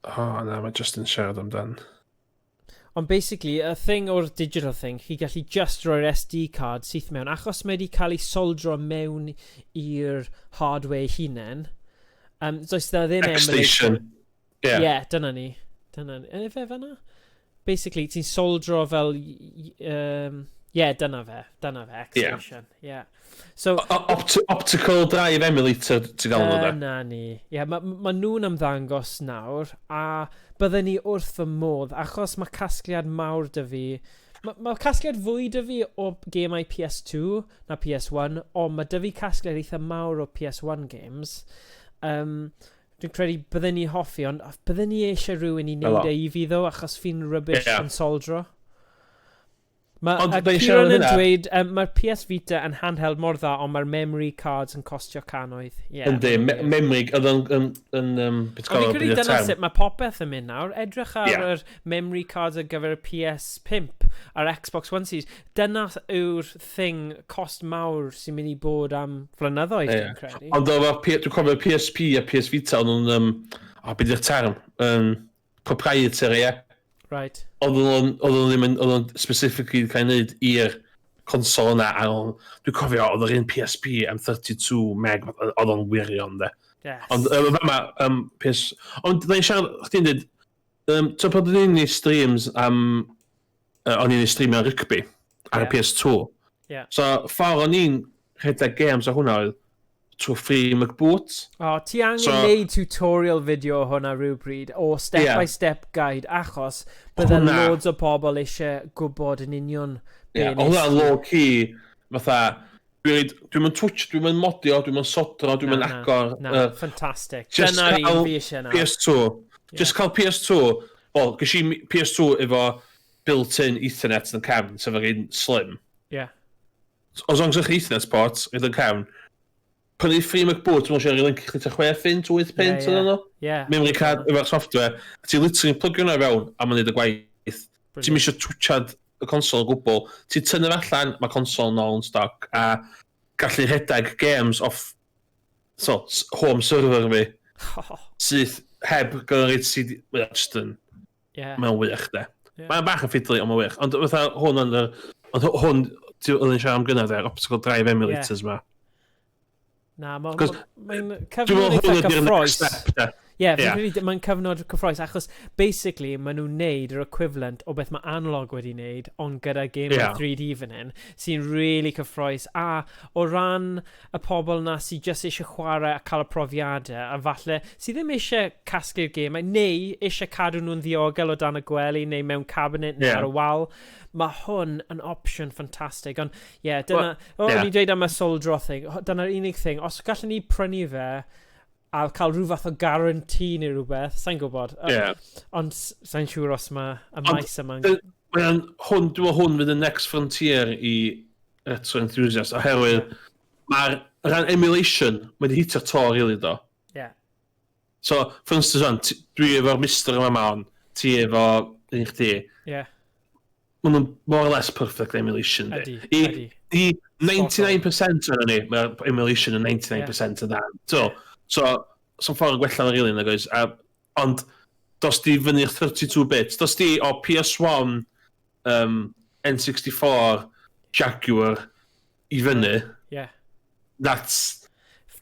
Oh, na, mae just yn siarad amdan. Ond basically, y thing o'r digital thing, chi gallu just roi'r SD card syth mewn, achos mae wedi cael ei soldro mewn i'r hardware hunain. Does na ddim X-Station. Yeah. Yeah, dyna ni. Dyna ni. Yna fe fan'na? Basically, ti'n soldro fel... yeah, dyna fe. Dyna fe, X-Station. Yeah. So, optical drive emulator, ti'n gael nhw, da? Dyna ni. Ie, yeah, mae ma nhw'n ymddangos nawr, a bydden ni wrth fy modd, achos mae casgliad mawr 'da fi. Mae ma casgliad fwy 'da fi o gemau PS2 na PS1, ond mae 'da fi casgliad eitha mawr o PS1 games. Dwi'n credu bydden ni hoffi, ond bydden ni eisiau rhywun i wneud e i fi ddo, achos fi'n rubbish yn soldro. Mae Ond a be' Kieran siarad yn hynna? dweud, mae'r PS Vita yn handheld mor dda, ond mae'r memory cards yn costio cannoedd. Yeah, Yndi, memory, oedd o'n, yn, yn, beth Ond fi'n gael credu beth dyna term. sut mae popeth yn mynd nawr. Edrych ar yr memory cards ar gyfer y PS5 a'r Xbox One Series. Dyna yw'r thing cost mawr sy'n mynd i bod am flynyddoedd, dwi'n credu. Ond efo, dwi'n cofio PSP a PS Vita, o'n nhw'n, o, beth yw'r term? Proprietary, ie. Right. Oedd nhw ddim yn, oedd nhw'n specifically cael ei wneud i'r consol yna, a dwi'n cofio, oedd yr un PSP am 32 meg, oedd o'n wirion, de. Yes. Ond yma, PS... Ond dwi'n siarad, chdi'n dweud, ti'n pan o'n i'n neud streams am... o'n i'n neud streamio rygbi ar y PS2. Yeah. So, ffordd o'n i'n rhedeg games o hwnna oedd trwy Free McBoot. O, ti angen neud tutorial video o hwnna rhywbryd, o step by step guide, achos bydde loads o bobl eisiau gwybod yn union be Ie, nes hwnna ti. low key, fatha, dwi'n mynd twtch, dwi'n mynd modio, dwi'n mynd sodro, dwi'n mynd Na, na, agor. Na, ffantastig. Just Dyna'r un cael fi eisiau nawr. PS2. Just cael PS2. Wel, ges i PS2 efo built-in Ethernet yn cefn, sef yr un slim. As long as ych Ethernet port, yn cefn, prynu Free McBoot, dwi'n siarad i link i chdi tua 6 punt, 8 punt, ydyn nhw? Memory card efo'r software, a ti'n literally plygio hwnna fewn, a mae'n neud y gwaith. Ti'n eisiau twtsiad y consol o gwbl, ti'n tynnu fe allan, mae consol nôl yn stoc, a gallu rhedeg games off so, home server fi, sydd heb gyrru CD, mae'n just yn, mae'n wych, de. Mae'n bach yn fiddly, ond mae'n wych. Ond fatha hwn yn yr, ond hwn, oedd yn siarad am gynnar, de, optical drive emulators ma. Na, 'Cos mae'n dwi'n cyfnod meddwl eitha hwn ydy'r next cyffrous. step, de. Ie, fi'n credu mae'n cyfnod cyffrous, achos basically maen nhw'n neud yr equivalent o beth mae analog wedi neud, ond gyda game 3D fan hyn, sy'n really cyffrous. A o ran y pobl na sy'n just eisiau chwarae a cael y profiadau, a falle sydd ddim eisiau casglu'r gemau, neu eisiau cadw nhw'n ddiogel o dan y gwely, neu mewn cabinet neu ar y wal, mae hwn yn opsiwn ffantastig. Ond ie, yeah, dyna... Well, o, ie. O'n i'n dweud am y soldro thing, dyna'r unig thing. Os gallwn ni prynu fe a cael rhyw fath o guarantee neu rhywbeth, sa'n gwybod. Ond sa'n siŵr os mae y Ond maes yma'n... Mae o'n, hwn, dwi'n meddwl hwn fydd y next frontier i retro enthusiast, oherwydd mae'r rhan emulation, mae wedi hitio to, really, do. So, for instance, wan, dwi efo'r Mister yma ma on, ti efo un chdi. Maen nhw'n more or less perfect emulation, di. Ydi, ydi. I 99% o'n ni, mae'r emulation yn 99% yn dda. So, so ffordd yn gwella yn rili, nag oes. Ond, dos di fyny'r 32 bits. Dos di o PS1, N64, Jaguar, i fyny. Yeah. That's...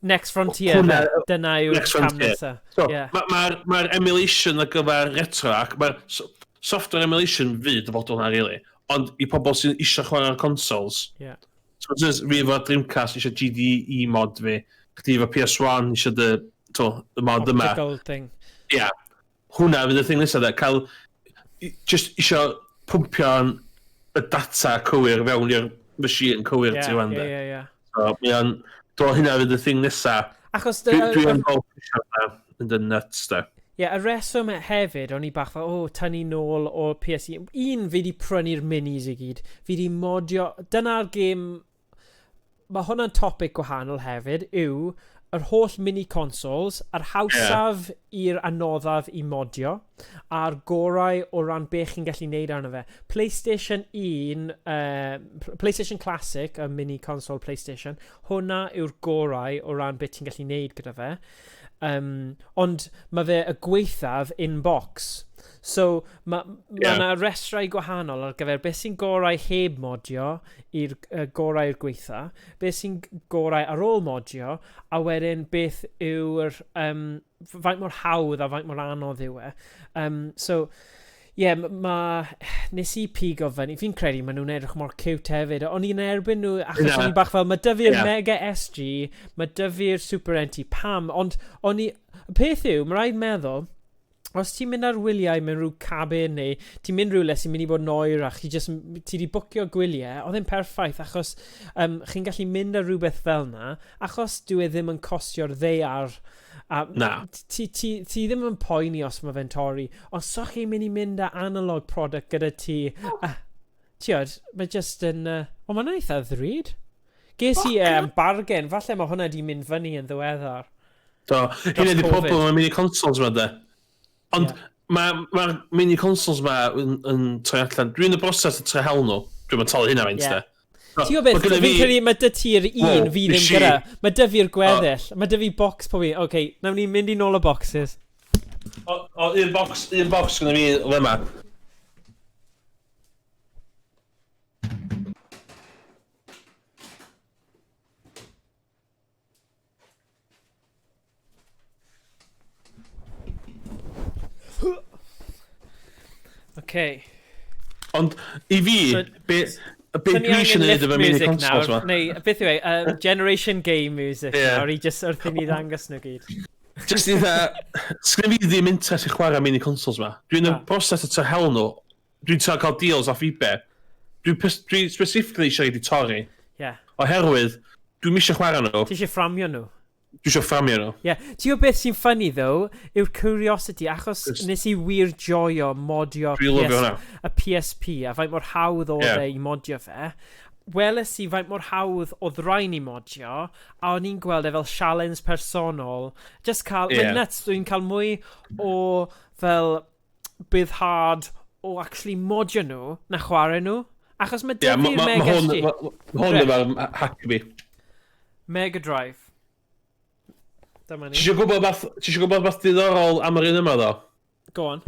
Next frontier, Hwna, dyna yw'r cam nesaf. So, yeah. Mae'r ma, ma, ma emulation ar gyfer RetroArch, mae'r software emulation fydd dyfodol na, really. Ond i pobl sy'n eisiau chwarae'r consoles. Yeah. So, just, fi efo Dreamcast eisiau GDE mod fi. Chdi efo PS1 eisiau dy, to, y mod yma. Optical thing. Yeah. Hwna fydd y thing nesaf, de. Cael, just eisiau pwmpio'n y data cywir fewn i'r machine cywir yeah, ti wan, de. Yeah, yeah, yeah. So, mae o'n... Dwi'n hynna fydd y thing nesa. Achos... Dwi'n dwi yn golf eisiau yn dy nuts, de. Ie, yeah, y reswm hefyd, o'n i bach fel, o, oh, tynnu nôl o'r PS1. Un, fi di prynu'r minis i gyd. Fi di modio... Dyna'r gêm... Mae hwnna'n topic gwahanol hefyd, yw yr holl mini consoles, yr hawsaf yeah. i'r anoddaf i modio, a'r gorau o ran be chi'n gallu neud arno fe. PlayStation 1, PlayStation Classic, y mini console PlayStation, hwnna yw'r gorau o ran be ti'n gallu neud gyda fe. Ond mae fe y gweithaf in box. So mae ma yna restrau gwahanol ar gyfer beth sy'n gorau heb modio i'r gorau i'r gweitha, beth sy'n gorau ar ôl modio, a wedyn beth yw'r faint mor hawdd a faint mor anodd yw e. So, ie, yeah, ma, nes i pigo fyny, fi'n credu maen nhw'n edrych mor cute hefyd, o'n i'n erbyn nhw, achos o'n i'n bach fel, mae dy fi'r yeah. Mega SG, mae dy fi'r Super NT, pam, ond o'n i, y peth yw, mae rhaid meddwl, os ti'n mynd ar wyliau mewn rhyw cabin neu ti'n mynd rhywle sy'n mynd i bod yn oer a chi just, ti di bwcio gwyliau, oedd e'n perffaith achos chi'n gallu mynd ar rhywbeth fel na, achos dyw e ddim yn costio'r ddaear a Na. ti, ti, ti ddim yn poeni os mae fe'n torri, ond so chi'n mynd i mynd â analog product gyda ti, a, tiod, mae just yn, o mae'n eitha ddrud. Ges i bargain, falle mae hwnna di mynd fyny yn ddiweddar. Do, hynny ydi problem mae mini consoles ma de. Ond yeah. mae'r ma mini consoles ma yn, yn troi allan. Dwi'n y broses o trio hel nhw. Dwi'n mynd talu hynna faint yeah. de. Ti'n gwybod beth, fi'n credu mae dy ti'r un fi ddim gyda. Mae dy fi'r gweddill. Mae dy fi box pob un. Oce, okay, nawn ni mynd i nôl y boxes. O, un box, un box gyda fi o yma. Okay. Ond i fi, so, be, be dwi eisiau gwneud efo mini consoles ma? Neu, beth yw e, Generation Game Music yeah. nawr, i just wrth i ni ddangos nhw gyd. Just i dda, sgyn fi ddim interest i chwarae mini consoles ma. Dwi'n y broses o hel nhw, dwi'n trio cael deals off eBay. Dwi'n dwi specifically eisiau i di torri. Yeah. Oherwydd, dwi'n eisiau chwarae nhw. Ti eisiau fframio nhw? Dwi eisiau fframio nhw. Ie. Yeah. Ti'n gwybod beth sy'n funny though, yw'r curiosity, achos nes i wir joio modio y PSP, a faint mor hawdd oedd e i modio fe. Weles i faint mor hawdd oedd rhain i modio, a o'n i'n gweld e fel challenge personol. Just cael, yeah. Mae'n nuts, dwi'n cael mwy o fel byddhad o actually modio nhw na chwarae nhw. Achos mae yeah, dyfu'r Mega SG. Mae hwn efo'r hack fi. Mega Drive. Dyma ni. Ti eisiau gwybod beth diddorol am yr un yma, ddo? Go on.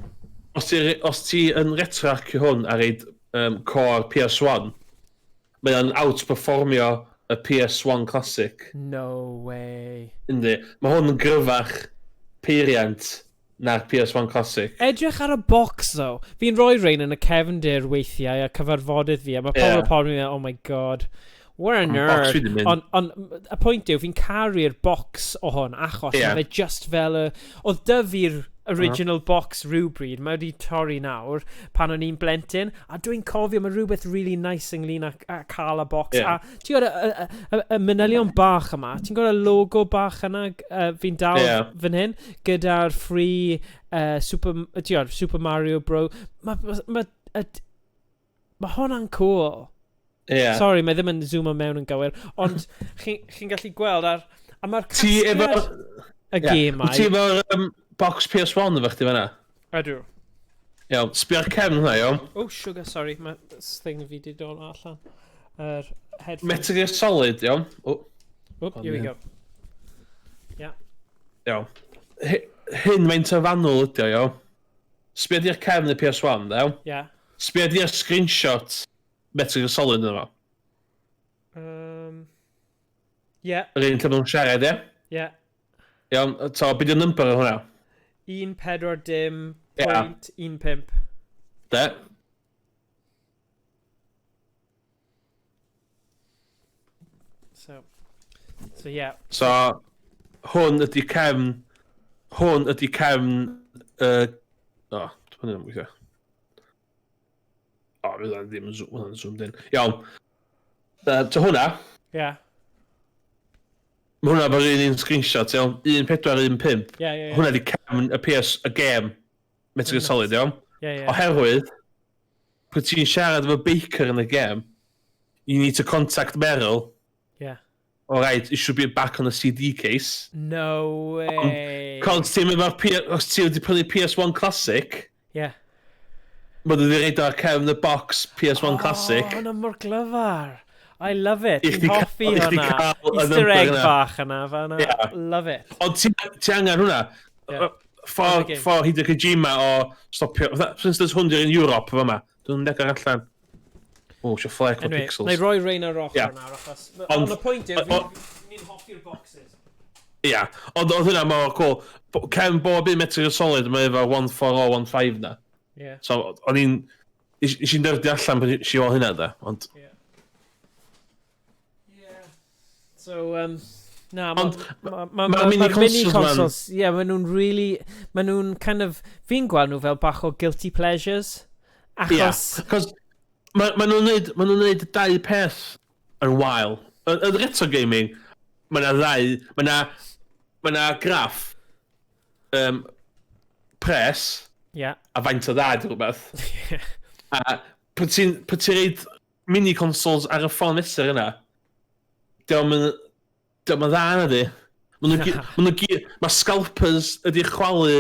Os ti yn retroarcio hwn ar eid core PS1, mae o'n outperformio y PS1 Classic. No way. Yndi. Mae hwn yn gryfach peiriant na'r PS1 Classic. Edrych ar y box, though. Fi'n rhoi rhain yn y cefndir weithiau a cyfarfodydd fi, a mae pobl yeah. yn meddwl, oh my god, what a nerd. Ond on, y pwynt yw, fi'n caru'r box o hwn, achos yeah. mae fe just fel y... Oedd dy fi'r original box rhywbryd, mae wedi torri nawr pan o'n i'n blentyn, a dwi'n cofio mae rhywbeth really nice ynglyn â cael y box. Yeah. A ti'n gwybod y manylion bach yma, ti'n gwybod y logo bach yna fi'n dal yeah. fan hyn, gyda'r free Super, ti'n gwybod, Super Mario Bro. Mae hwnna'n cool. Yeah. Sorry, mae ddim yn zoomo mewn yn gywir, ond chi'n gallu gweld ar... A mae'r casgliad y gemau... Ti efo'r box PS1 efo chdi fan'na? Ydw. Iawn, sbio'r cefn hwnna, iawn. Oh, sugar, sorry, mae thing fi di dod allan. Yr headphones. Metal Gear Solid, iawn. Oh, here we go. Yeah. Iawn. Hyn mae'n tyfanol ydi o, iawn. Sbio di'r cefn y PS1, iawn. Yeah. Sbio di'r screenshot Metal Gear Solid yna fo. Yeah. Yr un lle maen nhw'n siarad, ie? Yeah. Iawn, so, beth yw'r number ar hwnna? 1, 4, dim, point, 1, 5. De. So yeah. So, hwn ydy cefn, hwn ydy cefn, o, hwn yn weithio. O, fydd hwnna ddim yn zoom, hwnna'n zoomed in. Iawn. So hwnna. Yeah. Mae hwnna fel un screenshot, iawn. 1, 4, 1, 5. Yeah. Hwnna ydy cefn y PS, y game, Metal Gear Solid, iawn. Yeah. Oherwydd, pryd ti'n siarad efo Baker yn y game, you need to contact Meryl. Yeah. Alright, it should be back on the CD case. No way. Cos ti'n mynd efo'r P- os ti wedi prynu PS1 Classic, Yeah. mae nhw wedi rhoid o ar cefn y box PS1 Classic. Oh, hwnna mor glyfar. I love it. I Fi'n chdi hoffi i chdi hwnna. cael y Easter number egg yna. bach yna, fan'na. Yeah. Love it. Ond ti angen hwnna. Yeah. Ffordd Game. ffor Hideo Kojima o stopio. Fatha, for instance, hwn di'r un Europe fama. Dwi'n negar allan. O, eisiau flake o Anyway, pixels. na i roi rhain ar ochr Yeah. nawr, achos... Ond- Ond y pwynt yw, fi'n hoffi'r boxes. Ia, ond oedd hwnna mor cool. Cefn bob un Metal Gear Solid, mae efo 14015 na. Yeah. So, o'n i'n... Nes i'n dyrdio allan pan nes i weld hynna, da. Ond, Yeah. So, na, Ond ma, ma'r mini ma'r mini consoles ma'n- consoles, ie, yeah, ma nhw'n really, ma nhw'n kind of, fi'n gweld nhw fel bach o guilty pleasures. Ia, Achos, cos ma nhw'n neud, ma nhw'n neud dau peth yn wael. Yn retro gaming, mae na ddau, mae na graff pres yeah. a faint o dda di rhywbeth. A pan ti'n reid mini consoles ar y ffordd mesur yna, diolch yn dda na di. Mae scalpers ydi chwalu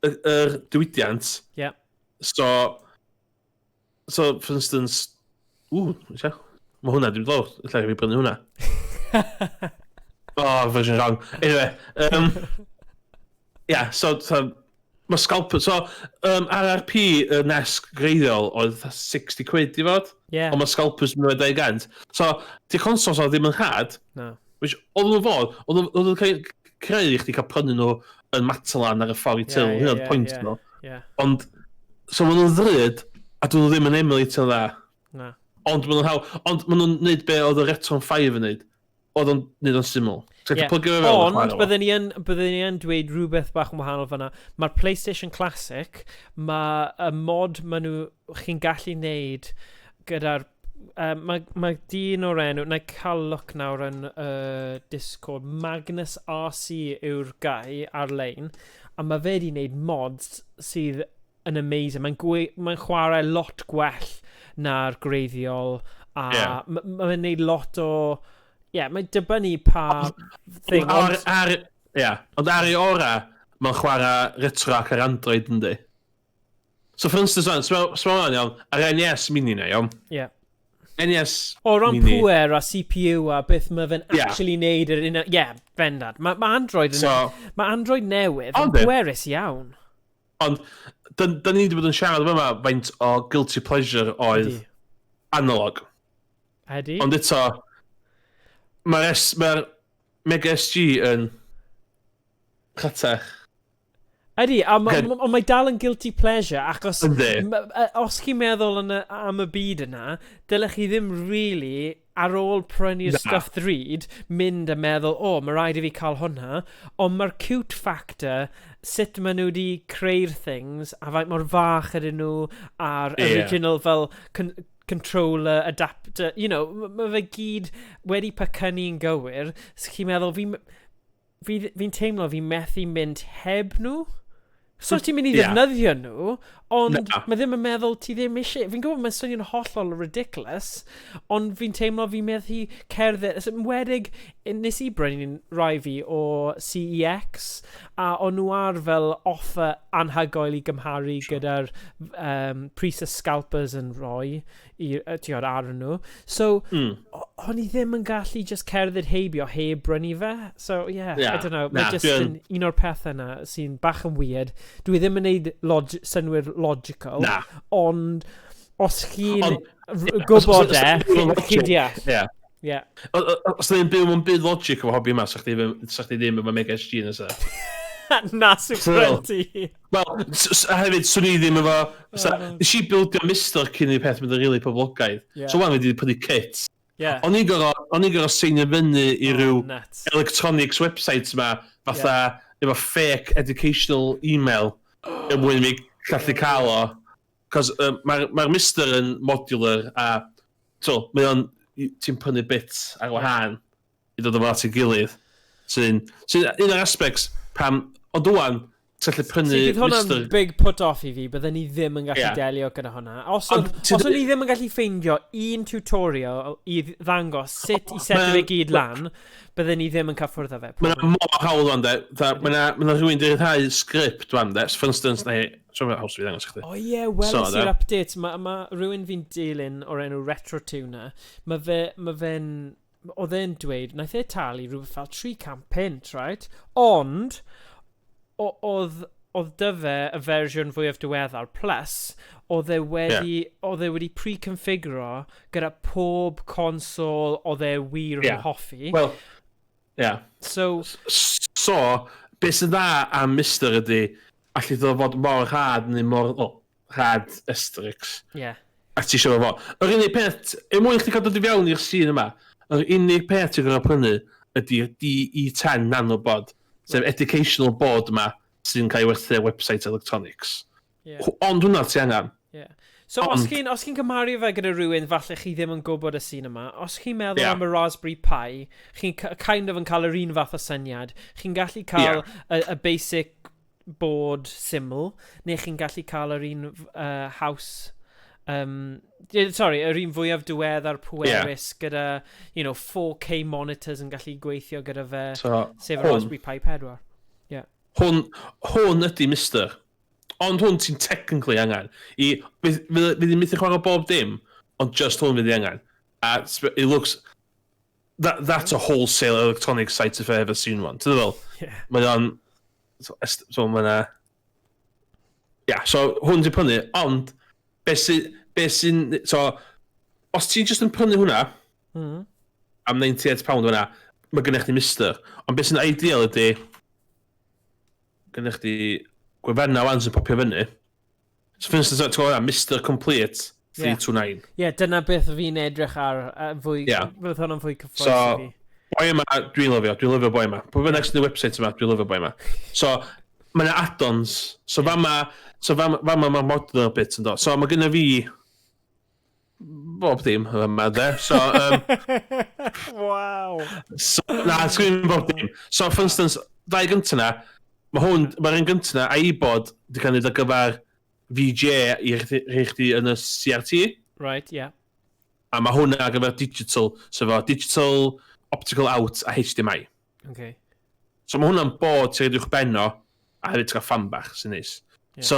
yr diwydiant. Yeah. So, for instance, ww, mae hwnna ddim lawr, ella fi brynu hwnna. Oh, version wrong. Anyway, yeah, so mae scalper, so RRP y NES greiddiol oedd 60 quid i fod, Yeah. ond mae scalpers yn mynd 200. So, di consoles oedd ddim yn rhad, No. which oedd nhw fod, oedd nhw'n cael creu i chdi cael prynu nhw yn Matalan ar y ffordd i till, hynna oedd pwynt nhw. Ond, so maen nhw'n ddrud, a dyn nhw ddim yn emulatio'n dda. Na. Ond maen nhw'n haw, ond maen nhw'n neud be oedd y Retron 5 yn neud. Oedd o'n neud o'n syml. Ti'n gallu plygio fe fewn a Ond chwarae fo. byddwn ni yn dweud rhywbeth bach yn wahanol fan'na. Mae'r PlayStation Classic, mae y mod maen nhw, chi'n gallu neud gyda'r... Mae dyn o'r enw, na i cael look nawr yn Discord, Magnus RC yw'r guy ar-lein, a mae fe wedi wneud mods sydd yn amazing. Mae'n mae chwarae lot gwell na'r greiddiol, a mae'n gwneud lot o... Ie, yeah, mae'n dibynnu pa thing, ond... Ond ar ei ora, mae'n chwarae RetroArch ar Android, yndi? So, for instance, sma hwnna'n iawn, ar NES Mini na, iawn? Yeah. NES O ran Mini. pwer a CPU a beth mae fe'n Ie. actually neud yr un... Ie, bendant. Mae Android yn... So- Mae Android newydd yn Ond e- pwerus iawn. Ond, dyn ni wedi bod yn siarad yma faint o guilty pleasure oedd Ydi. analog. Ydy? Ond eto, mae'r ma Mega SG yn rhatach. Ydy, a ond mae dal yn guilty pleasure, achos Yndi. os chi'n meddwl am y byd yna, dylech chi ddim really, ar ôl prynu'r Na. stuff ddrud, mynd a meddwl, o, mae rhaid i fi cael hwnna, ond mae'r cute factor, sut maen nhw wedi creu'r things, a faint mor fach ydyn nhw, a'r original fel controller, adapter, you know, mae fe gyd wedi pacynnu'n gywir, so chi'n meddwl, fi'n teimlo fi methu mynd heb nhw. So ti'n mynd i ddefnyddio nhw, ond Na. mae ddim yn meddwl ti ddim eisiau. Fi'n gwybod mae'n swnio'n hollol ridiculous, ond fi'n teimlo fi'n methu cerdded. So, enwedig, nes i brynu rai fi o CEX, a o'n nhw ar fel offer anhygoel i gymharu gyda'r pris y scalpers yn rhoi i, ti'n gwbod, ar nhw. So, o'n i ddim yn gallu just cerdded heibio heb brynu fe. So, yeah, I don't know. Mae Na, just yn un o'r pethau yna sy'n bach yn weird. Dwi ddim yn neud synnwyr logical, Na. ond os chi'n Ond, gwybod e, chi'n deall. Ie. Yeah. Os ddim byw mewn byd logic efo hobi yma, sa chdi ddim efo Mega SG nesa. Na, Super NT. Wel, a hefyd, swn i ddim efo... Nes i bildio MiSTer cyn i'r peth mynd yn rili poblogaidd. Yeah. So wan, wedi prynu kit. Yeah. O'n i'n gorfod seinio fyny i ryw nuts. electronics websites yma, fatha efo fake educational email, er mwyn i mi gallu cael o. Cos mae'r MiSTer yn modular a so, mae o'n, ti'n prynu bits ar wahân i ddod o fo at ei gilydd. Sy'n un o'r aspects pam, ond ŵan, ti'n gallu prynu See, bydd hwnna'n MiSTer. big put off i fi, bydden ni ddim yn gallu delio gyda hwnna. Os Ond o'n i ddim yn gallu ffeindio un tutorial i ddangos sut i setio fe gyd lan, bydden ni ddim yn cyffwrdd â fe. Mae'n mor hawdd o'n de. Mae yna rhywun di ryddhau sgript wan de. So, for instance, neu, so mae'n haws fi ddangos i chdi. O ie, weles i'r updates. Mae ma rhywun fi'n dilyn o'r enw RetroTuner. Mae fe, ma fe'n, oedd e'n dweud, naeth e talu rhywbeth fel 300 punt, right? Ond, oedd 'da fe y fersiwn fwyaf diweddar, plus, oedd e wedi pre-configuro gyda pob console oedd e wir yn hoffi. Wel, ie. So, So, beth sy'n dda am MiSTer ydy, allu ddod fod mor rhad neu mor, oh, rhad asterisk. A ti eisiau fo. Yr unig peth, er mwyn i chdi cael dod i fewn i'r scene yma, yr unig peth ti'n gorfod prynu ydy'r DE10 Nanoboard, sef educational board yma sy'n cael ei werthu ar website electronics. Ond hwnna ti angen. So, os chi'n cymharu fe gyda rhywun, falle chi ddim yn gwybod y scene yma, os chi'n meddwl am y Raspberry Pi, chi'n kind of yn cael yr un fath o syniad. Chi'n gallu cael y basic board syml, neu chi'n gallu cael yr un house, sorry, yr un fwyaf diweddar pwerus gyda, 4K monitors yn gallu gweithio gyda fe, So, sef y hwn. Raspberry Pi 4. Yeah. Hwn ydy MiSTer. Ond hwn ti'n technically angen. I, fydd i'n methu chwarae bob dim, ond just hwn fydd i angen. A it looks... That's a wholesale electronic site if I ever seen one. Ti'n fel? Yeah. Mae o'n... So mae yna... Yeah, so hwn ti'n prynu, ond be sy'n... So, os ti'n just yn prynu hwnna, am £98 hwnna, mae gennych chdi MiSTer. Ond beth sy'n ideal ydy, gennych chdi gwefannau wan sy'n popio fyny. So, for instance, ti'n gwybod hwnna, MiSTer Complete 329. Ie, yeah, dyna beth fi'n edrych ar, fwy, fydd hwnna'n fwy cyffrous So, i fi. Boi yma, dwi'n lyfio, dwi'n lyfio boi yma. Pwy bynnag sy'n y website yma, dwi'n lyfio boi yma. So, mae yna add-ons. So, fama mae'r modular bit yn dod. So, mae gynna fi bob dim yma, de. So, So, na, sgwyn bob dim. So, for instance, ddau gyntaf na, mae hwn, mae'r un gyntaf na, a'i bod, di cael ei wneud ar gyfer VGA i chdi yn y CRT. Right, yeah. A mae hwnna ar gyfer digital, so efo digital, optical out a HDMI. So mae hwnna'n bod ti'n rhaid uwch o, a hefyd ti'n cael fan bach sy'n neis. So,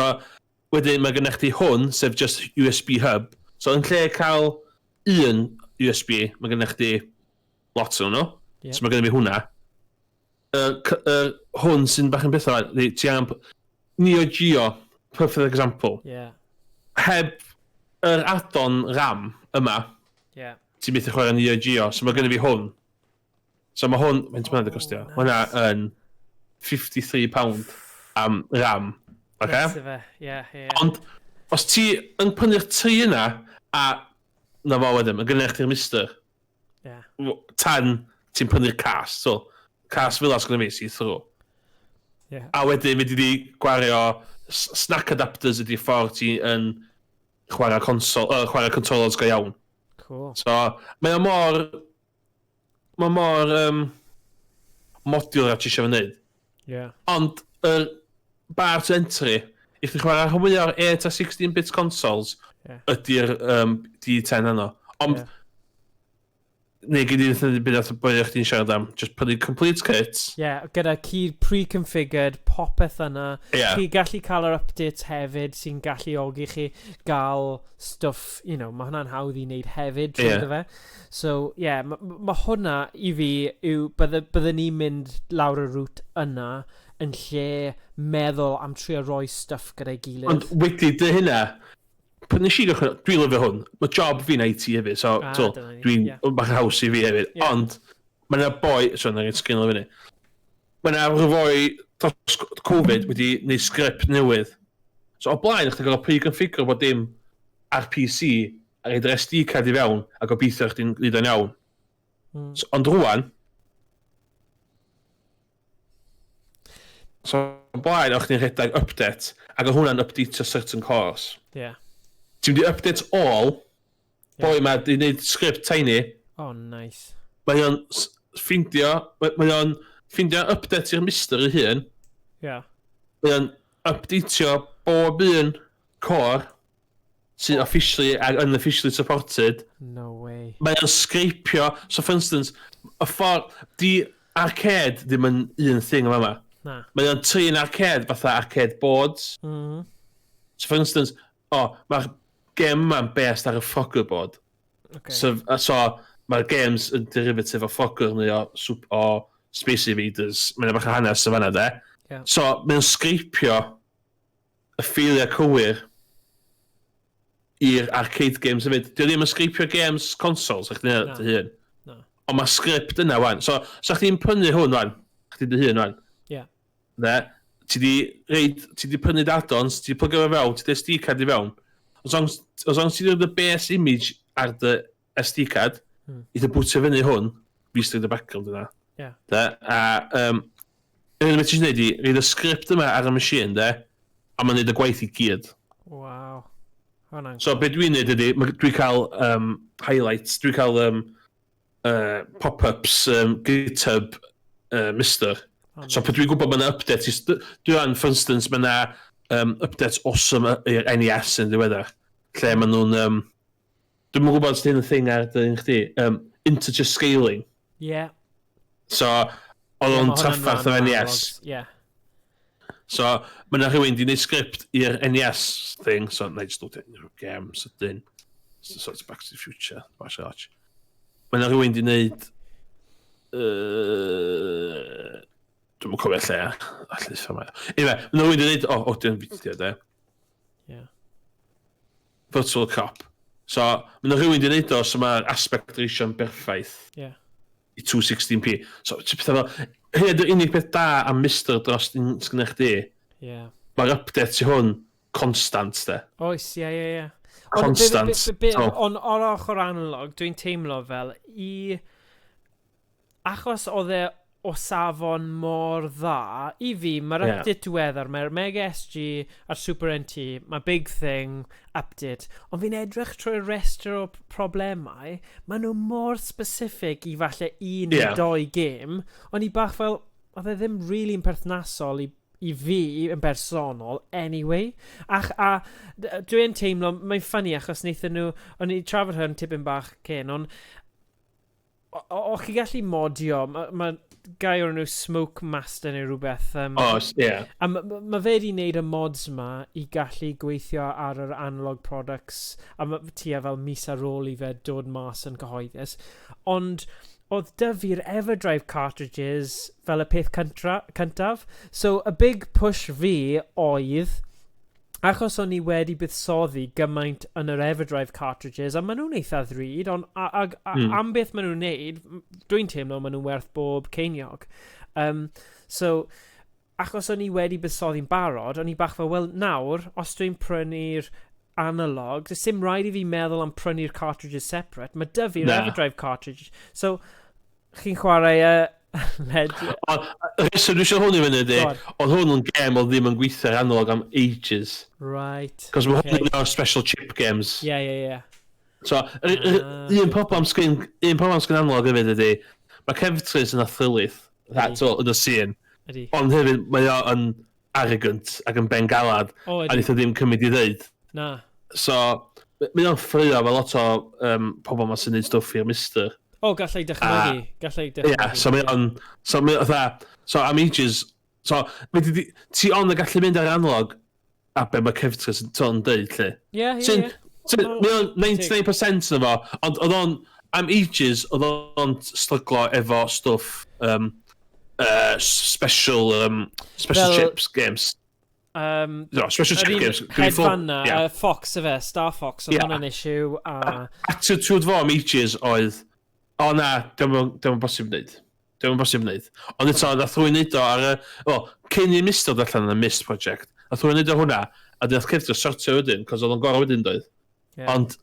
wedyn mae gennych chdi hwn, sef just USB hub. So yn lle cael un USB, mae gennych chdi lot o'n nhw. So mae gennych fi hwnna. Hwn sy'n bach yn bethau, ti angen Neo Geo, perfect example. Heb yr add-on RAM yma, ti'n methu chwarae Neo Geo, so mae gennych fi hwn. So mae hwn, mae'n ti'n mynd costio? Oh, Mae hwnna yn £53 am RAM. Okay? Nuts ife. Ie. Ond, os ti yn prynu'r tri yna, a na fo wedyn, mae gennych chdi'r MiSTer. Tan ti'n prynu'r cas. So, cas fel as gyda fi, see through. A wedyn, mi di gwario snack adapters ydy'r ffordd ti yn chwarae console, chwarae controllers go iawn. Cool. So, mae o mor modular a ti eisiau fe wneud. Ond, yr bar to entry, i chdi chwarae rhan fwyaf o'r 8 a 16-bit consoles, ydy'r D10 yno. Ond, neu gyd i'n byd at y boi o'ch chdi'n siarad am, just prynu complete kit. Yeah, gyda cyd pre-configured, popeth yna. Chi gallu cael yr updates hefyd sy'n galluogi chi gael stwff, mae hwnna'n hawdd i wneud hefyd trwy fe. So, yeah, mae ma hwnna i fi yw, bydde ni'n mynd lawr y route yna yn lle meddwl am trio roi stwff gyda'i gilydd. Ond wedi dy hynna, Pan nes i gychwyn, dwi'n lyfio hwn. Mae job fi'n IT hefyd, so ah, so, dwi'n yeah. bach yn haws i fi hefyd. Yeah. Ond, mae yna boi, so yna sgrin o fyny. Mae yna rhoi dros Covid wedi gwneud sgript newydd. So o blaen, chdi'n cael pre-configure bod dim ar PC a rhaid yr SD card i fewn a gobeithio chdi'n gwneud o'n iawn. So, ond rwan, So, o blaen, o'ch chdi'n rhedeg update, ac oedd hwnna'n updateio certain cores. Ti'n mynd i update all, boi ma di wneud script tiny. Oh, nice. Mae o'n ffindio, mae o'n ffindio update i'r mister ei hun. Mae o'n updateio bob un core sy'n officially ac unofficially supported. No way. Mae o'n scrapio, so for instance, y ffordd, di arcade ddim yn un thing yma. Na. Mae o'n trin arcade fatha arcade boards. So for instance, o, oh, mae'r game yma'n based ar y Frogger board. So, so mae'r games yn derivative o Frogger neu o, o Space Invaders. Mae'n bach o hanes o fanna, de. So, mae'n scrapio y ffeiliau cywir i'r arcade games hefyd. Dio ddim yn scrapio games consoles, a'ch chdi'n dy hun. Na. Ond mae script yna, wan. So, sa chdi'n prynu hwn, wan, chdi dy hun, wan. Ne, ti di reid, ti di prynu add-ons, ti di plygio fe fewn, ti di SD card i fewn. As long as, long as ti di roid y base image ar dy SD card, i dy bwtio fyny hwn, restore the background yna. De, a yr unig beth ti eisiau gwneud i, reid y script yma ar y machine, de, a mae'n neud y gwaith i gyd. Waw. Hwnna'n So, be dwi'n neud ydy, dwi'n cael highlights, dwi'n cael pop-ups GitHub Mister. Oh, So, pan dwi'n gwybod mae yna update, dwi'n for instance, mae yna update awesome i'r NES yn ddiweddar, lle maen nhw'n, dwi'm yn gwybod os 'di hyn yn thing ar dy un chdi, integer scaling. So, oedd Ie, o'n ma' hwnna'n traffarth rhan o'r o NES. analogs, ie. So, mae yna rhywun di wneud script i'r NES thing, so na i just load it in game sydyn. So, it's Back to the Future, bash arch. Mae yna rhywun di wneud... Dwi'm yn cofio lle, allu ffilm. Anyway, mae yna rhywun di wneud... O, oh, di'n fideo, de. Virtual Cop. So, mae yna rhywun di wneud o, so mae'r aspect ratio'n berffaith. I 216p. So, ti'n pethau fel... Hyn ydy'r unig peth da am Mister dros un sgynna chdi. Mae'r update i hwn constant, de. Oes, ie, ie, ie. Constant. Ond o'r ochr analog, dwi'n teimlo fel i... Achos oedd e o safon mor dda, i fi, mae'r update diweddar, mae'r Mega SG a'r Super NT, mae big thing, update. Ond fi'n edrych trwy'r restr o problemau, maen nhw mor specific i falle un neu doi gêm, ond i bach fel, oedd e ddim really yn perthnasol i fi yn bersonol anyway. Ach, a dwi'n teimlo, mae'n funny achos wnaethon nhw, o'n i trafod hwn tipyn bach cyn, ond o chi gallu modio, mae ma guy o'r enw Smoke Master neu rhywbeth. O, ie. A ma fe wedi wneud y mods ma i gallu gweithio ar yr analog products, a ma, tua fel mis ar ôl i fe dod mas yn cyhoeddus. Ond oedd 'da fi'r Everdrive cartridges fel y peth cyntaf. So, y big push fi oedd, achos o'n i wedi buddsoddi gymaint yn yr Everdrive cartridges, a maen nhw'n eitha ddrud, ond a am beth maen nhw'n neud, dwi'n teimlo maen nhw'n werth bob ceiniog. So, achos o'n i wedi buddsoddi'n barod, o'n i bach fel, wel, nawr, os dwi'n prynu'r analog, does dim rhaid i fi meddwl am prynu'r cartridges separate, mae 'da fi'r Na. Everdrive cartridge. So, chi'n chwarae Led... Ond, y rheswm dwi eisiau hwn i fyny ydy, Go on. oedd hwn yn gêm oedd ddim yn gweithio ar analog am ages. Cos mae hwn yn un o'r special chip games. Ie, ie, ie. So, un problem sgyn analog hefyd ydy, mae Kevtris yn athrylith, that's all, yn y scene. Ond hefyd, mae o yn arrogant ac yn bengalad, O, a ydi. wneith o ddim cymryd i ddeud. Na. So, mae o'n ffrio fel lot o pobl ma sy'n neud stwff i'r Mister. O, gallai dychmygu. Gallai dychmygu. Ie, so mae o'n... So mae o'n fatha... So am ages... So, mae ti ond yn gallu mynd ar analog a be mae Kevtris yn yn deud, lle. Ie, ie, ie. Mae o'n 99% yna fo, ond oedd o'n... Am ages, oedd o'n stryglo efo stwff special chips games. No, Special Chip Games. Hedfan na, yeah. Fox efe, Star Fox, oedd yeah. hwnna'n issue. A... Attitude fo am ages oedd, o na, diolch yn bosib wneud. Diolch yn bosib wneud. Ond eto, nath rwy'n neud o ar y... Wel, cyn i Mist dod allan yn y Mist Project, nath rwy'n neud o hwnna, a nath Cefdra sortio wedyn, cos oedd o'n gorau wedyn doedd. Yeah. Ond,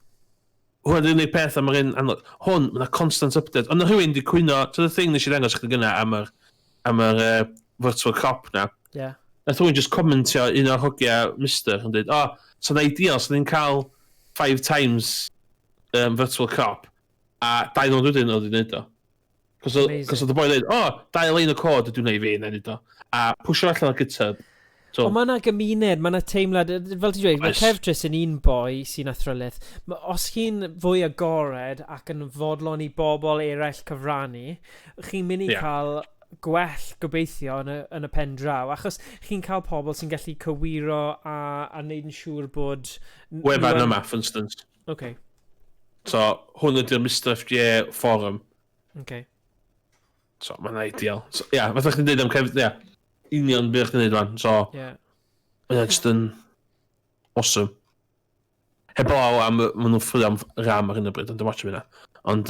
hwnna di'r unig peth am yr un anodd. Hwn, mae constant update. Ond rhywun di cwyno, to the thing nes i ddangos chdi gynna am yr, am yr virtual cop na. Yeah. Nath rhywun just commentio un o'r hogia Mister yn dweud, oh, so na ideal, so ni'n cael 5 times virtual cop, a 2 nod wedyn oedd wedi'i wneud o. Cos oedd y boi dweud, oh, 2 lein o cod ydw wneud fi, na wneud o. A pwysio allan o GitHub. So, ond mae yna gymuned, mae yna teimlad, fel ti'n dweud, mae Kevtris yn un boi sy'n athrylith. Os chi'n fwy agored ac yn fodlon i bobl eraill cyfrannu, chi'n mynd i cael gwell gobeithio yn y pen draw, achos chi'n cael pobl sy'n gallu cywiro a wneud yn siŵr bod... Wefan yma, for instance. Okay. So, hwn ydy'r Mr FGA forum. Okay. So, mae'n ideal. So, yeah, fatha chdi'n dweud am Kevin, yeah, union beth chdi'n dweud fan. So, yeah. Mae'n just yn awesome. Heblaw am, maen nhw'n ffrio am RAM ar hyn o bryd, ond dwi'n watch am hynna. Ond,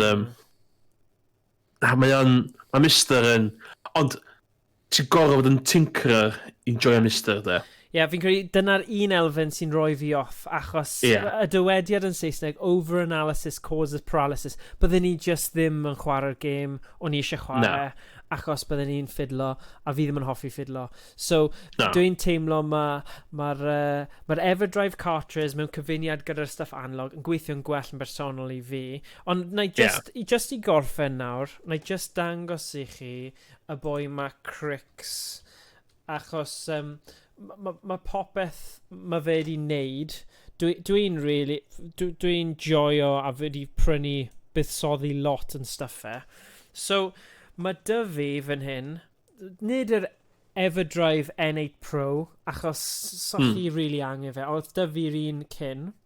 mae o'n, mae Mister yn, ond ti'n gorfod bod yn tinkerer i joio Mister, de. Ie, yeah, fi'n credu dyna'r un elfen sy'n rhoi fi off, achos y dywediad yn Saesneg, over-analysis causes paralysis. Byddwn ni just ddim yn chwarae'r gêm o'n i eisiau chwarae, achos byddwn ni'n ffidlo, a fi ddim yn hoffi ffidlo. So, dwi'n teimlo mae'r Everdrive cartridge mewn cyfuniad gyda'r stuff analog yn gweithio'n gwell yn bersonol i fi. Ond na i just, just i gorffen nawr, na i just dangos i chi y boi ma Crix, achos mae popeth mae fe wedi wneud, dwi'n really, dwi'n joio a fi wedi prynu buddsoddi lot yn stuff e. So, mae dy fi fan hyn, nid yr Everdrive N8 Pro, achos so chi really angen fe, oedd dy fi'r un cyn.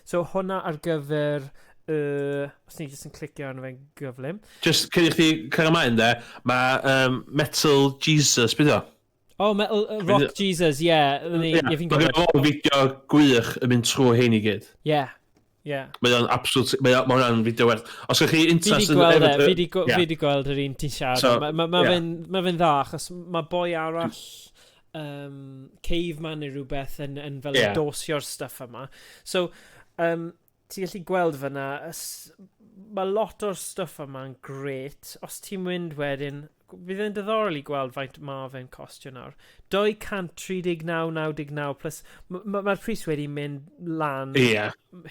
So, hwnna ar gyfer os ni jyst yn clicio arno fe'n gyflym. Just cyn i chdi cael ymlaen de, mae Metal Jesus, beth o? Oh, Metal Rock Jesus, yeah. Yeah. Fi'n gwybod. Mae fideo gwych yn mynd trwy hein i gyd. Yeah. Mae o'n absolute, mae hwnna'n fideo werth. Os ydych chi interest yn... Fi wedi gweld yr un ti'n siarad. So, mae fe'n dda, achos mae boi arall, caveman neu rhywbeth yn fel endosio'r stuff yma. So, ti'n gallu gweld fyna, mae lot o'r stuff yma'n great. Os ti'n mynd wedyn, bydd e'n diddorol i gweld faint mae fe'n costio nawr. 239.99 plus, mae'r pris wedi mynd lan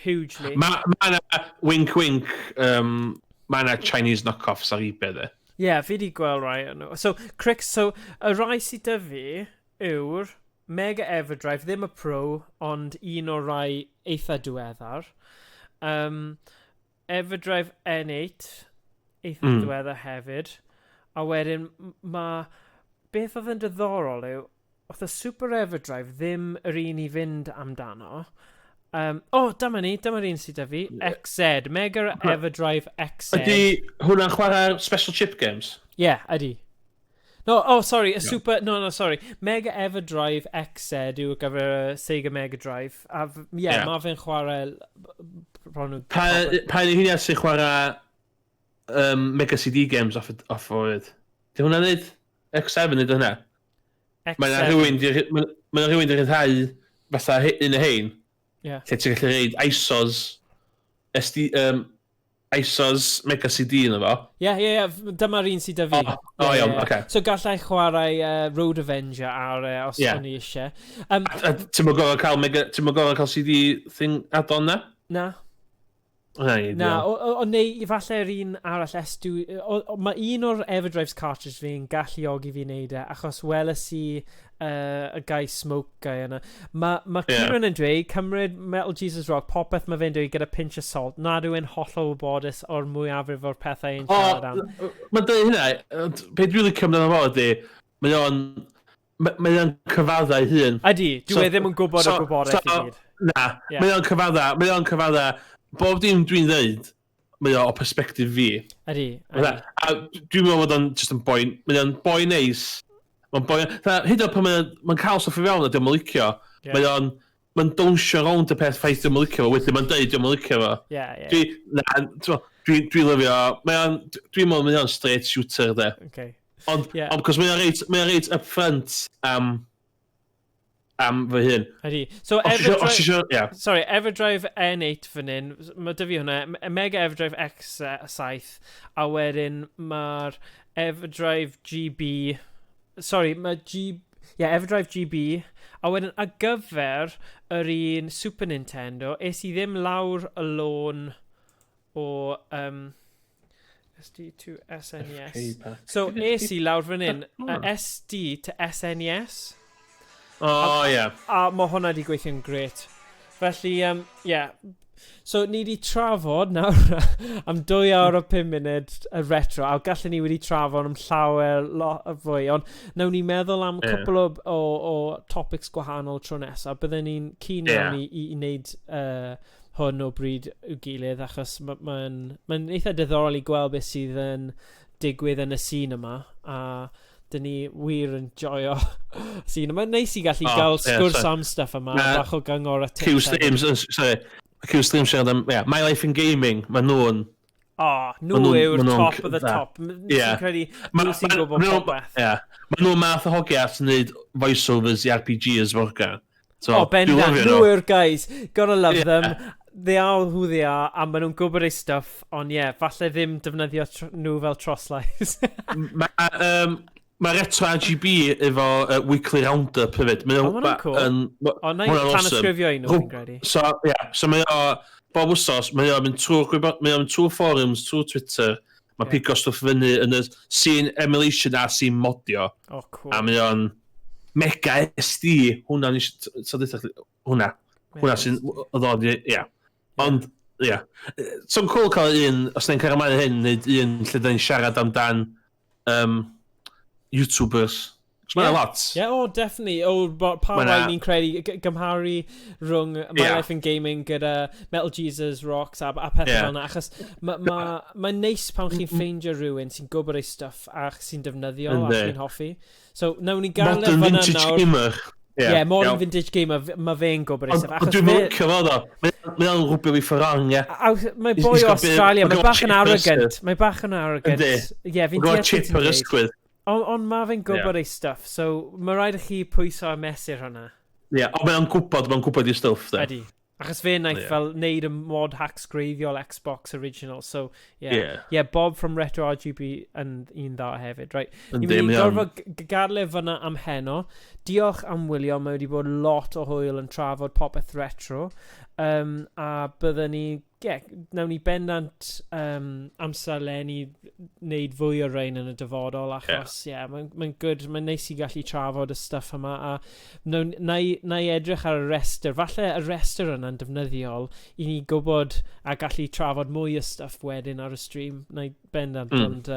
hugely. Mae yna, wink wink, mae yna Chinese knockoffs ar eBay de. Ie, yeah, fi wedi gweld rai o'n nhw. So, Crix, so, y rai sydd dy fi yw'r Mega Everdrive, ddim y Pro, ond un o'r rai eitha diweddar. Everdrive N8, eitha diweddar hefyd. A wedyn, mae... Beth oedd yn diddorol yw, oedd y Super Everdrive ddim yr un i fynd amdano. Dyma ni, dyma'r un sydd â fi. XZ, Mega Everdrive XZ. Ydy hwnna'n chwarae'r Special Chip Games? Ie, yeah, ydy. No, oh, sorry, y Super... No, no, sorry. Mega Everdrive XZ yw gyfer Sega Mega Drive. A, yeah, mae fe'n chwarae... Pa un hynny sy'n chwarae Mega CD games off o fyd? Di hwnna'n neud? X7 neud hwnna? Mae yna rhywun di rhyddhau fatha un o hein. Lle ti'n gallu reid ISOs, SD, ISOs Mega CD yna fo. Ie, dyma'r un sydd â fi. O, iawn, oce. So gallai chwarae Road Avenger ar os o'n i eisiau. Ti'n mwyn gorfod cael Mega, ti'n mwyn gorfod cael CD thing add-on na? Na. Na, o neu falle'r un arall S2, mae un o'r Everdrive's cartridge fi'n galluogi fi wneud e, achos weles i y guy Smoke guy yna. Mae Kieran yn dweud, cymryd Metal Jesus Rock, popeth mae fe'n dweud gyda pinch of salt, nad yw'n hollol wybodus o'r mwyafrif o'r pethau yn siarad am. Mae'n dweud hynna, beth dwi'n licio amdano fo ydy, mae o'n cyfadda ei hun. Ydy, dwi e ddim yn gwybod y gwybodaeth i gyd. Na, mae o'n cyfadda, bob dim dwi'n dweud, mae o perspective fi. Ydy. A dwi'n meddwl bod o'n just yn boi, mae o'n boi neis. Mae'n boi... Hyd yn oed pan mae'n ma cael stwff i fewn a diolch yn licio, yeah. Mae o'n... Mae'n dawnsio rownd y peth ffaith diolch yn licio fo, wedyn mae'n deud diolch yn licio fo. Yeah, yeah. Dwi, na, dwi, dwi lyfio... Mae o'n... Dwi'n meddwl mae o'n straight shooter, de. Okay. Ond, yeah. Ond, cos mae o'n reit, mae o'n reit upfront am am fy hun. Ydy. So, Everdrive, yeah. Sorry, Everdrive N8 fan hyn, mae dy fi hwnna, Mega Everdrive X7, a wedyn mae'r Everdrive GB, sorry, mae G, yeah, Everdrive GB, a wedyn ar gyfer yr un Super Nintendo, es i ddim lawr y lôn o SD to SNES. So, es i lawr fan hyn, SD to SNES. Oh, ie. Yeah. A mae hwnna wedi gweithio'n gret. Felly, yeah. So, ni wedi trafod nawr am 2 awr o 5 munud y retro, a gallen ni wedi trafod am llawer lot o fwy, ond nawn ni meddwl am yeah. cwpl o topics gwahanol tro nesaf. Bydden ni'n keen iawn i wneud hwn o bryd i'w gilydd, achos mae'n ma ma eitha diddorol i gweld beth sydd yn digwydd yn y scene yma, a dyn ni wir yn joio scene. Mae'n neis i gallu gael sgwrs am stuff yma, bach o gyngor a tips. Q Streams, sorry, Q Streams siarad am, yeah, My Life in Gaming, mae nhw'n... Oh, nhw yw'r top of the top. Ie. Credu, nhw sy'n gwybod popeth. Ie. Mae nhw'n math o hogia sy'n gwneud voiceovers i RPGs forga. So, oh, bendant, nhw yw'r guys. Gotta love them. They are who they are, a maen nhw'n gwybod eu stuff, ond ie, yeah, falle ddim defnyddio nhw fel troslais. Mae ma Retro RGB efo Weekly Roundup hefyd. Mae oh, hwnna'n cool. O, na i tanysgrifio i nhw, fi'n credu. So, yeah, so mae o, bob wsos, mae o'n mynd trwy forums, trwy Twitter, mae yeah. pigo stwff fyny yn y scene emulation a scene modio. Oh, cool. A mae o'n Mega SD, hwnna, so hwnna, hwnna sy'n ddod, ie. Ond, ie. So'n cool cael un, os ni'n cael ymlaen hyn, neu un lle da ni'n siarad amdan YouTubers. Cos mae'n lot. Yeah, oh, definitely. Oh, pa rai ni'n credu gymharu rhwng My Life in Gaming gyda Metal Jesus Rocks a pethau fel yna. Achos mae'n ma, ma neis pan chi'n ffeindio rhywun sy'n gwybod ei stuff a sy'n defnyddio a chi'n hoffi. So, nawn ni gael e fan'na nawr. Gamer. Yeah, Modern Vintage Gamer, mae fe'n gwybod ei stuff. Ond dwi'n licio fo, ddo. Mae o'n rwbio fi fforong, ie. Mae boi o Australia, mae bach yn arrogant. Mae bach yn arrogant. Ie, fi'n deall chip ar ysgwydd. Ond mae fe'n gwybod ei stuff, so mae rhaid i chi pwyso a mesur hwnna. Ie, ond mae'n gwybod, mae'n gwybod ei stuff, de. Ydy. Achos fe wnaeth fel neud y mod hacks greiddiol Xbox original, so yeah. Yeah, Bob from Retro RGB yn un dda hefyd, right. Ni'n mynd i gorfod gadael e fyna am heno. Diolch am wylio, mae wedi bod lot o hwyl yn trafod popeth retro. A byddwn ni, yeah, nawn ni bendant amserlennu wneud fwy o rein yn y dyfodol, achos, ie, yeah, mae'n ma good, mae'n neis i gallu trafod y stuff yma, a na i edrych ar y restr, falle y restr yna'n defnyddiol i ni gwybod a gallu trafod mwy o stuff wedyn ar y stream, na i bendant, ond,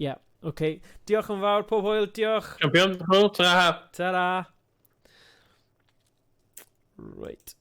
yeah, okay. Diolch yn fawr, pob hwyl, diolch. Champion, hwyl, ta-ra. Ta-ra. Right.